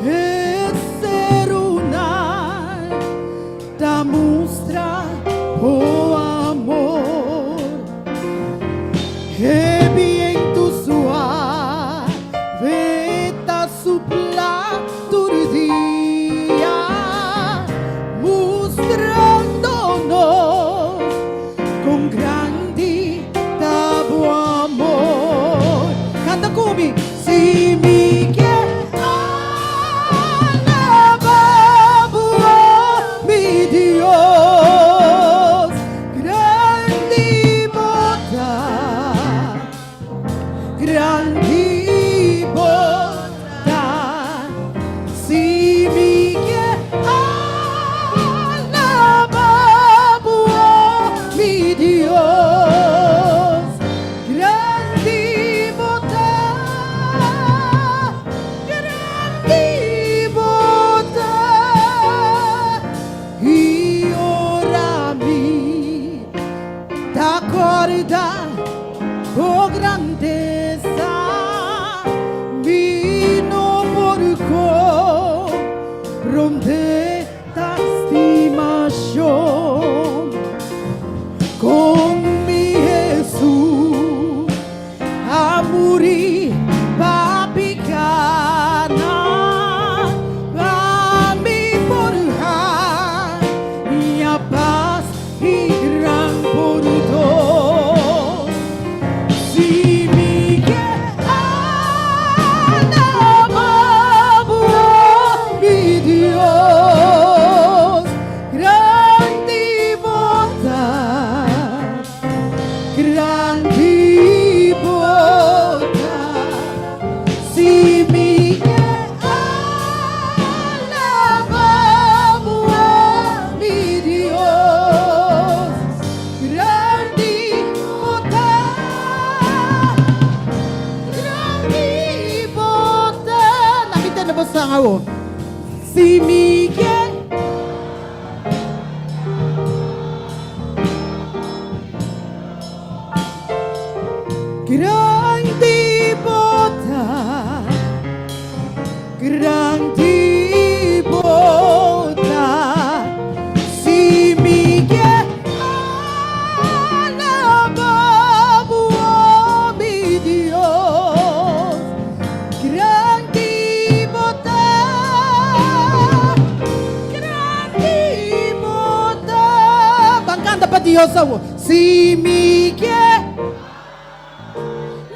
e serunan ta mustra Bo amor e bientu suave ta supla tur dia mustrando nos kon grandi ta Bo amor. Kanta ku mi. Si mi ke alabá Bo, mi Dios, grandi Bo ta, grandi Bo ta. Si mi ke alabá Bo, mi Dios, grandi Bo ta. Komprondé ta stimashon Kon mi Hesus a muri pa pikanan Pa mi por haña pas i gran pordon. Si mi ke alaba bo, mi Dios, grandi bo ta, grandi bo ta. Si mi ke alaba bo, mi Dios, Grandi bo ta, grandi bo ta. Na mi tende bo sang awo. Si mi ke. Grandi bo ta, grandi bo ta. Si mi ke alaba bo, mi Dios, grandi bo ta, grandi bo ta. Ban kanta pa Dios awo. Si mi ke.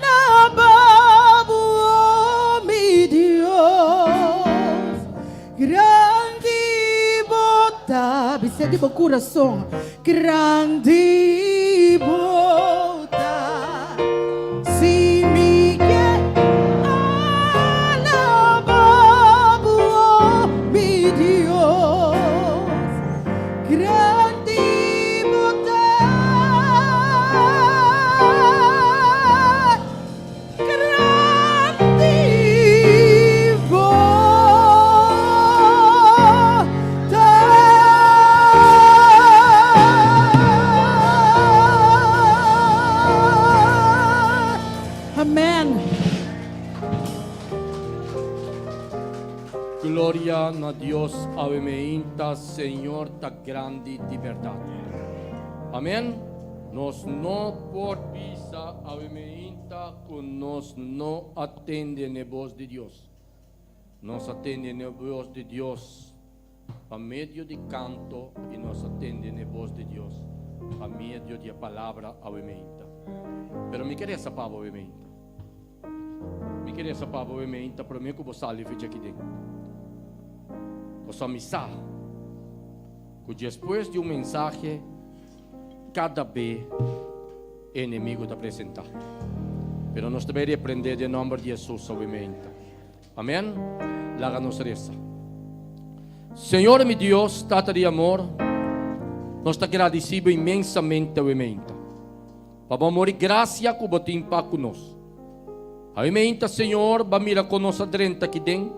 Alaba bo, mi Dios, grandi bo ta. Bis'é di bo kurason, grandi bo ta. Si mi ke alaba bo, mi Dios, Grandi bo ta, grandi bo ta. Amen. Gloria na Dios awe meinta Señor ta grandi di berdad. Amen. Nos no por bisa awe meinta cu nos no a tende n'e bos di Dios. Nos a tende n'e bos di Dios pa medio di canto y nos a tende n'e bos di Dios pa medio di e palabra awe meinta. Pero mi ke reza pa bo awe meinta. Mi ke resa pa bo e meinta prome ku bo sali fi djaki den. Pasobra mi sa ku despues di un mensahe kada be e enemigo ta presenta. Pero nos ta bai reprende den nomber di Hesus awe meinta. Amen. Laga nos resa. Señor mi Dios, Tata di amor, nos ta gradisi bo inmensamente awe meinta. Pa bo amor i grasia ku bo tin pa ku nos. Awe meinta, Señor, bo a mira kon nos a drenta aki den,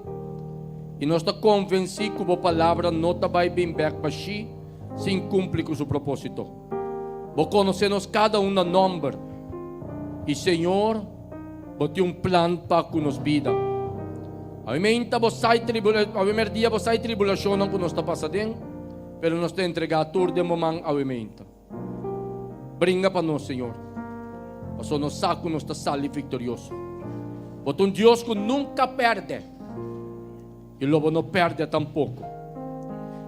i nos ta konvensí ku bo palabra no ta bai bin bèk bashí sin kumpli ku su propósito. Bo konosé nos kada un na nòmber, i Señor, bo tin un plan pa ku nos bida. Awe meinta bo sa e awe mèrdia bo sa e tribulashonnan ku nos ta pasa den, pero nos ta entregá tur den bo man awe meinta. Bringa pa nos, Señor, pasobra nos sa ku nos ta sali viktorioso. Bo ta un Dios ku nunka pèrdè, i lo bo no pèrdè tampoko.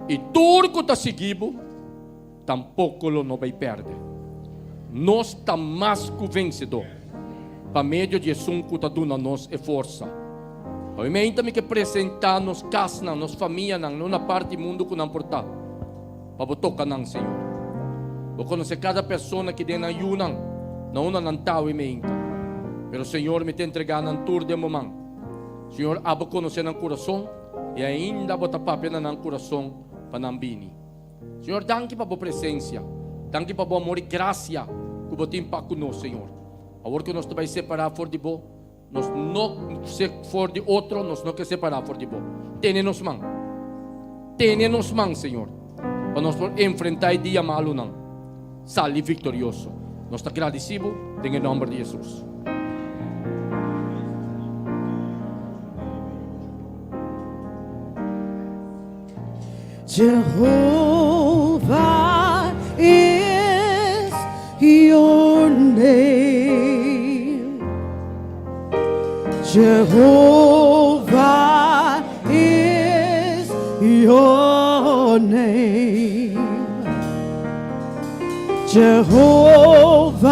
I tur ku ta sigui bo tampoko lo no bai pèrdè. Nos ta mas ku vensedó pa medio di esun ku ta duna nos e forsa. Awe mi ke presentá nos kasnan, nos famianan na una parti mundu ku nan por ta. Pa bo toka nan, Señor. Bo konosé kada persona ki den nan yunan, na unda nan ta awe meinta. Pero, Señor, mi ta entregá nan tur den bo man. Señor, abo konosé nan kurason i ainda bo ta papia na nan kurason pa nan bini. Señor, danki pa bo presensia. Danki pa bo amor i grasia ku bo tin pa ku nos, Señor. Awor ku nos ta bai separá for di bo, Nos no se for di otro, nos no ke separá for di bo. Tene nos man. Tene nos man, Señor, pa nos por enfrentá e dia malunan, sali viktorioso. Nos ta gradisí bo den e nòmber di Hesus. Jehovah is your name. Jehovah is your name. Jehovah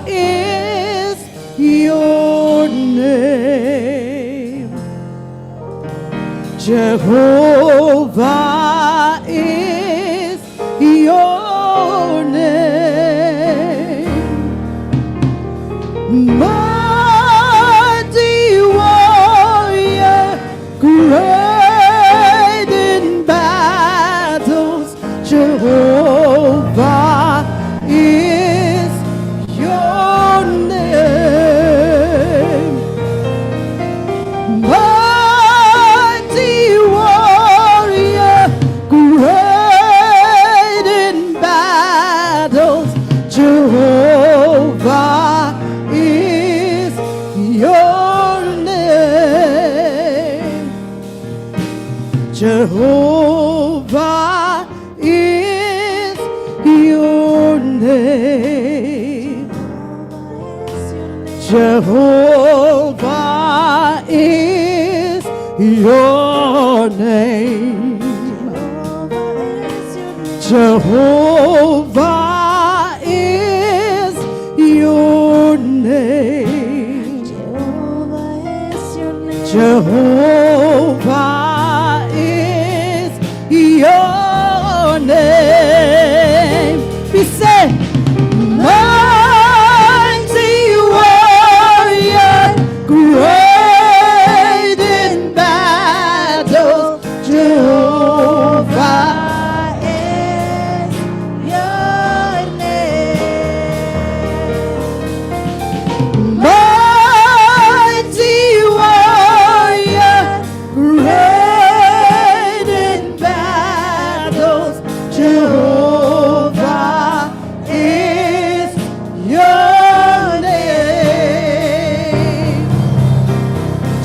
is your name. Jehovah is your name. Mighty warrior, great in battles, Jehovah is your name. Mighty warrior, great in battles, Jehovah is your name. Jehovah is your name. Jehovah is your name. Jehovah is your name. Jehovah is your name. Bis'é, mighty warrior, great in battle, Jehovah is your name. Mighty warrior, great in battles, Jehovah is your name.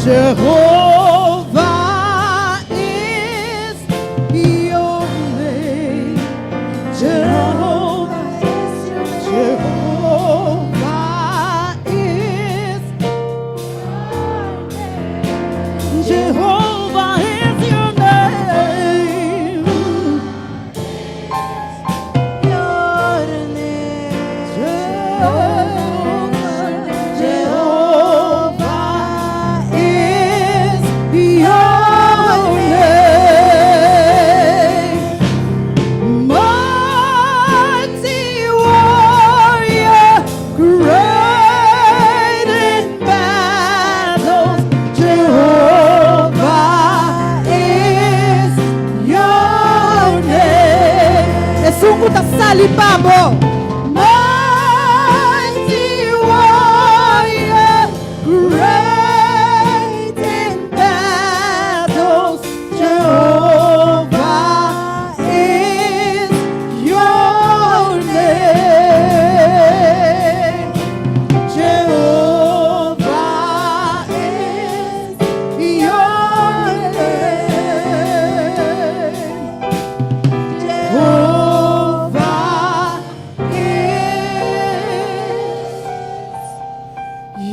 Jehovah is your name. Jehovah is your name. Jehovah is Jehovah is your name. Your name. Jehovah is your name. Mighty warrior, great in battles, Jehovah is your name. Esun ku ta sali pa bo. Mighty warrior, great in battles, Jehovah is your name. Jehovah is your name. Jehovah is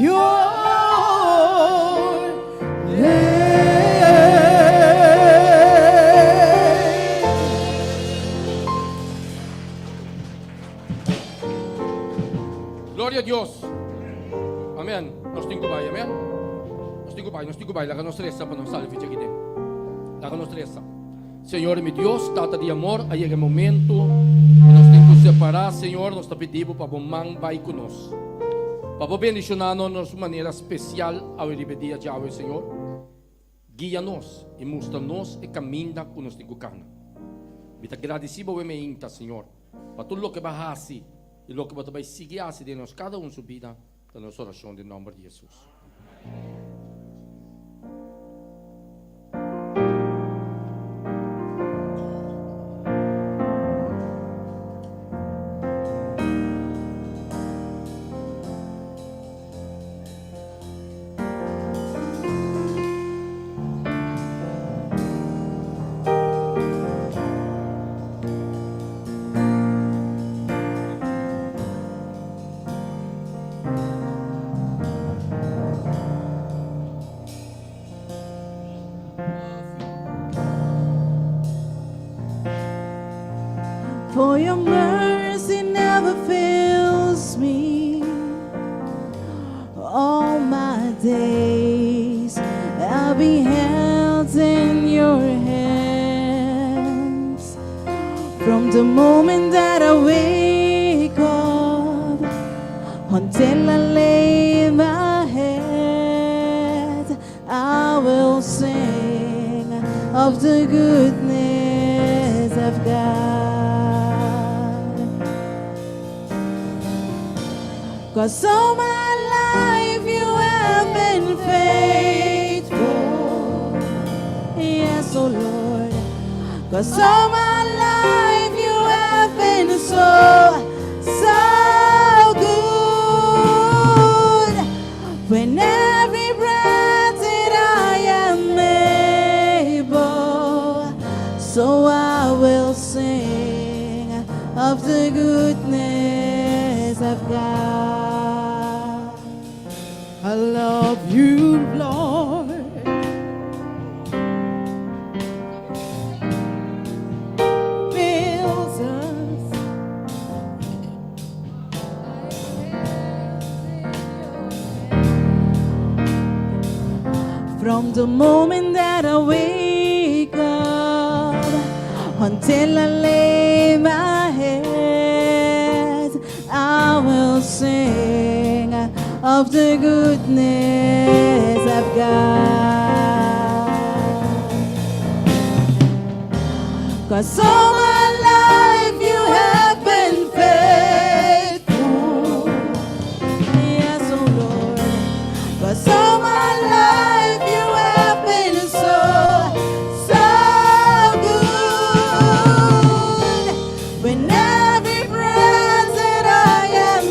your name. Gloria na Dios. Amèn. Nos tin ku bai, amèn. Nos tin ku bai, nos tin ku bai. Laga nos resa pa nos sali for di aki. Laga nos resa. Señor, mi Dios, Tata di amor, a yega e momento ku nos tin ku separá, Señor, nos ta pidi pa bo man bai ku nos. Pa bo bendishoná nos di manera spesial awe dia djawe, Señor. Guia nos i mustra nos e kaminda ku nos tin ku kana. Mi ta gradisí bo mainta, Señor, pa tur loke bo a hasi i loke bo ta bai sigui hasi den nos kada un su bida, ta nos orashon den nòmber di Hesus. For your mercy never fails me. All my days I'll be held in your hands. From the moment that I wake up until I lay my head, I will sing of the goodness of God. 'Cause all my life you have been faithful. Yes, oh Lord. 'Cause all my life you have been so, so good. With every breath that I am able, so I will sing of the goodness of God. I love you, Lord. Fills us. From the moment that I wake up until I lay my head, I will sing of the goodness of God. 'Cause all my life you have been faithful. Yes, oh Lord. 'Cause all my life you have been so, so good. With every breath that I am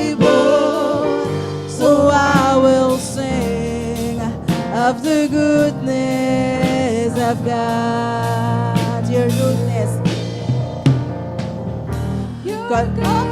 able, so I will sing of the goodness of God. Your goodness. Your God, all